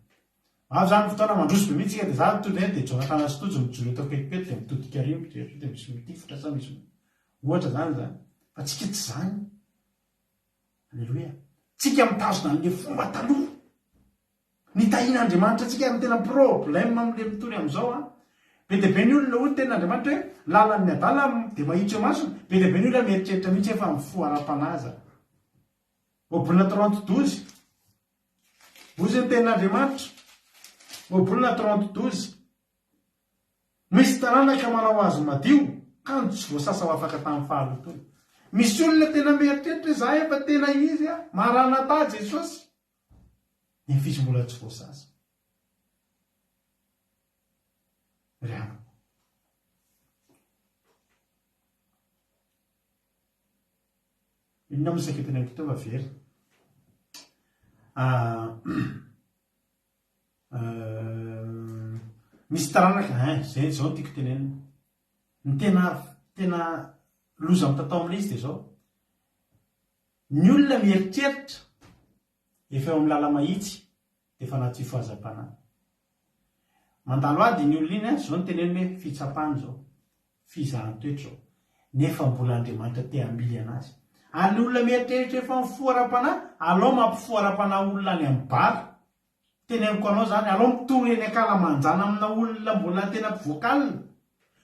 Avy zany ny fotoana mandroso be mihitsy tsika dia za tonga eny dia Jonathan sy Tojo mijoro eto akaikiko eto dia mitodika ary mijery sao dia misy mitifitra sa misy ohatra zany zany. Fa tsika tsy zany. Aleloia. Tsika mitazona an'le fomba taloha. Ny tahian'Andriamanitra antsika ary ny tena problème amin'ilay mitory amin'izao an. Be dia be ny olona hoy ny tenin'Andriamanitra hoe lalan'ny adala dia mahitsy eo imasony. Be dia be ny olona mieritreritra mihitsy hoe efa mifoha ara-panahy za. Ohabolana 30 12. Hoy ny tenin'Andriamanitra. Ohabolana 30 12. Misy taranaka manao azy madio, kanjo tsy voasasa ho afaka tamin'ny fahalotoana. Misy olona tena mieritreritra hoe za efa tena izy an, Maranatha Jesosy. Nefa izy mbola tsy voasazy. Ry havana. Inona moa saika teneniko teo fa very. Ah, euh, misy taranaka, hein, zay zao no tiako tenenina. Ny tena tena loza mitatao amin'ilay izy dia izao. Ny olona mieritreritra efa eo amin'ny lala-mahitsy dia efa anaty fifohazam-panahy. Mandalo ady iny olona iny an, izao no teneniny hoe fitsapana izao, fizahan-toetra izao, nefa mbola Andriamanitra te hamily anazy. Ary ny olona mieritreritra efa mifoha ara-panahy, alao mampifoha ara-panahy olona any amin'ny bar, Teneniko anao zany, alao mitory eny ankalamanjana amina olona mbola tena mpivoaka alina,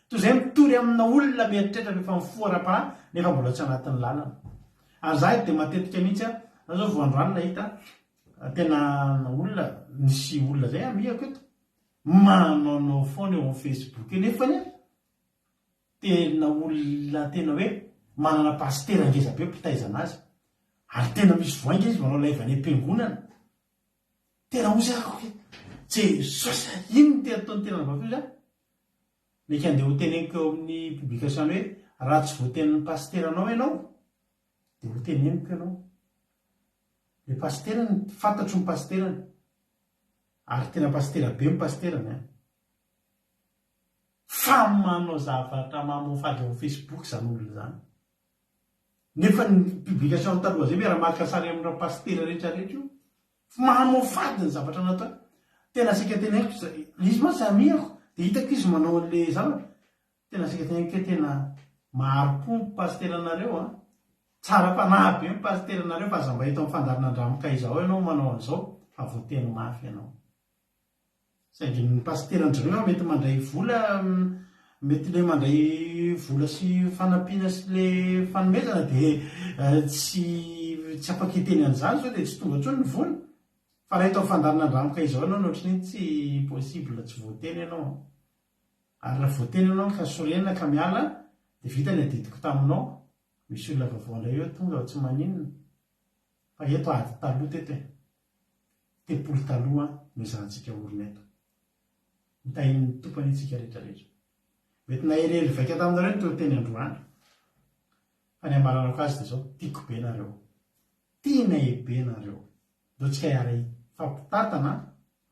toy izay mitory amina olona mieritreritra fa efa mifoha ara-panahy nefa mbola tsy anatin'ny lalana. Ary za eto dia matetika mihitsy an, za zao vao androany nahita tena olona, nisy olona zay amihako eto, manaonao foana eo amin'ny facebook eo nefany an, tena olona tena hoe manana pasitera ngeza be mpitaiza anazy, ary tena misy voainga izy manao live any am-piangonana. Tena hozy aho hoe Jesosy a! Ino no tena ataon'ny tena vavy hozy aho? Mety andeha ho teneniko eo amin'ny publication hoe raha tsy voatenin'ny pasiteranao ianao dia ho teneniko ianao. Le pasiterany, fantatro ny pasiterany. Ary tena pasitera be ny pasiterany an. Fa manao zavatra mamoafady ao Facebook izany olona izany. Nefa ny publication taloha zay miara maka sary amin'ireo pasitera rehetra rehetra io. Mamoafady ny zavatra nataony. Tena saika teneniko zay, izy mantsy amiako dia hitako izy manao an'le zavatra. Tena saika teneniko hoe tena mahari-po ny pasiteranareo an. Tsara fanahy be ny pasiteranareo fa aza mba eto amin'ny fandaharana Andramoka izao ianao manao an'izao fa voateny mafy ianao. Saingy ny pasiteran-dry zareo mety mandray vola, mety le mandray vola sy fanampiana sy le fanomezana dia tsy tsy afaka hiteny an'izany sao dia tsy tonga intsony ny vola. Fa raha eto amin'ny fandaharana Andramoka izao ianao no ohatran'iny tsy possible, tsy voateny ianao an. Ary raha voateny ianao ka sorena ka miala dia vita ny adidiko taminao, misy olona vaovao indray eo tonga tsy maninona. Fa eto ady taloha teto e. Tempoly taloha no ezahantsika orina eto. Ho tahin'ny Tompo anie tsika rehetra rehetra. Mety naherihery vaika taminareo ny toriteny androany. Fa ny hambaranako azy dia izao, tiako be nareo. Tianay be nareo. Ndao tsika hiara hifampitantana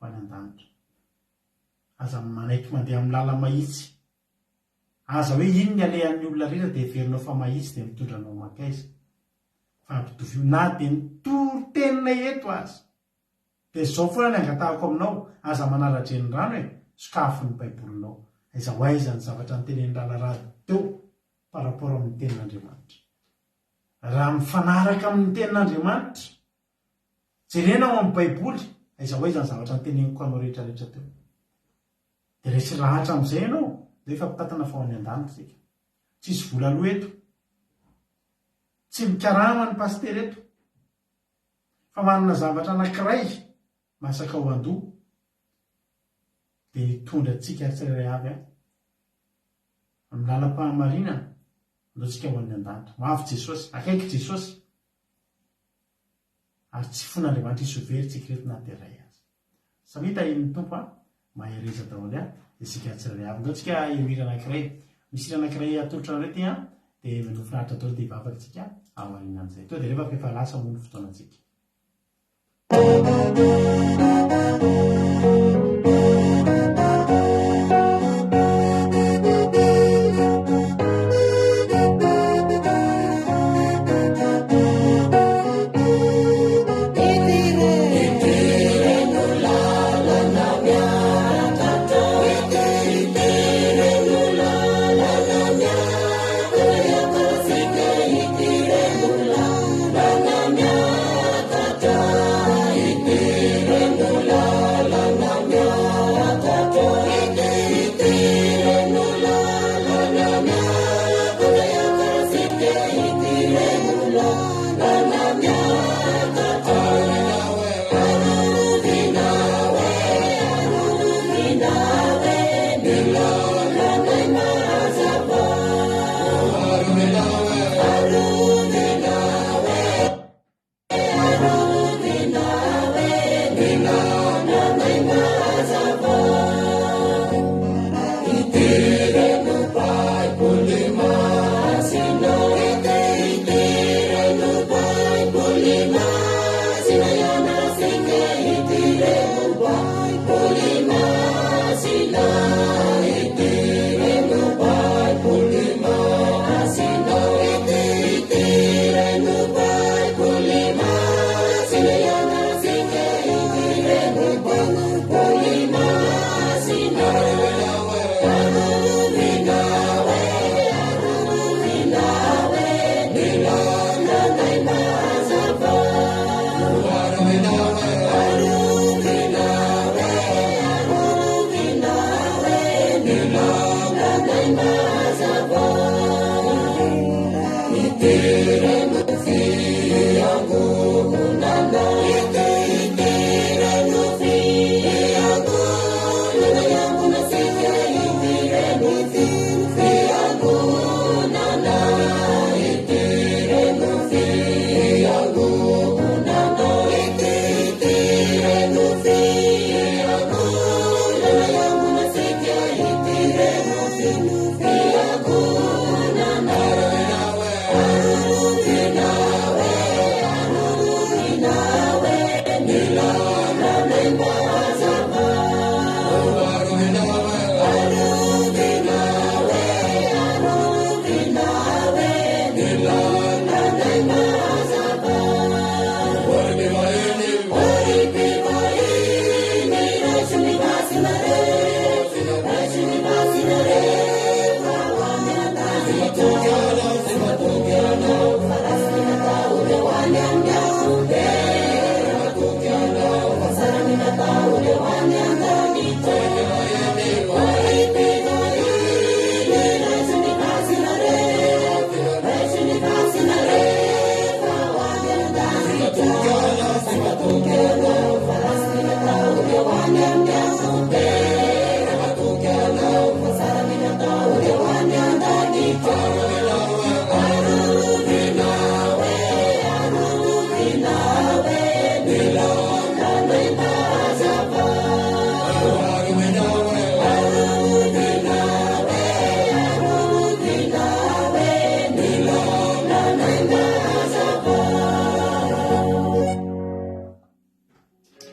ho any an-danitra. Aza manaiky mandeha amin'ny lala-mahitsy. Aza hoe iny ny alehan'ny olona rehetra dia heverinao fa mahitsy dia mitondra anao mankaiza. Fa ampitovio na dia ny toriteninay eto aza. Dia izao foana ny angatahako aminao, aza manara-drenirano e! Sokafy ny baibolinao. Aiza ho aiza ny zavatra notenenin'i Ralarady teo par rapport amin'ny tenin'Andriamanitra. Raha mifanaraka amin'ny tenin'Andriamanitra, jerena ao amin'ny baiboly, aiza ho aiza ny zavatra noteneniko anao rehetra rehetra teo. Dia resy lahatra amin'izay ianao, dia hifampitantana fa ho any an-danitra isika. Tsisy vola aloa eto. Tsy mikarama ny pasitera eto. Fa manana zavatra anankiray masaka ao an-doha dia hitondra antsika tsirairay avy amin'ny lalam-pahamarinana andao tsika ho any an-danitra. Ho avy Jesosy, akaiky Jesosy. Ary tsy fon'Andriamanitra hisy ho very tsika ireto na dia iray aza. Samia tahian'ny Tompo a! Mahereza daholo a! Isika tsirairay avy. Ndao tsika hihira anankiray. Misy hira anankiray atolotra anareo ity a! Dia manohy finaritra daholo dia hivavaka tsika aorianan'izay. Tonga dia revaka efa lasa moa ny fotoanantsika.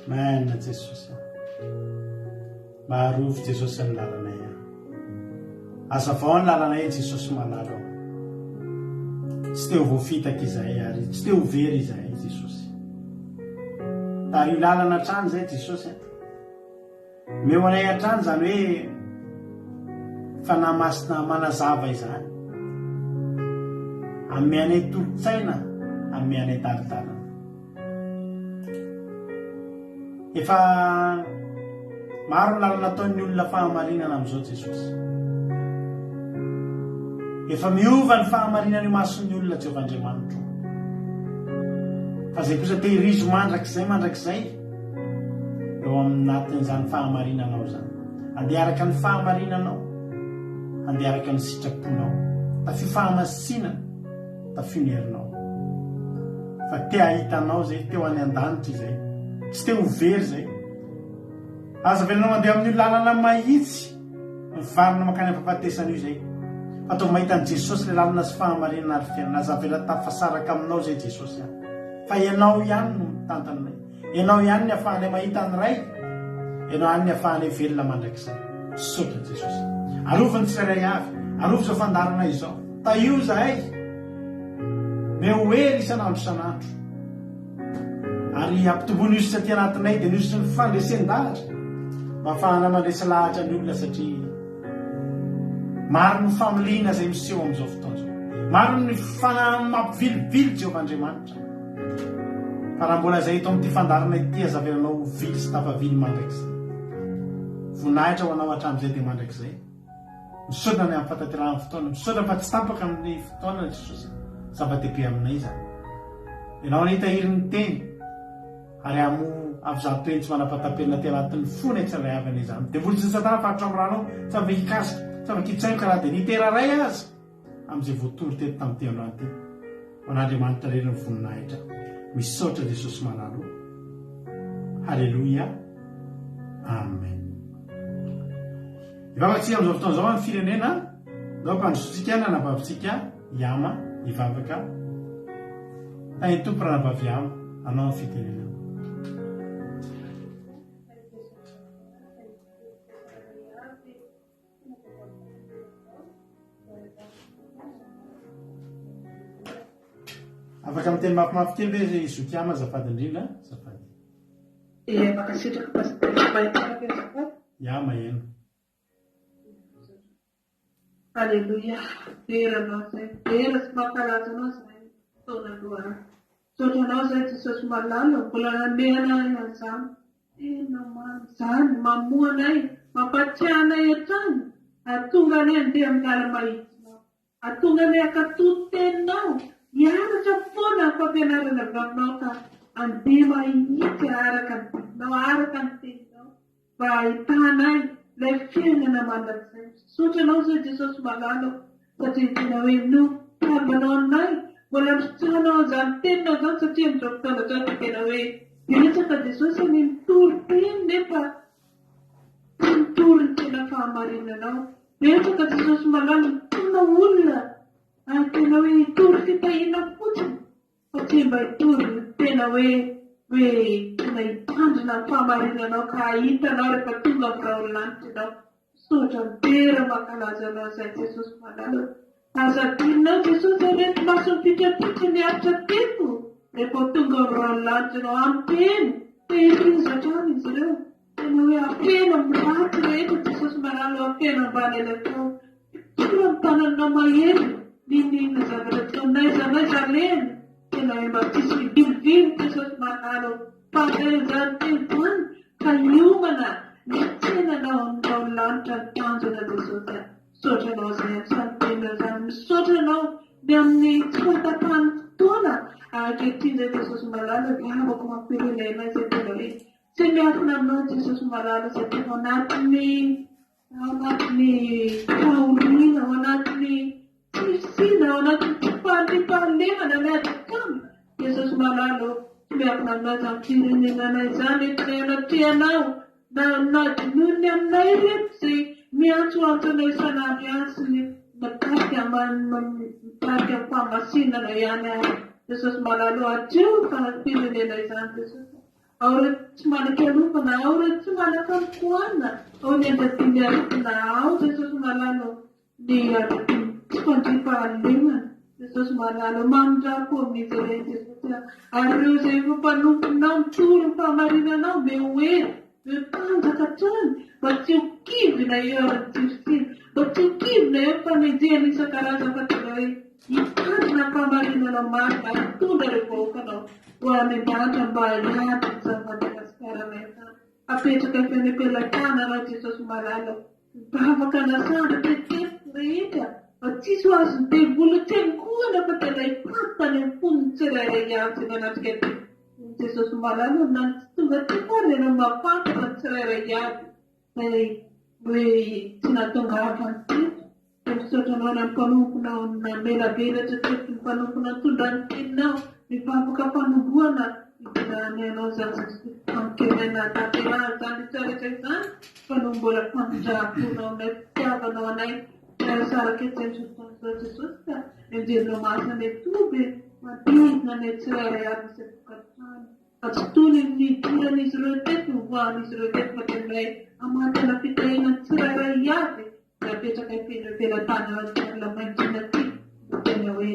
Amen Jesosy a. Maharovy Jesosy ny lalanay a. Azavao ny lalanay Jesosy malala o. Tsy te ho voafitaka izahay ary tsy te ho very izahay Jesosy. Tariho lalana hatrany izay Jesosy a. Omeo anay hatrany izany hoe Fanahy Masina manazava izany. Hanome anay tolo-tsaina, hanome anay tari-dalana. Efa maro ny lalana ataon'ny olona fahamarinana amin'izao Jesosy. Efa miova ny fahamarinana eo imason'ny olona Jehovah Andriamanitro. Fa izay kosa tehirizo mandrakizay mandrakizay eo anatin'izany fahamarinanao izany. Andeha araka ny fahamarinanao, andeha araka ny sitraponao. Tafio fahamasinana. Tafio ny herinao. Fa te hahita anao zay, te ho any an-danitra izay. Tsy te ho very zay. Aza avelanao mandeha amin'io lalana mahitsy mivarina mankany am-pahafatesana io zay. Fa ataovy mahita an'i Jesosy ilay lalana sy fahamarinana ary fiainana. Aza avela tafasaraka aminao zay Jesosy a. Fa ianao ihany no mitantana anay. Ianao ihany ny afahanay mahita ny Ray, Ianao ihany ny afahanay velona mandrakizay. Misaotra Jesosy. Arovy ny tsirairay avy, arovy izao fandaharana izao. Tahio izahay. Meo hery isan'andro isan'andro. Ary ampitomboy ny hosotra aty anatinay dia ny hosotry ny fandresen-dahatra mba afahana mandresy lahatra ny olona satria maro ny familiana izay miseho amin'izao fotoana izao. Maro ny fanahy mampivilivily Jehovah Andriamanitra. Fa raha mbola izay eto amin'ity fandaharana ity aza avelanao ho vily sy tafavily mandrakizay. Voninahitra ho anao hatramin'izay dia mandrakizay. Misaotra ny amin'ny fahatanterahan'ny fotoana. Misaotra fa tsy tapaka amin'ny fotoana Jesosy. Zava-dehibe aminay izany. Ianao anie hitahiry ny teny ary hamoa avy izato teny tsy manam-pahataperana aty anatin'ny fonay tsirairay avy anie izany. Devoly sy ny satana faritra amin'ny ranao, tsy afaka hikasika, tsy afaka hitsaingoka na dia nitera ray aza. amin'izay voatory teto tamin'ity androany ity. Ho an'Andriamanitra irery ny voninahitra. Misaotra Jesosy malala o. Haleloia. Amen. Hivavaka tsika amin'izao fotoana izao amin'ny firenena. Ndao ampandrosoantsika ny anabavintsika Yama hivavaka. Tahin'ny Tompo ranabavy Yama, anao ny fitenenana. Afaka miteny mafimafy kely ve ry zoky ama azafady indrindra azafady. Dia mankasitraka Pasitera maheno tsara ve azafady? Ya maheno. Aleloia, dera anao zay, dera sy mankalaza anao zahay fotoana aloha. Misaotra anao zay Jesosy malala mbola nanome anay an'izany Tena mamy izany, mamoha anay, mampatsiahy anay hatrany, hahatonga anay handeha amin'ny lala-mahitsinao, hahatonga anay hankatò ny teninao, hianatra foana ny fampianarana avy aminao ka handeha mahitsy araka ny didinao, araka ny teninao, mba hahitanay ilay fiainana mandrakizay. Misaotra anao izay Jesosy malala ô. Satria tena hoe notavanao anay, mbola nositrahanao an'izany teninao izany satria amin'izao fotoana izao dia tena hoe betsaka Jesosy anie mitory teny nefa tsy mitory ny tena fahamarinanao. Betsaka Jesosy malala mitona olona ary tena hoe hitory fitahiana fotsiny fa tsy mba hitory ny tena hoe hoe tena hitandrina ny fahamarinanao ka hahita anao rehefa tonga amin'ny rahon'ny lanitra ianao. Misaotra midera mankalaza anao izay Jesosy malala o. Aza adinonao Jesosy ireto mason'ny fitratritra niaritra teto rehefa ho tonga ao amin'ny lanitra ianao ampeno tehirizo hatrany izy ireo tena hoe afeno amin'ny ratsy rehetra Jesosy malala o afeno ambany elatrao Mpitoro ny tananao mahery n'inon'inona zavatra atao n'aiza n'aiza alehany tena hoe mba tsisy mivilivily Jesosy malala o Mpandray an'izany teny izany ka hiomana ny tsenanao aminao lanitra ny tanjona Jesosy a Misaotra anao izay amin'izany teninao izany Misaotra anao ny amin'ny tsy fahatapahan'ny fotoana ankehitriny izay Jesosy malala vavako mampirenena izay tena hoe tsy miafina aminao Jesosy malala izay tena ao anatin'ny Ao anatin'ny fahoriana, ao anatin'ny tsy fisiana, ao anatin'ny tsy fandriampahalemana ny ady an-trano, Jesosy malala ô, tsy miavona aminay izany firenenanay izany, entinay anatrehanao, na nadinoiny aminay ireto izay miantsoantso anay isan'andro ihany sy ny mitarika mitarika amin'ny fahamasinana ihany ary. Jesosy malala ô, atreho izany firenena izany Jesosy. Ao ireo tsy manan-kialofana, ao ireo tsy manan-kanin-kohanina, ao ny anjadian'ny aretina, ao Jesosy malala ô, ny anjadian'ny tsy fandriampahalemana, Jesosy malala ô, mamindrà fo amin'izy ireny Jesosy a, ary ireo izay efa mpanomponao mitory ny fahamarinanao, omeo hery. Mitanjaka hatrany mba tsy ho kivy na eo ary ny tsiritsiny, mba tsy ho kivy na eo ny fanenjehana isan-karazany fa tena hoe hitandrina ny fahamarinana marina ary hitondra ireo vahoakanao ho any an-danitra mba hiady amin'izany Madagasikaranay izany. Apetraka efa eny am-pelatanana aho Jesosy malala. Mivavaka nasandra tetety rehetra mba tsisy ho azon'ny devoly tsengohana fa tena hifantoka any amin'ny fon'ny tsirairay avy izay manatrika aty. Hoy Jesosy malala na ny tsy tonga teto ary ianao mahafantatra ny tsirairay avy izay hoe tsy nahatongavany teto. Dia misaotra anao ny amin'ny mpanomponao namelabelatra teto ny mpanomponao nitondra ny teninao mivavaka fanombohana hiderana anao izany Jesosy antenaina hahatanterahana izany rehetra rehetra izany fa noho mbola famindram-ponao anay fitiavanao anay tsy hahasaraka etsy amin'izao fotoana izao Jesosy ka ny anjelinao masina any an-toby manodidina anay tsirairay avy isan-tokantrano fa tsy toy ny nidiran'izy ireo teto nivoahan'izy ireo teto fa tena hoe hamantana fitahiana ny tsirairay avy Dia apetraka ety ireo pelatanana perle mangina ity mba tena hoe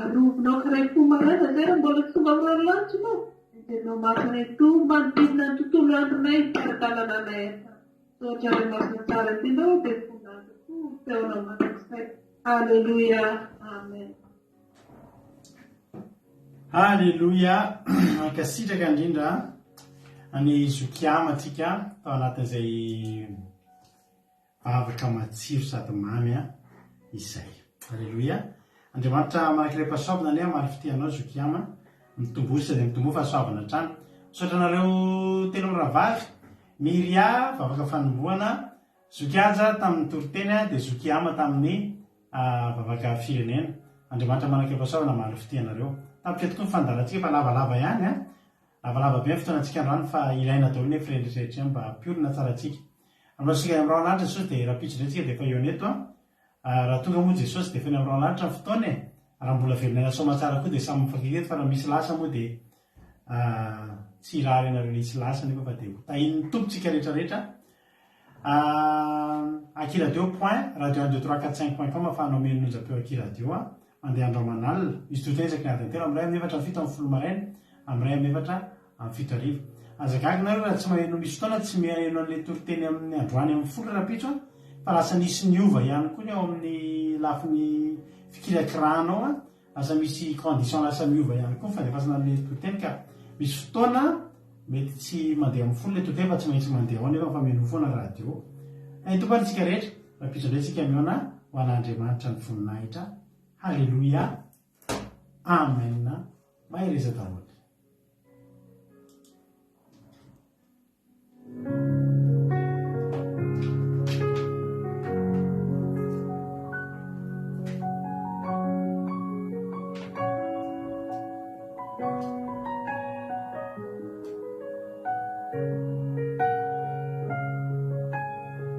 arovinao ka ray fo maraina zay raha mbola tsy tonga amin'ny ranolanitra ianao dia tenao masina etoa manodidina ny tontolo andronay hitari-dalana anay hatrany. Misaotra Ray Masina tsara indrindra ô be voninahitra tokoa ny feonao mandrakizay. Aleloia Amen. Aleloia Mankasitraka indrindra an'i Zokiama tsika tao anatin'izay Vavaka matsiro sady mamy a izay. Aleloia. Andriamanitra manankiray fahasoavana anie hamaly fitia anao zoky ama. Mitomboa sisa dia mitomboa fahasoavana hatrany. Misaotra anareo telo mirahavavy. Miria, vavaka fanombohana. Zoky Haja tamin'ny toriteny dia zoky Ama tamin'ny vavaka firenena. Andriamanitra manankiray fahasoavana hamaly fitia anareo. Tapitra tokoa ny fandaharantsika fa lavalava ihany a. Lavalava be ny fotoanantsika androany fa ilaina daholo nefa ireny rehetra rehetra ireny mba hampiorina tsara antsika. Aminao any amin'ny rahona lanitra Jesosy dia rahampitso indray tsika dia efa hihaona eto an. Raha tonga moa Jesosy dia efa eny amin'ny rahona lanitra ny fotoana e. Raha mbola velona aina soamatsara koa dia samy mifankahita eto fa raha misy lasa moa dia tsy hirary anareo nisy lasa nefa fa dia ho tahin'ny Tompo tsika rehetra rehetra. Akiradio point radio un deux trois quatre cinq point com afahanao mihaino ny onjam-peo Akiradio an. Mandeha andro aman'alina. Misy toriteny isaky ny adiny telo, amin'ny iray amin'ny efatra amin'ny fito amin'ny folo maraina, amin'ny iray amin'ny efatra amin'ny 7 hariva. Aza gaga nareo raha tsy maheno misy fotoana tsy mihaino an'ilay toriteny amin'ny androany amin'ny folo rahampitso an, fa lasa nisy niova ihany koa ny ao amin'ny lafiny fikirakirana ao an, lasa misy condition lasa miova ihany koa ny fandefasana an'ilay toriteny ka misy fotoana mety tsy mandeha amin'ny folo ilay toriteny fa tsy maintsy mandeha ao nefa fa mihainoa foana radio. Hay Tompo ary isika rehetra, rahampitso indray isika mihaona ho an'Andriamanitra ny voninahitra. Haleloia. Amen. Mahereza daholo.